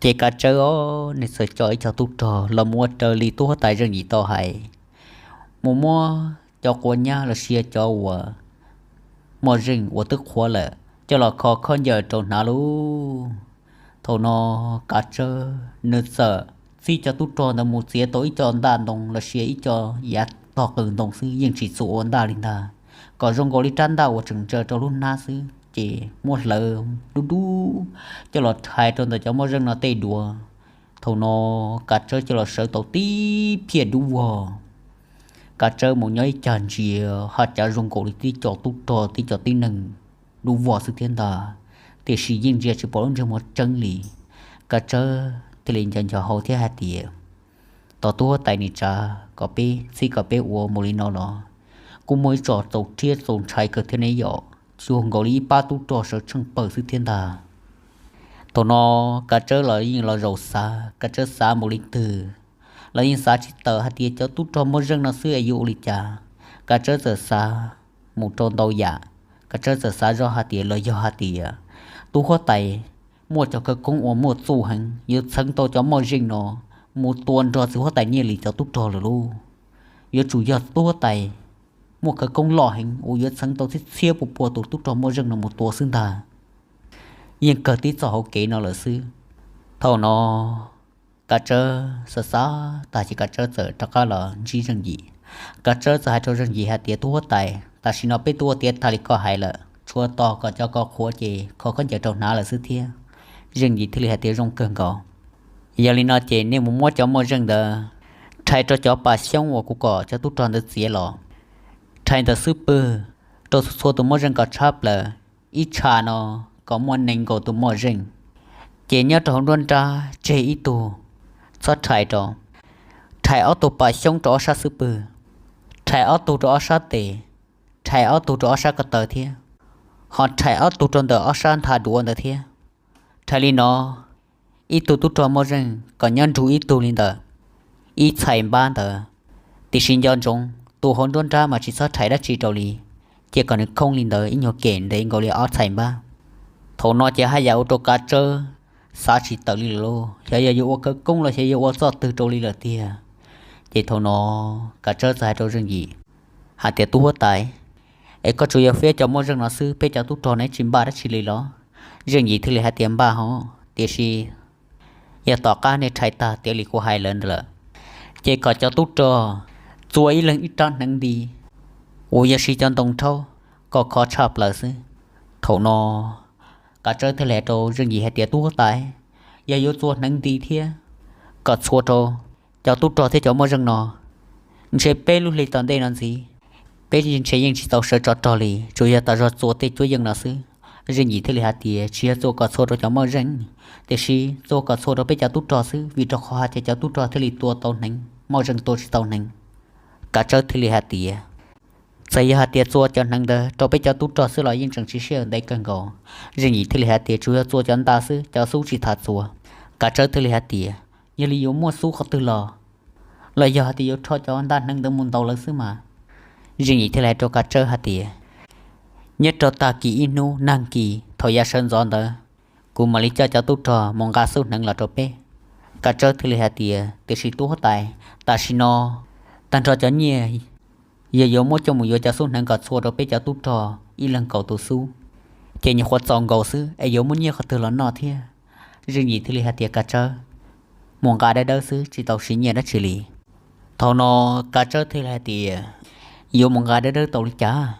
Ces Kav Tsawb os, nws txawm coj ib co tub rog los mus ua raws li tub huab tais Zeej Yim tau hais, mus muab cov quav nyab los sis cov uas moj zeej uas twb qhuav lawm coj los kho khaub ncaws rau hnav lauj. Thaum no Kav Tsawb nws txawm txib cov tub rog ntawd mus txiav tau ib co ntaj ntoo los sis ib co yav tog qws ntoo xwb, yeej tsis txua ua ntaj li ntag, kom zoo nkaus li rab ntaj uas tseem ntsaws rau lub hnab xwb, ces muab hlawv dub dub coj los rhais rau ntawm cov moj zeej no tej duav. Thaum no Kav Tsawb coj los sawv tau tib phiaj dub vog. Kav Tsawb mus nyob ib cag ntsia haj cav zoo nkaus li tib co tub rog tib co tib neeg dub vog xwb thiab ntag, tiam sis yeej ntsia tsis pom lub ntsej muag tseeb li. Kav Tsawb thiaj li nco nco hau thiab hais tias, tos tub huab tais nim tsav kom peb txib kom peb ua mus li no los kuj muaj ib tso txaus rhiab txaus ntshai kawg thiab ne yom, tsuas nkaus li ib pab tub rog sawv tsheej pawg xwb thiab ntag. Thaum no Kav Tsawb los yeej los zaum xav, Kav Tsawb xav mus li twg los yeej xav tsis tawm hais tias cov tub rog moj zeej no xwb es yuav ua li cas. Kav Tsawb txawm xav mus rau ntau yam, Kav Tsawb txawm xav zoj hais tias los yog hais tias tub huab tais muaj cov khawv koob uas muaj txuj heev yuav txheev tau cov moj zeej no mus tua nrog txiv huab tais Nyiaj Lis cov tub rog lawm lauj. Yuav tsum yog tub huab tais muaj khawv koob loj heev uas yuav txheev tau txhiab txhiab pua pua tus tub rog moj zeej no mus tua xwb ntag. Yeej kawg tib txoj hauv kev no lawm xwb. Thaum no Kav Tsawb xav xav tag ces Kav Tsawb txawm rov qab los ntsib Zeej Yim. Kav Tsawb txawm hais rau Zeej Yim hais tias, tub huab tais, tam sim no peb twb ua tiav tag li koj hais lawm, tshuav tos kom cov ko qhuav ces kho khaub ncaws rau hnav lawm xwb thiab. Zeej Yim thiaj li hais tias, zoo kawg nkaus. Yog li no ces nej mus muab cov moj zeej ntawd rhais rau cov pas xyoob uas kuv kom cov tub rog ntawd txiav los, rhais ntawm xub pwg rau txhua txhua tus moj zeej kom tshab plaws, ib tsham no kom muaj nees nkaum tus moj zeej. Ces nyob rau hauv nruab nrab tseg ib tug txhob rhais rau, rhais ob tug pas xyoob rau ob sab xub pwg, rhais ob tug rau ob sab tes, rhais ob tug rau ob sab ko taw thiab, ho rhais ob tug rau ntawm ob sab ntha duav ntawd thiab. Rhais li no, ib tug tub rog moj zeej kom nyob nrug ib tug li ntawd, ib txhais npab ntawd. Tiam sis nco ntsoov tus hauv nruab nrab mas tsis txhob rhais dab tsi rau li, cia kom nws khoob li ntawd ib nyuag kem ntev nkaus li ob txhais npab. Thaum no ces haj yam ua rau Kav Tsawb xav tsis tawm li lawm lauj, xyov yog yuav ua khawv koob los xyov yuav ua txoj twg rau li lawm tiag. Ces thaum no Kav Tsawb txawm hais rau Zeej Yim hais tias, tub huab tais, es koj tsuas yog fiab cov moj zeej no xwb, peb cov tub rog neb tsis npaj dab tsi li los? Zeej Yim thiaj li hais tias, npaj hos, tiam sis yog tom qab nej rhais tag tiav li kuv hais lawm ntawd lawm, ces kom cov tub rog txua ib leeg ib rab hneev nti uas yog siv cov ntoo rhaub kom khov tshaj plaws xwb. Thaum no Kav Tsawb thiaj li hais rau Zeej Yim hais tias, tub huab tais, yog yuav txua hneev nti thiab kom txhua rau cov tub rog thiab cov moj zeej no, ntshe peb lub hli tom ntej no ntxiv, peb ntshe yeej tsis tau sawv tsov rog li, tsuas yog tas zog txua tej cuab yeej no xwb. Zeej Yim thiaj li hais tias, tsis yog txua kom txhua rau cov moj zeej, tiam sis txua kom txhua rau peb cov tub rog xwb, vim rau qhov hais tias cov tub rog thiaj li tua tau hneev, moj zeej tua tsis tau hneev. Kav Tsawb thiaj li hais tias, txawm yog hais tias txua cov hneev ntawd rau peb cov tub rog xwb los yeej tseem tsis sij hawm ntev kawg nkaus. Zeej Yim thiaj li hais tias, tsuas yog txua cov ntaj xwb, cov xub tsis tas txua. Kav Tsawb thiaj li hais tias, yog li yuav muaj xub qhov twg los? Los yog hais tias yuav rho cov ntaj hneev ntawd mus ntaus lawv xwb mas? Zeej Yim thiaj li hais rau Kav Tsawb hais tias, nyob rau tag kis ib hnub nag kis thaum yav sawv ntxov ntawd, kuv mam li coj cov tub rog mus nqa xub hneev los rau peb. Kav Tsawb thiaj li hais tias, tiam sis tub huab tais, tam sim no tag nrho cov nyiaj yog yuav muab coj mus yuav cov xub hneev kom txhua rau peb cov tub rog ib leeg kaum tus xub, ces nyuam qhuav txaus nkaus xwb es yuav muaj nyiaj qhov twg los noj thiab? Zeej Yim thiaj li hais tias, Kav Tsawb, mus nqa dawb dawb xwb, tsis tau siv nyiaj dab tsi li. Thaum no Kav Tsawb thiaj li hais tias, yuav mus nqa dawb dawb tau li cas?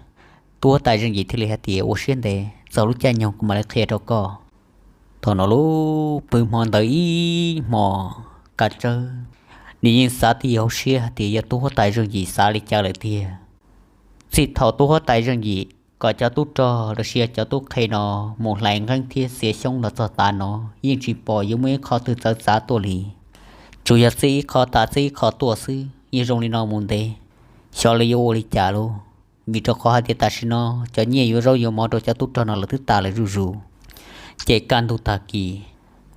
Tub huab tais Zeej Yim thiaj li hais tias, ua siab ntev, txog lub caij nyoog kuv mam li qhia rau koj. Thaum no lub pw hmo ntawd ib hmo, Kav Tsawb nws yeej xav tib hauv siab hais tias yog tub huab tais Zeej Yim xav li cas lawm tiag. Txij thaum tub huab tais Zeej Yim kom cov tub rog los sis cov tub qhe no mus hlais nqeeb thiab txiav xyoob los txog tav no, yeej tsis pom yuav muaj ib qho twg txawv txav tuaj li. Tsuas yog txij ib qho tas txij ib qho tuaj xwb, yeej zoo li no mus ntev, xyov li yuav ua li cas lauj. Vim rau qhov hais tias tam sim no cov nyiaj yuav zaub yuav mov rau cov tub rog no lawv twb tas lawm zuj zus. Ces kaj ntug tag kis,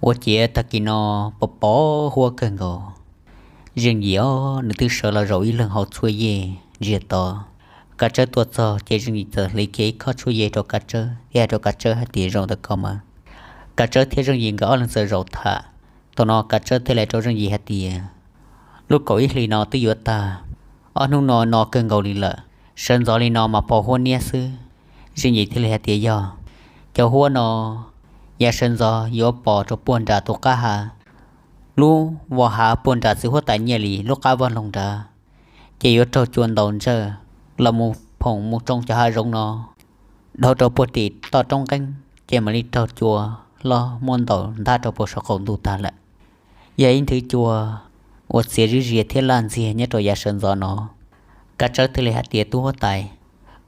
ua ciav tag kis no pos pos huab kawg nkaus. Zeej Yim os, nws twb sawv los zaum ib leeg hauv tshuaj yej ntsiag to. Kav Tsawb tuaj txog ces Zeej Yim txawm hliv kiag ib khob tshuaj yej rau Kav Tsawb thiab hais rau Kav Tsawb hais tias, zaum ntawm ko mas. Kav Tsawb thiab Zeej Yim nkawd ob leeg txawm zaum tham. Thaum no Kav Tsawb thiaj li rau Zeej Yim hais tias, lub kaum ib hlis no twb yuav tag, ob hnub no no kawg nkaus li lawm, sawv ntxov li no mas pos huab niab xwb. Zeej Yim thiaj li hais tias yog, cov huab no yav sawv ntxov yuav pos rau puag nram tus qab hav, lub vos hav puag nram txiv huab tais Nyiaj Lis lub qab vaj loog nrad, ces yuav raug cua ntaus ntsawj los mus phoom mus tsoo cov hav zoov no dhau rau puag tim toj roob nqeeb, ces mam li raug cua hlob muab ntaus ntab rau puag saum qaum ntuj tag lawm. Yog ib nthwv cua uas txias zib zias thiab laj ntxiag nyob rau yav sawv ntxov no. Kav Tsawb thiaj li hais tias, tub huab tais,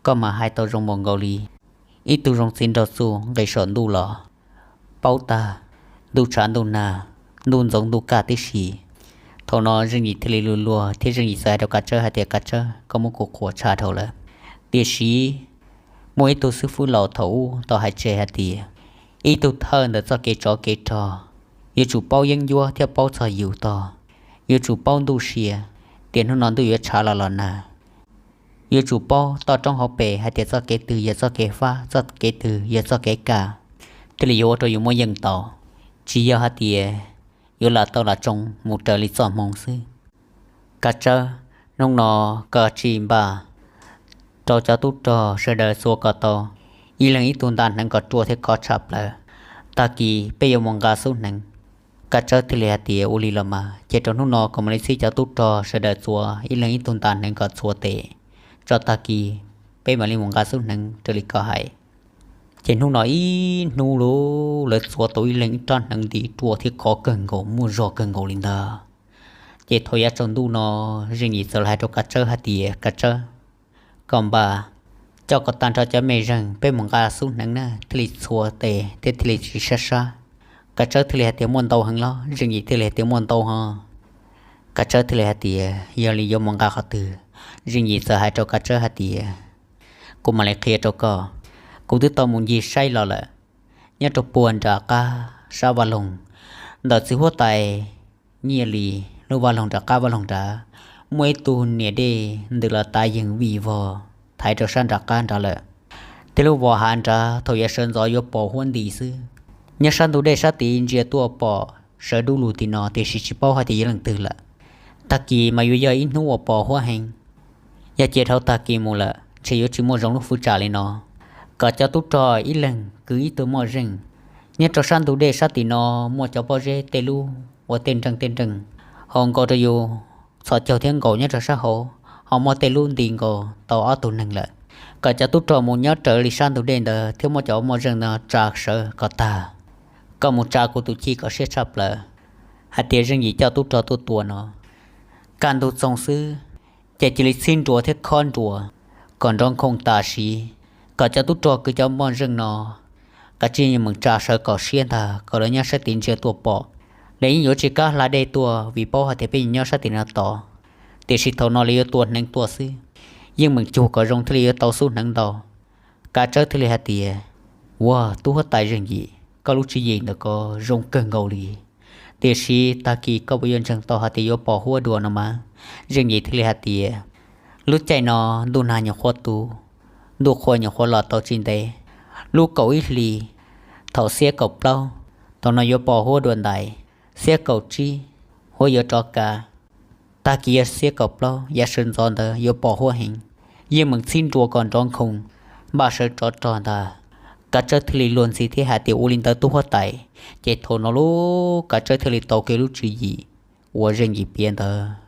koj mas hais tau zoo npaum nkaus li ib tug zoo txiv nraug txuj nqis saum ntuj los paub tag ntuj tshav ntuj nag, ntuj ntxoov ntuj kaj tib si. Thaum no Zeej Yim thiaj li luag luag thiab Zeej Yim txawm hais rau Kav Tsawb hais tias, Kav Tsawb, koj muab kuv qhuas tshaj dhau lawm. Tiam sis muaj ib tug xib fwb laus thaum ub tau hais tseg hais tias, ib tug thawj ntawm txoj kev tsov kev rog yuav tsum paub yeeb ncuab thiab paub txog yus tog, yuav tsum paub ntuj sia, tias hnub no ntuj yuav tshav los los nag, yuav tsum paub toj roob hauv pes hais tias txoj kev twg yog txoj kev fab, txoj kev twg yog txoj kev kaj, thiaj li yuav ua rau yus muaj yeej tau, tsis yog hais tias yuav lam tau lam tsoo mus raws li txoj hmoo xwb. Kav Tsawb, hnub no koj tsis npaj rau cov tub rog sawv daws txuas kom tau ib leeg ib tug nta hneev kom ruaj thiab khov tshaj plaws. Tag kis peb yuav mus nqa xub hneev. Kav Tsawb thiaj li hais tias, ua li los mas ces rau hnub no kuv mam li txib cov tub rog sawv daws txuas ib leeg ib tug nta hneev kom txhua tes, tso tag kis peb mam li mus nqa xub hneev raws li koj hais. Ces hnub no ib hnub lawv txuas tau ib leeg ib rab hneev nti ruaj thiab khov kawg nkaus muaj zog kawg nkaus li ntag. Ces thaum yav tsaus ntuj no Zeej Yim txawm los hais rau Kav Tsawb hais tias, Kav Tsawb, koj npaj coj kom tag nrho cov mej zeeg peb mus nqa xub hneev na thiaj li txhua tes thiab thiaj li tsis sab sab. Kav Tsawb thiaj li hais tias, muaj ntau heev los? Zeej Yim thiaj li hais tias, muaj ntau ho. Kav Tsawb thiaj li hais tias, yog li yuav mus nqa qhov twg? Zeej Yim txawm hais rau Kav Tsawb hais tias, kuv mam li qhia rau koj. Kuv twb tau mus ncig saib los lawm, nyob rau puag nram qab sab vaj loog ntawm txiv huab tais Nyiaj Lis lub vaj loog nram qab vaj loog nrad, muaj ib tug niam dej ntws los tav yeeg vij vog thaiv rau sab nram qab nrad lawm. Tej lub vos hav nrad thaum yav sawv ntxov yuav pos huab nti xwb, nyob sab ntug dej sab tid ntsia tuaj pom sawv dub lug tim no tiam sis tsis paub hais tias yog leej twg lawm. Tag kis mas yuav yog ib hnub uas pos huab heev. Yog cia dhau tag kis mus lawm ntshe yuav tsis muaj zoo lub fwv tsam li no. Kom cov tub rog ib leeg kwv ib tug moj zeej. Nyob rau sab ntug dej sab tim no muaj cov pob zeb tej lub ua tej nreej tej nreej, ho nkaus rau yus txhos caug thiab nkaus nyob rau sab hauv, ho muaj tej lub nti nkaus tau ob tug neeg lawm. Kom cov tub rog mus nyob raws li sab ntug dej ntawd thiab muab cov moj zeej no tsa sawv kom tag. Koj mus tsa kuv tus chij kom siab tshaj plaws hais tias Zeej Yim coj tub rog tuaj tua no. Kaj ntug txoog xwb, ces cia li txhib nruas thiab khob nruas kom nrov nkhoos tam sim, kom cov tub rog kwv cov moj zeej no kav tsij meem tsa sawv kom siab ntag, kom lawv nyob sab tid ntsia tuaj pom. Lawv yeej yuav tsis kam hla dej tuaj vim paub hais tias peb nyob sab tim no tod, tiam sis thaum no lawv yuav tua hneev tuaj xwb, yeej meem cug kom zoo thiaj li yuav tau xub hneev ntau. Kav Tsawb thiaj li hais tias, ua, tub huab tais Zeej Yim, koj lub tswv yim ntawm ko zoo kawg nkaus li, tiam sis tag kis koj puas yuav ntseeg tau hais tias yuav pos huab dua no mas? Zeej Yim thiaj li hais tias, lub caij no ntuj nag nyuam qhuav tu, ntuj qhua nyuam qhuav los tau tsis ntev, lub kaum ib hlis thaum xiab kaum plaub, thaum no yuav pos huab dua ntais, xiab kaum tsib huab yuav rov kav, tag kis yog xiab kaum plaub yav sawv ntxov ntawd yuav pos huab heev, yeej meem txhib nruas kom nrov nkhoos, npaj sawv tsov rog ntag. Kav Tsawb thiaj li luag ntxhi thiab hais tias, ua li ntawd tub huab tais. Ces thaum no lub Kav Tsawb thiaj li tau kiag lub tswv yim uas Zeej Yim piav ntawd.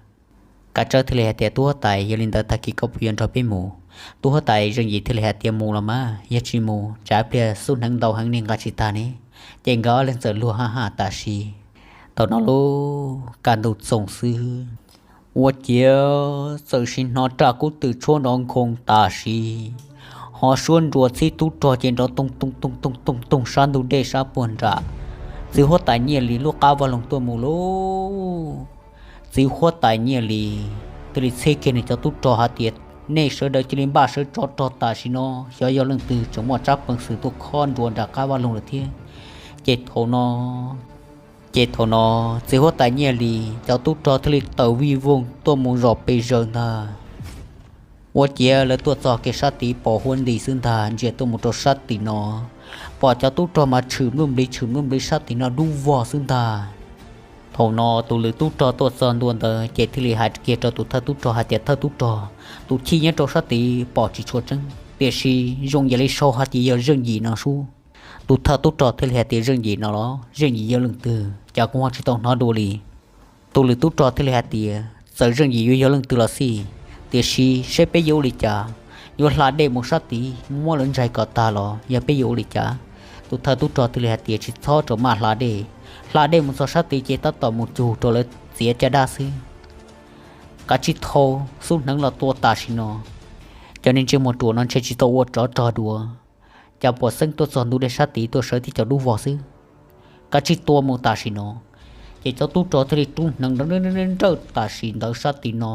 Kav Tsawb thiaj li hais tias, tub huab tais, yog li ntawd tag kis koj puas yuav nrog peb mus? Tub huab tais Zeej Yim thiaj li hais tias, mus los mas, yog tsis mus tsam pliag xub hneev ntau heev nej nqa tsis tag ne. Ces nkawd ob leeg txawm luag haj haj tam sim. Thaum no lub kaj ntug txoog xwb, ua ciav txawm sim hnov raj kub twm tshuab nrov nkhoos tam sim, ho suab nruas txhib tub rog ces nrov toog toog toog toog toog toog sab ntug dej sab puag nram txiv huab tais Nyiaj Lis lub qab vaj loog tuaj mus lauj. Txiv huab tais Nyiaj Lis thiaj li txhib kiag nws cov tub rog hais tias, nej sawv daws cia li npaj sawv tsov rog tam sim no, xyov yog leej twg tseem muaj tsab peev xwm tuaj khob nruas nram qab vaj loog lawm thiab. Ces thaum no, ces thaum no txiv huab tais Nyiaj Lis cov tub rog thiaj li tawm vij voog tuaj mus zom pes zaws ntag. Ua ciav lawv tuaj txog kiag sab tid pos huab nti xwb ntag, ntsia tuaj mus rau sab tim no, pom cov tub rog mas tshwm npluj npliv tshwm npluj npliv sab tim no dub vog xwb ntag. Thaum no tus lwm tub rog tuaj txog ntua ntawd ces thiaj li hais kiag rau tus thawj tub rog hais tias, Thawj tub rog, tus chij nyob rau sab tid pom tsis tshua tseeb, tiam sis zoo yam li sau hais tias yog Zeej Yim no sub. Tus thawj tub rog thiaj li hais tias, Zeej Yim no los? Zeej Yim yog leej twg? Cas kuv ho tsis tau hnov dua li. Tus lwm tub rog thiaj li hais tias, Txawm Zeej Yim yuav yog leej twg los xij, tiam sis seb peb yuav ua li cas? Yuav hla dej mus sab tid muab lawv ntsaig kom tag los yog peb yuav ua li cas? Tus thawj tub rog thiaj li hais tias, Tsis txhob rau maj hla dej. Hla dej mus txog sab tid ces tab tom mus cug rau lawv txiav caj dab xwb. Kav tsij thau xub hneev los tua tam sim no. Cov niag ntsej muag ruam no ntshe tsis tau ua tsov rog dua, cas puas xeeb tuaj txog ntug dej sab tid tuaj sawv tib co dub vog xwb. Kav tsij tua mus tam sim no. Ces cov tub rog thiaj li rub hneev nrawj nrawj tam sim ntawd sab tim no.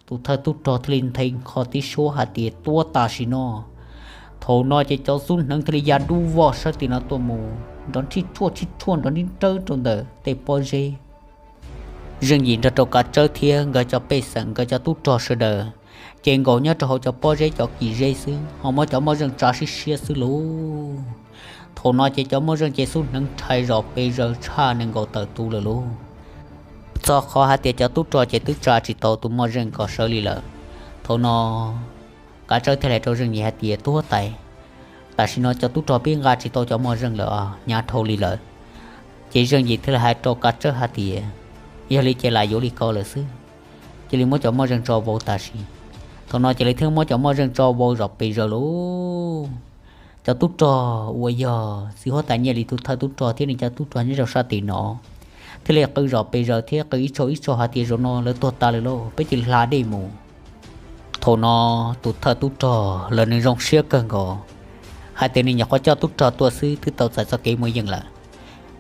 Tus thawj tub rog thiaj li nthe nkho tib suab hais tias, Tua tam sim no. Thaum no ces cov xub hneev thiaj li ya dub vog sab tim no tuaj mus nrov nrhij tshuaj nrhij tshuaj nrov nrib nrawb rau ntawm tej pob zeb. Zeej Yim nrog rau Kav Tsawb thiab nkawd cov pej xeem, nkawd cov tub rog sawv daws ces nkaum nyob rau hauv cov pob zeb cov kis zeb xwb, ho muab cov moj zeej tsa siab siab xwb lauj. Thaum no ces cov moj zeej ces xub hneev rhais zom pes zaws tshaj nees nkaum tawm tus lawm lauj. Txog qhov hais tias cov tub rog ces twb tsa tsis tau tus moj zeej kom sawv li lawm. Thaum no Kav Tsawb thiaj li hais rau Zeej Yim hais tias, Tub huab tais, tam sim no cov tub rog pib nqa tsis tau cov moj zeej lawm os, hnyav dhau li lawm. Ces Zeej Yim thiaj li hais rau Kav Tsawb hais tias, Yog li ces lam yuav li ko lawm xwb, cia li muab cov moj zeej tso vau tam sim. Thaum no ces lawv thiaj muab cov moj zeej tso vau zom pes zaws lauj. Cov tub rog uas yog txiv huab tais Nyiaj Lis tus thawj tub rog thiab nws cov tub rog nyob rau sab tim no thiaj li qw zom pes zaws thiab qw ib tsaug ib tsaug hais tias, Zaum no lawv tuag tas lawm lauj, peb cia li hla dej mus. Thaum no tus thawj tub rog los nws zoo siab kawg nkaus, hais tias nws nyuam qhuav coj tub rog tuaj xwb twb tau txais txoj kev muaj yeej lawm.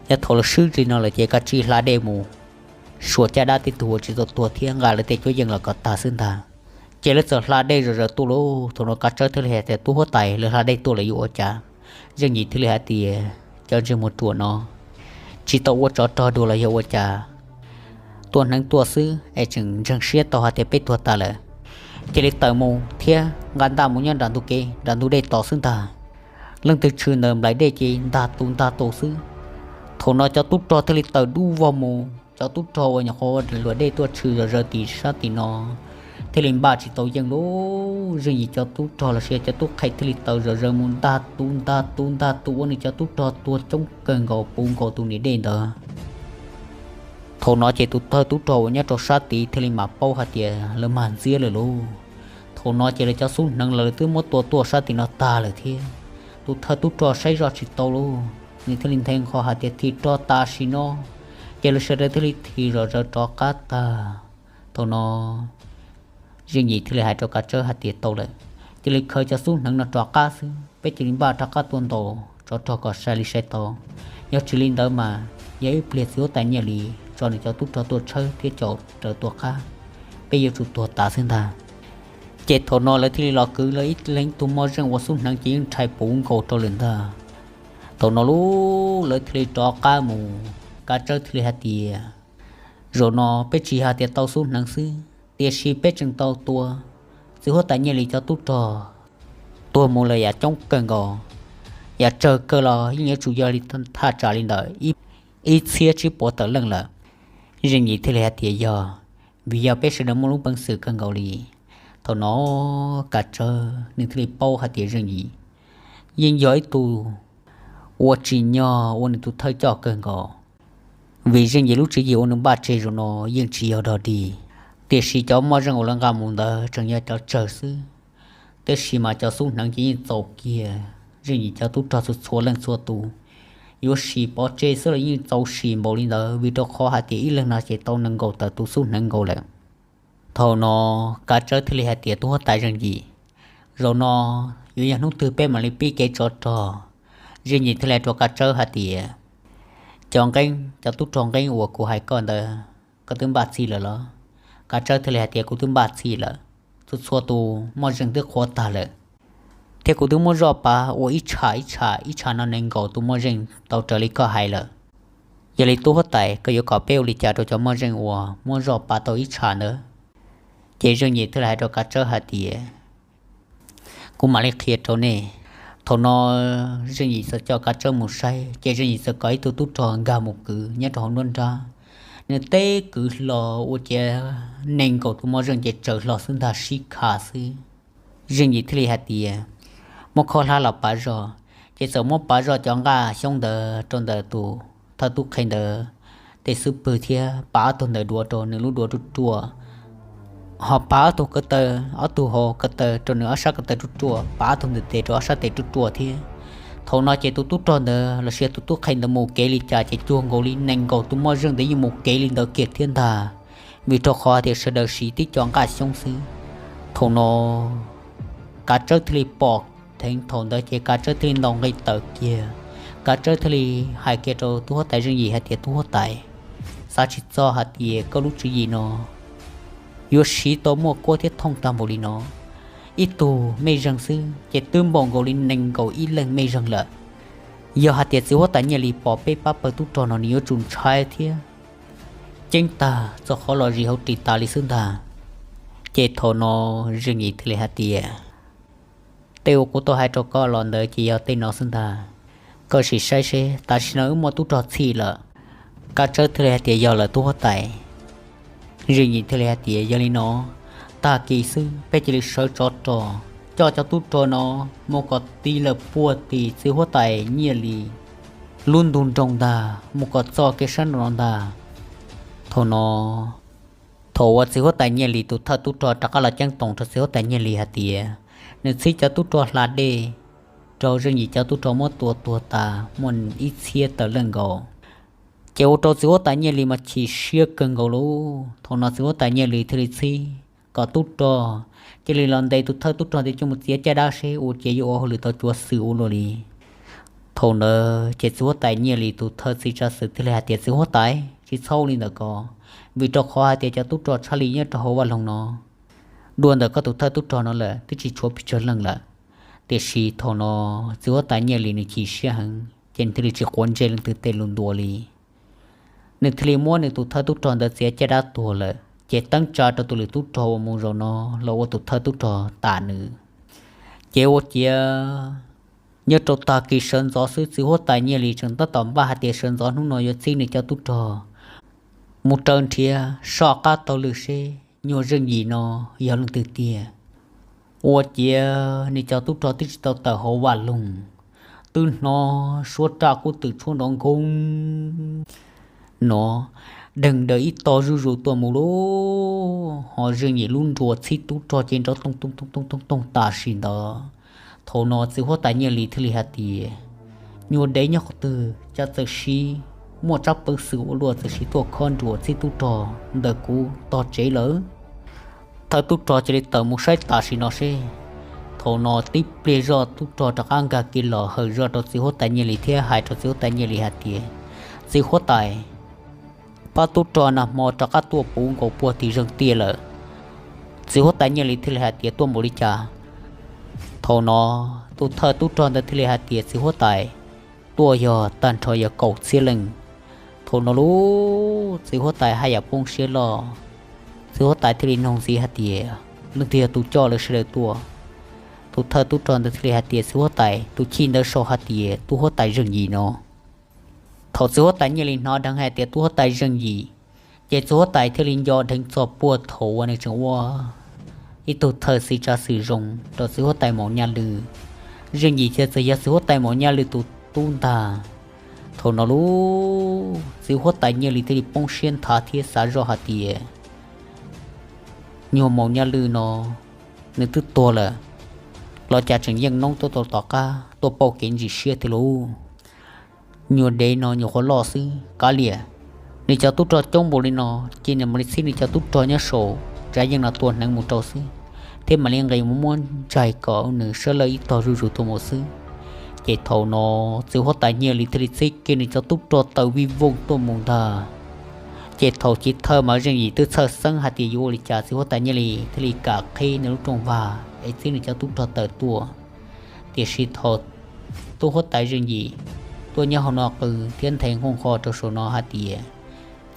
Yog thaum lawv swb li no lawm ces kav tsij hla dej mus, suav caj dab tej tug uas tsis tau tuag thiab nqa lawv tej cuab yeej los kom tag xwb ntag. Ces lawv txawm hla dej zom zaws tuaj lauj. Thaum no Kav Tsawb thiaj li hais tias, Tub huab tais, lawv hla dej tuaj lawm yuav ua cas? Zeej Yim thiaj li hais tias, Cov ntsej muag ruam no, tsis tau ua tsov rog dua los yog ua cas? Tua hneev tuaj xwb es tseem ntseeg siab tau hais tias peb tuag tas lawm. Cia li tawm mus thiab nqa ntaj mus nyob nram ntug kev nram ntug dej tos xwb ntag. Leej twg tshwm ntawm nplaim dej ces ntag tus ntag tus xwb. Thaum no cov tub rog thiaj li tawm dub vog mus. Cov tub rog uas nyuam qhuav ua luam dej tuaj tshwm zom zaws tim sab tim no thiaj li npaj tsis tau yeej lauj. Zeej Yim cov tub rog los sis cov tub qhe thiaj li tawm zom zaws mus ntag tus ntag tus ntag tus ua nws cov tub rog tuag coob kawg nkaus puv nkaus tus niam dej ntawd. Thaum no ces tus thawj tub rog uas nyob rau sab tid thiaj li mam paub hais tias lawv mag ntxiab lawm lauj. Thaum no ces lawv cov xub hneev los lawv twb muab tua tuaj sab tim no tag lawm thiab. Tus thawj tub rog saib zoj tsis tau lauj, nws thiaj li nthe nqho hais tias, Thim rog tam sim no. Ces lawv sawv daws thiaj li thim zom zaws rov qab tag. Thaum no Zeej Yim thiaj li hais rau Kav Tsawb hais tias, Tau lawm, cia li khaws cov xub hneev no rov qab xwb, peb cia li npaj rov qab tuaj ntaus tsov rog kom sai li sai tau. Yog tsis li ntawd mas yog ib pliag txiv huab tais Nyiaj Lis tso nws cov tub rog tuaj tshawb thiab caum raws tua qab, peb yuav tsum tuag tas xwb ntag. Ces thaum no lawv thiaj li los kwv lawv ib leeg ib tug moj zeej uas xub hneev ces yeej rhais puv nkaus rau lawm ntag. Thaum no lub lawv thiaj li rov qab mus, Kav Tsawb thiaj li hais tias, Zaum no peb tsis hais tias tau xub hneev xwb, tiam sis peb tseem tau tua txiv huab tais Nyiaj Lis cov tub rog tuag mus lawm yam coob kawg nkaus, yam tsawg kawg los yeej yuav tsum yog li thaj tsam li ntawm ib txhiab tsib puas tawm leej lawm. Zeej Yim thiaj li hais tias, Yog vim yog peb sawv daws muaj lub peev xwm kawg nkaus li. Thaum no Kav Tsawb nws thiaj li paub hais tias Zeej Yim yeej yog ib tug ua tsim nyog ua nws tus thawj coj kawg nkaus, vim Zeej Yim lub tswv yim uas nws npaj tseg zaum no yeej tsis yog dog dig. Tiam sis cov moj zeej uas lawv nqa mus ntawd tseem yog cov tsawg xwb, tab sis mas cov xub hneev ces yeej txaus kiag Zeej Yim cov tub rog txhua txhua leej txhua tus. Yuav sim pov tseg xwb los yeej txaus sim npaum li ntawd, vim rau qhov hais tias ib leeg no ces tau nees nkaum tawm tus xub hneev nkaus lawm. Thaum no Kav Tsawb thiaj li hais tias, Tub huab tais Zeej Yim, zaum no yuav yog hnub twg peb mam li pib kev tsov rog? Zeej Yim thiaj li hais rau Kav Tsawb hais tias, Cov nqeeb, cov tub rog nqeeb uas kuv hais koj ntawd, koj twb npaj txhij lawm los? Kav Tsawb thiaj li hais tias, Kuv twb npaj txhij lawm, txhua txhua tus moj zeej twb qhuav tag lawm, thiab kuv twb muab zoj pav ua ib tsham ib tsham ib tsham no nees nkaum tus moj zeej tau raws li koj hais lawm. Yog li tub huab tais, koj yuav kom peb ua li cas rau cov moj zeej uas muab zoj pav tau ib tsham ntawd? Ces Zeej Yim thiaj li hais rau Kav Tsawb hais tias, Kuv mam li qhia rau nej. Thaum no Zeej Yim txawm coj Kav Tsawb mus saib, ces Zeej Yim txawm kom ib tug tub rog nkag mus kwv nyob rau hauv nruab nrab, nws teb kwv hlo ua ciav nees nkaum tus moj zeej ces tsaws hlo xwb ntag, sib kha xwb. Zeej Yim thiaj li hais tias, muab khob hlab los pav zog. Ces txawm muab pav zog cov nqaj xyoob ntawd rau ntawm tus thawj tub qhe ntawd tej xub pwg thiab pav ob tug ntawd duav rau nws lub duav ruaj ruaj, ho pav ob tug ko taw, ob tug hauv ko taw rau nws ob sab ko taw ruaj ruaj, pav ob tug ntawm tes rau ob sab tes ruaj ruaj thiab. Thaum no ces tus tub rog ntawd los sis tus tub qhe ntawd mus kev li cas ces cuag nkaus li nees nkaum tus moj zeej ntawd yeej mus kev li ntawd kiag thiab ntag, vim rau qhov hais tias sawv daws siv tib co nqaj xyoob xwb. Thaum no Kav Tsawb thiaj li pom dheev, thaum ntawd ces Kav Tsawb thiaj li ntaus nqi tawm kiag. Kav Tsawb thiaj li hais kiag rau tub huab tais Zeej Yim hais tias, tub huab tais, xav tsis txog hais tias koj lub tswv yim no yuav siv tau muaj kuab thiab thooj tag npaum li no. Ib tug mej zeeg xwb ces twb npaum nkaus li nees nkaum ib leeg mej zeeg lawm. Yog hais tias txiv huab tais Nyiaj Lis pom peb pab pawg tub rog no nws yuav tsum ntshai thiab ceeb tag txog qhov los zis hauv ris tas li xwb ntag. Ces thaum no Zeej Yim thiaj li hais tias, tej uas kuv tau hais rau koj los ntawd ces yog tej no xwb ntag. Koj sim saib seb, tam sim no wb muaj tub rog txhij lawm. Kav Tsawb thiaj li hais tias, yog lawm tub huab tais. Zeej Yim thiaj li hais tias, yog li no, tag kis xwb peb cia li sawv tsov rog coj cov tub rog no mus kom tig lawm puag tim txiv huab tais Nyiaj Lis lub ntug nroog ntag, mus kom txog kev sab nraum no ntag. Thaum no, thaum uas txiv huab tais Nyiaj Lis tus thawj tub rog rov qab los ceeb toom rau txiv huab tais Nyiaj Lis hais tias, nws txhib cov tub rog hla dej rau Zeej Yim cov tub rog muab tua tuag tas muaj ib txhiab tawm leej nkaus. Ces ua rau txiv huab tais Nyiaj Lis mas chim siab kawg nkaus lauj. Thaum no txiv huab tais Nyiaj Lis thiaj li txhib kom tub rog cia li los ntes tus thawj tub rog ntawd coj mus txiav caj dab seb ua cas yuav ua hauj lwm tau cuav xwm ua luaj li. Thaum ntawd ces txiv huab tais Nyiaj Lis tus thawj txiv tsav xwm thiaj li hais tias, txiv huab tais, tsis txhob ua li ntawm ko, vim rau qhov hais tias cov tub rog tshaj li nyob rau hauv vaj loog no dua ntawm koj tus thawj tub rog no lawm twb tsis tshuav pes tsawg leej lawm. Tiam sis thaum no txiv huab tais Nyiaj Lis nws chim siab heev ces nws thiaj li tsis quav ntsej leej twg tej lus ntuas li. Nws thiaj li muab nws tus thawj tub rog ntawd txiav caj dab tuag lawm ces teeb tsa rau tus lwm tub rog uas mus zaum no los ua tus thawj tub rog tam nws. Ces ua ciav nyob rau tag kis sawv ntxov xwb txiv huab tais Nyiaj Lis tseem tab tom npaj hais tias sawv ntxov hnub no yuav txhib nws cov tub rog mus raws nrhiav soj qab taug lw seb nyuag Zeej Yim no yog leej twg tiag. Ua ciav nws cov tub rog twb tsis tau tawm hauv vaj loog, twb hnov suab raj kub twm tshuab nrov nkoog no deeg daws ib tog zuj zus tuaj mus lauj. Ho Zeej Yim lub nruas txhib tub rog ces nrov toog toog toog toog toog toog tam sim ntawd. Thaum no txiv huab tais Nyiaj Lis thiaj li hais tias, nyuag dev nyob qhov twg cas txawm siv muaj tsab peev xwm ua luaj txawm siv tuaj khob nruas txhib tub rog ntawm kuv tog tsev lawm. Thawj tub rog cia li tawm mus saib tam sim no seb. Thaum no tib pliag zoj tub rog rov qab nkag kiag los hawm zoj rau txiv huab tais Nyiaj Lis thiab hais rau txiv huab tais Nyiaj Lis hais tias, txiv huab tais, pab tub rog nag hmo rov qab tuaj puv nkaus puag tim zeeg tiaj lawm. Txiv huab tais Nyiaj Lis thiaj li hais tias, tuaj npaum li cas? Thaum no tus thawj tub rog ntawd thiaj li hais tias, txiv huab tais, tuaj yog tag nrho yog kaum txhiab leej. Thaum no lauj, txiv huab tais haj yam poob siab loj. Txiv huab tais thiaj li nug ntxiv hais tias, leej twg yog tus coj lawv sawv daws tuaj? Tus thawj tub rog ntawd thiaj li hais tias, txiv huab tais, tus chij ntawd sau hais tias tub huab tais Zeej Yim no. Thaum txiv huab tais Nyiaj Lis hnov dheev hais tias tub huab tais Zeej Yim, ces txiv huab tais thiaj li nco dheev txog puag thaum uas nws tseem ua ib tug thawj txiv tsav xwm zoo rau txiv huab tais Maum Nyaj Lwm. Zeej Yim ces txawm yog txiv huab tais Maum Nyaj Lwm tus tub ntag. Thaum no lauj, txiv huab tais Nyiaj Lis thiaj li poob siab nthav thiab xav zoj hais tias, nyuag Maum Nyaj Lwm no nws twb tuag lawm los cas tseem yeej noob tuaj tau tom qab tuaj pauj kev ntsis siab thiab lauj. Nyuag dev no nyuam qhuav loj xwb kav liam, nws cov tub rog coob npaum li no, cia nws mam li txhib nws cov tub rog nyob saum tsav yeej no tua hneev mus rau xwb, thiab mam li nqis mus muab ntsaig kom nws sab lawj ib tog zuj zus tuaj mus xwb. Ces thaum no txiv huab tais Nyiaj Lis thiaj li txhib kiag nws cov tub rog tawm vij vooj tuaj mus ntag. Ces thaum chiv thawj mas Zeej Yim twb txhawj xeeb hais tias yuav ua li cas txiv huab tais Nyiaj Lis thiaj li kam qhib nws lub rooj vag es txhib nws cov tub rog tawm tuaj. Tiam sis thaum tub huab tais Zeej Yim tuaj nyob hauv no qw thiab nthe nqoj nqho rau saum no hais tias,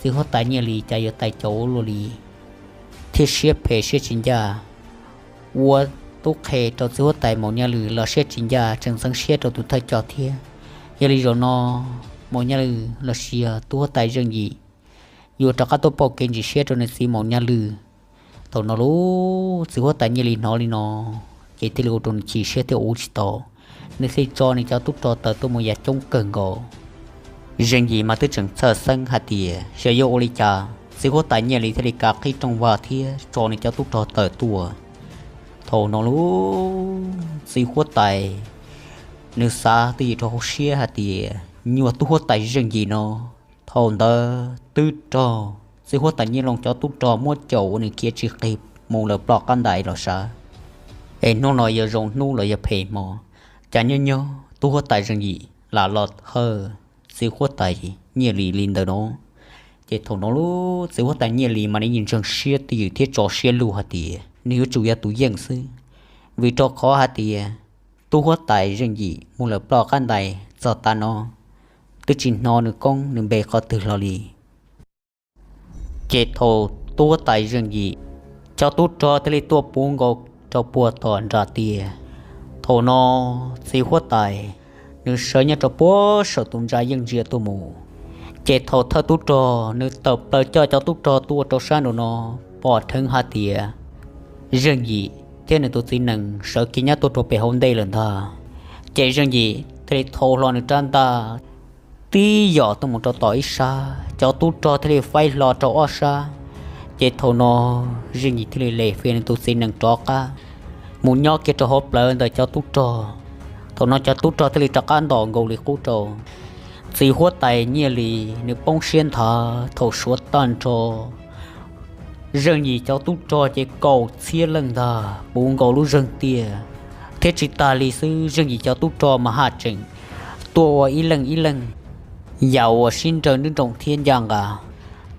txiv huab tais Nyiaj Lis cas yuav tais caus ua luaj li, thiab siab phem siab tsis ncaj, ua tub qhe rau txiv huab tais Maum Nyaj Lwm los siab tsis ncaj tseem ntxeev siab rau tus thawj coj thiab. Yog li zaum no Maum Nyaj Lwm los sis yog tub huab tais Zeej Yim, yuav rov qab tuaj pauj kev ntsis siab rau nws txiv Maum Nyaj Lwj. Thaum no lub txiv huab tais Nyiaj Lis hnov li no, ces thiaj li ua rau nws chim siab thiab ua tsis tau, nws thiaj tso nws cov tub rog tawm tuaj mus yam coob kawg nkaus. Zeej Yim mas twb tseem txhawj xeeb hais tias xyov yuav ua li cas txiv huab tais Nyiaj Lis thiaj li kav qhib rooj vag thiab tso nws cov tub rog tawm tuaj. Thaum no lub txiv huab tais nws xav twj ywm rau hauv siab hais tias nyuag tub huab tais Zeej Yim no thaum ntawd twb raug txiv huab tais Nyiaj Lwj cov tub rog muab caum ua nws khiav tsis qis mus lawm ploj qab ntais los sav. Es hnub no yog zoo hnub los yog phem hmo, cas nyob nyob tub huab tais Zeej Yim lam los thawj txiv huab tais Nyiaj Lis li ntawm no. Ces thaum no lub txiv huab tais Nyiaj Lis mas nws yeej ntseeg siab twj ywm thiab tso siab lug hais tias nws yuav tsum yog tus yeej xwb, vim rau qhov hais tias tub huab tais Zeej Yim mus lawm ploj qab ntais txog tav no twb tsis hnov nws koob nws npe qhov twg hlo li. Ces thaum tub huab tais Zeej Yim cov tub rog thiaj li tuaj puv nkaus rau puag tom nram tiaj. Thaum no txiv huab tais nws sawv nyob rau puag saum tus ntsa yeej ntsia tuaj mus. Ces thaum thawj tub rog nws tawm plaws coj cov tub rog tuaj rau sab nraum no, pom dheev hais tias Zeej Yim thiab nws tus txiv nees sawv kiag nyob tuaj rau pem hauv ntej lawm ntag. Ces Zeej Yim thiaj li thau hlo nws rab ntaj tib yam tuaj mus rau tom ib sab, cov tub rog thiaj li faib hlo rau ob sab. Ces thaum no Zeej Yim thiaj li lem fias nws tus txiv nees rov qab mus nyob kiag rau hauv plawv ntawm cov tub rog. Thaum no cov tub rog thiaj li rov qab ntom nkaus li qub rau. Txiv huab tais Nyiaj Lis nws poob siab nthav thaum suav tag nrho Zeej Yim cov tub rog ces kaum txhiab leej ntag puv nkaus lub zeeg tiaj. Thiab tsis tas li xwb, Zeej Yim cov tub rog mas haj tseem tuaj ua ib leej ib leej yam uas sib nraws nruab nroos thiab ncaj nqa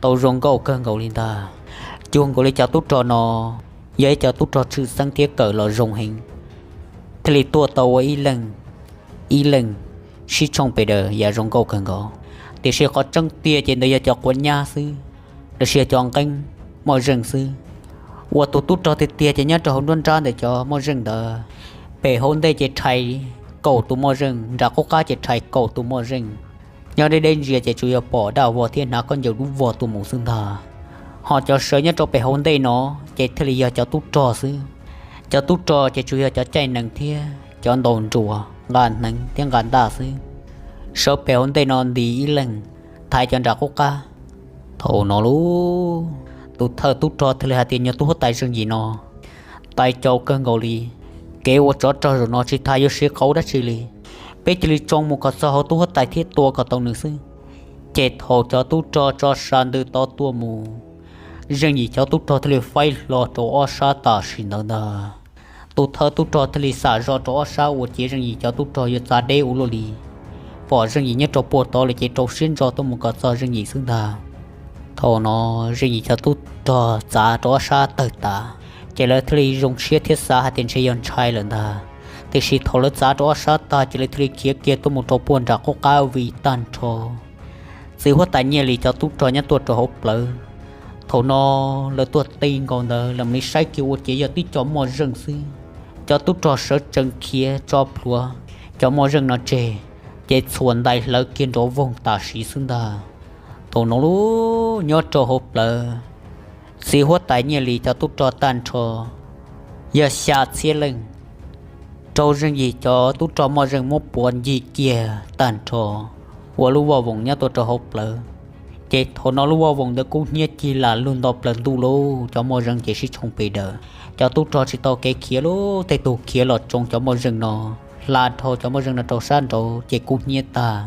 tau zoo nkauj kawg nkaus li ntag. Cuag nkaus li cov tub rog no yog ib cov tub rog tshwj xeeb thiab kawm los zoo heev, thiaj li tuaj tau ua ib leej ib leej sib tshooj pes daws yam zoo nkauj kawg nkaus. Tiam sis qhov tseeb tiag ces ntawd yog cov quav nyab xwb, los sis yog cov nqeeb moj zeej xwb. Uas tus tub rog tiag tiag ces nyob rau hauv nruab nrab ntawm cov moj zeej ntawd. Pem hauv ntej ces rhais kaum tus moj zeej, nram qub qab ces rhais kaum tus moj zeej. Nyob deb deb ntsia ces tsuas yog pom daj vog thiab hnav khaub ncaws dub vog tuaj mus xwb ntag. Ho cov sawv nyob rau pem hauv ntej no ces thiaj li yog cov tub rog xwb. Cov tub rog ces tsuas yog cov caij nees thiab cov ntaus nruas nqa hneev thiab nqa ntaj xwb. Sawv pem hauv ntej no nti ib leeg, thaiv cov nram qub qab. Thaum no lub tus thawj tub rog thiaj li hais tias, nyuag tub huab tais Zeej Yim no, tais caus kawg nkaus li. Kev ua tsov rog zaum no tsis tas yuav siv qauv dab tsi li. Peb cia li tsoo mus kom txog hauv tub huab tais thiab tua kom tau nws xwb. Ces thaum cov tub rog tso sa ntws tod tuaj mus, Zeej Yim cov tub rog thiaj li faib hlo rau ob sab tam sim ntawd ntag. Tus thawj tub rog thiaj li xam zog rau ob sab ua ciav Zeej Yim cov tub rog yuav txav deb ua luaj li. Pom Zeej Yim nyob rau puag tod lawm ces rau siab ntso tuaj mus kom txog Zeej Yim xwb ntag. Thaum no Zeej Yim cov tub rog txav rau ob sab tawg tas, ces lawv thiaj li zoo siab thiab xav hais tias ntshe yog ntshai lawm ntag. Tiam sis thaum lawv txav rau ob sab tag ces lawv thiaj li khiav kiag tuaj mus rau puag nram qub qab vij tag nrho. Txiv huab tais Nyiaj Lis cov tub rog nyob tuaj rau hauv plawv. Thaum no lawv tuaj ti nkaus ntawd lawv mam li saib kiag ua ciav yog tib co moj zeej xwb. Cov tub rog sawv tsees khiav tso plhuav cov moj zeej no tseg, ces txhuam ntais hlawv kiag nrov voog tam sim xwb ntag. Thaum no lub nyob rau hauv plawv, txiv huab tais Nyiaj Lis cov tub rog tag nrho yog xya txhiab leej, raug Zeej Yim cov tub rog moj zeej muab puav ncig kiag tag nrho ua lub voj voos nyob tuaj rau hauv plawv. Ces thaum no lub voj voos ntawd kub hnyiab cig lam lug nto plaws ntuj lauj, cov moj zeej ces sib tshooj pes daws. Cov tub rog tsis tau kev khiav lauj, tej tug khiav los tsoo cov moj zeej no, hla dhau cov moj zeej no rau sab nraud ces kub hnyiab tag.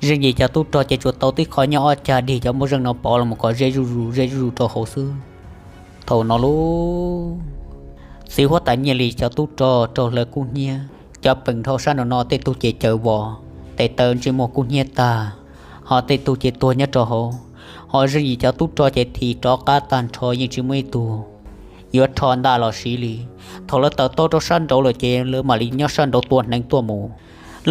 Zeej Yim cov tub rog ces tsuas tau tib qho nyob ob cag dig cov moj zeej no pov los mus kom ze zuj zus ze zuj zus rau hauv xwb. Thaum no lub txiv huab tais Nyiaj Lis cov tub rog raug hlawv kub hnyiab, cov peem dhau sab nraud no tej tug ces caws vos, tes taw ntsej muag kub hnyiab tag, ho tej tug ces tuag nyob rau hauv. Ho Zeej Yim cov tub rog ces thim rov qab tag nrho yeej tsis muaj ib tug yuav rho ntaj los siv li. Thaum lawv tawm tau rau sab nraud lawm ces lawv mam li nyob sab nraud tua hneev tuaj mus.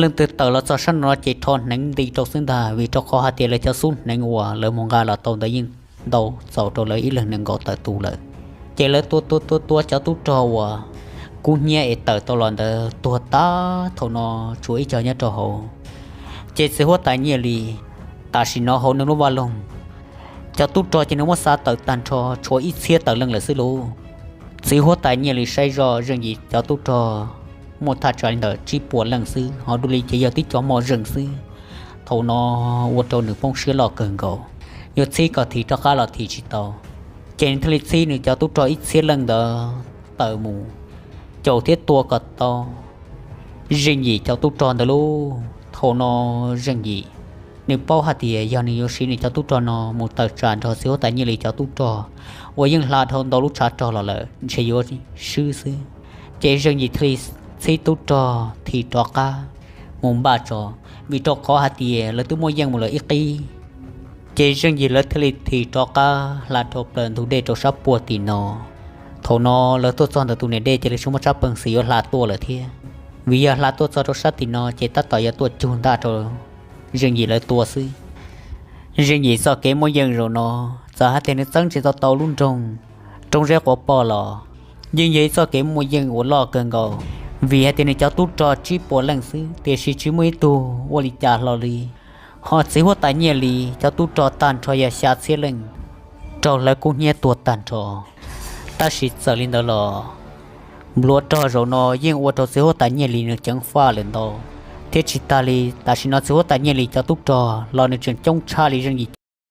Leej twg tawm los txog sab nraud no ces rho hneev nti rau xwb ntag, vim rau qhov hais tias lawv cov xub hneev uas lawv mus nqa los tau ntawd yeej ntau txaus rau lawv ib leeg nees nkaum tawm tus lawm. Ces lawv tua tua tua tua cov tub rog uas kub hnyiab es tawm tau los ntawd tuag tag, thaum no tshuav ib co nyob rau hauv. Ces txiv huab tais Nyiaj Lis tam sim no hauv nws lub vaj loog Cov tub rog ces nws muab xa tawm tag nrho tshuav ib txhiab tawm leej lawm xwb lauj. Txiv huab tais Nyiaj Lis saib zoj Zeej Yim cov tub rog muaj thaj tsam li ntawm tsib puas leej xwb, ho dua li ces yog tib cov mos zeej xwb. Thaum no ua rau nws poob siab loj kawg nkaus, yuav txhib kom thim rov qab los thim tsis tau. Ces nws thiaj li txhib nws cov tub rog ib txhiab leej ntawd tawm mus caum thiab tua kom tau Zeej Yim cov tub rog ntawd lauj. Thaum no Zeej Yim nws paub hais tias yog nws yuav siv nws cov tub rog no mus tawm tsam nrog txiv huab tais Nyiaj Lis cov tub rog uas yeej hla dhau ntau lub tshav rog los lawm ntshe yuav swb xwb. Ces Zeej Yim thiaj li txhib tub rog thim rov qab mus npaj tso, vim rau qhov hais tias lawv twb muaj yeej mus lawm ib qib. Ces Zeej Yim lawv thiaj li thim rov qab hla dhau plaws ntug dej rau sab puag tim no. Thaum no lawv tuaj txog ntawm tus niam dej ces lawv tsis muaj tsab peev xwm yuav hla tuaj lawm thiab, vim yog hla tuaj txog rau sab tim no ces tab tom yuav tuaj cug ntaj rau Zeej Yim lawv tua xwb. Zeej Yim txoj kev muaj yeej zaum no, txawm hais tias nws txeeb tsis tau tau lub nroog Roob Zeb Quav Poj los yeej yog ib txoj kev muaj yeej uas loj kawg nkaus, vim hais tias nws cov tub rog tsib puas leej xwb tiam sis tsis muaj ib tug ua li cas hlo li. Ho txiv huab tais Nyiaj Lis cov tub rog tag nrho yog xya txhiab leej raug hlawv kub hnyiab tuag tag nrho. Tab sis txawm li ntawd los npluav rog zaum no yeej ua rau txiv huab tais Nyiaj Lis nws ceev faj lawm ntau, thiab tsis tas li tam sim no txiv huab tais Nyiaj Lis cov tub rog los nws tseem coob tshaj li Zeej Yim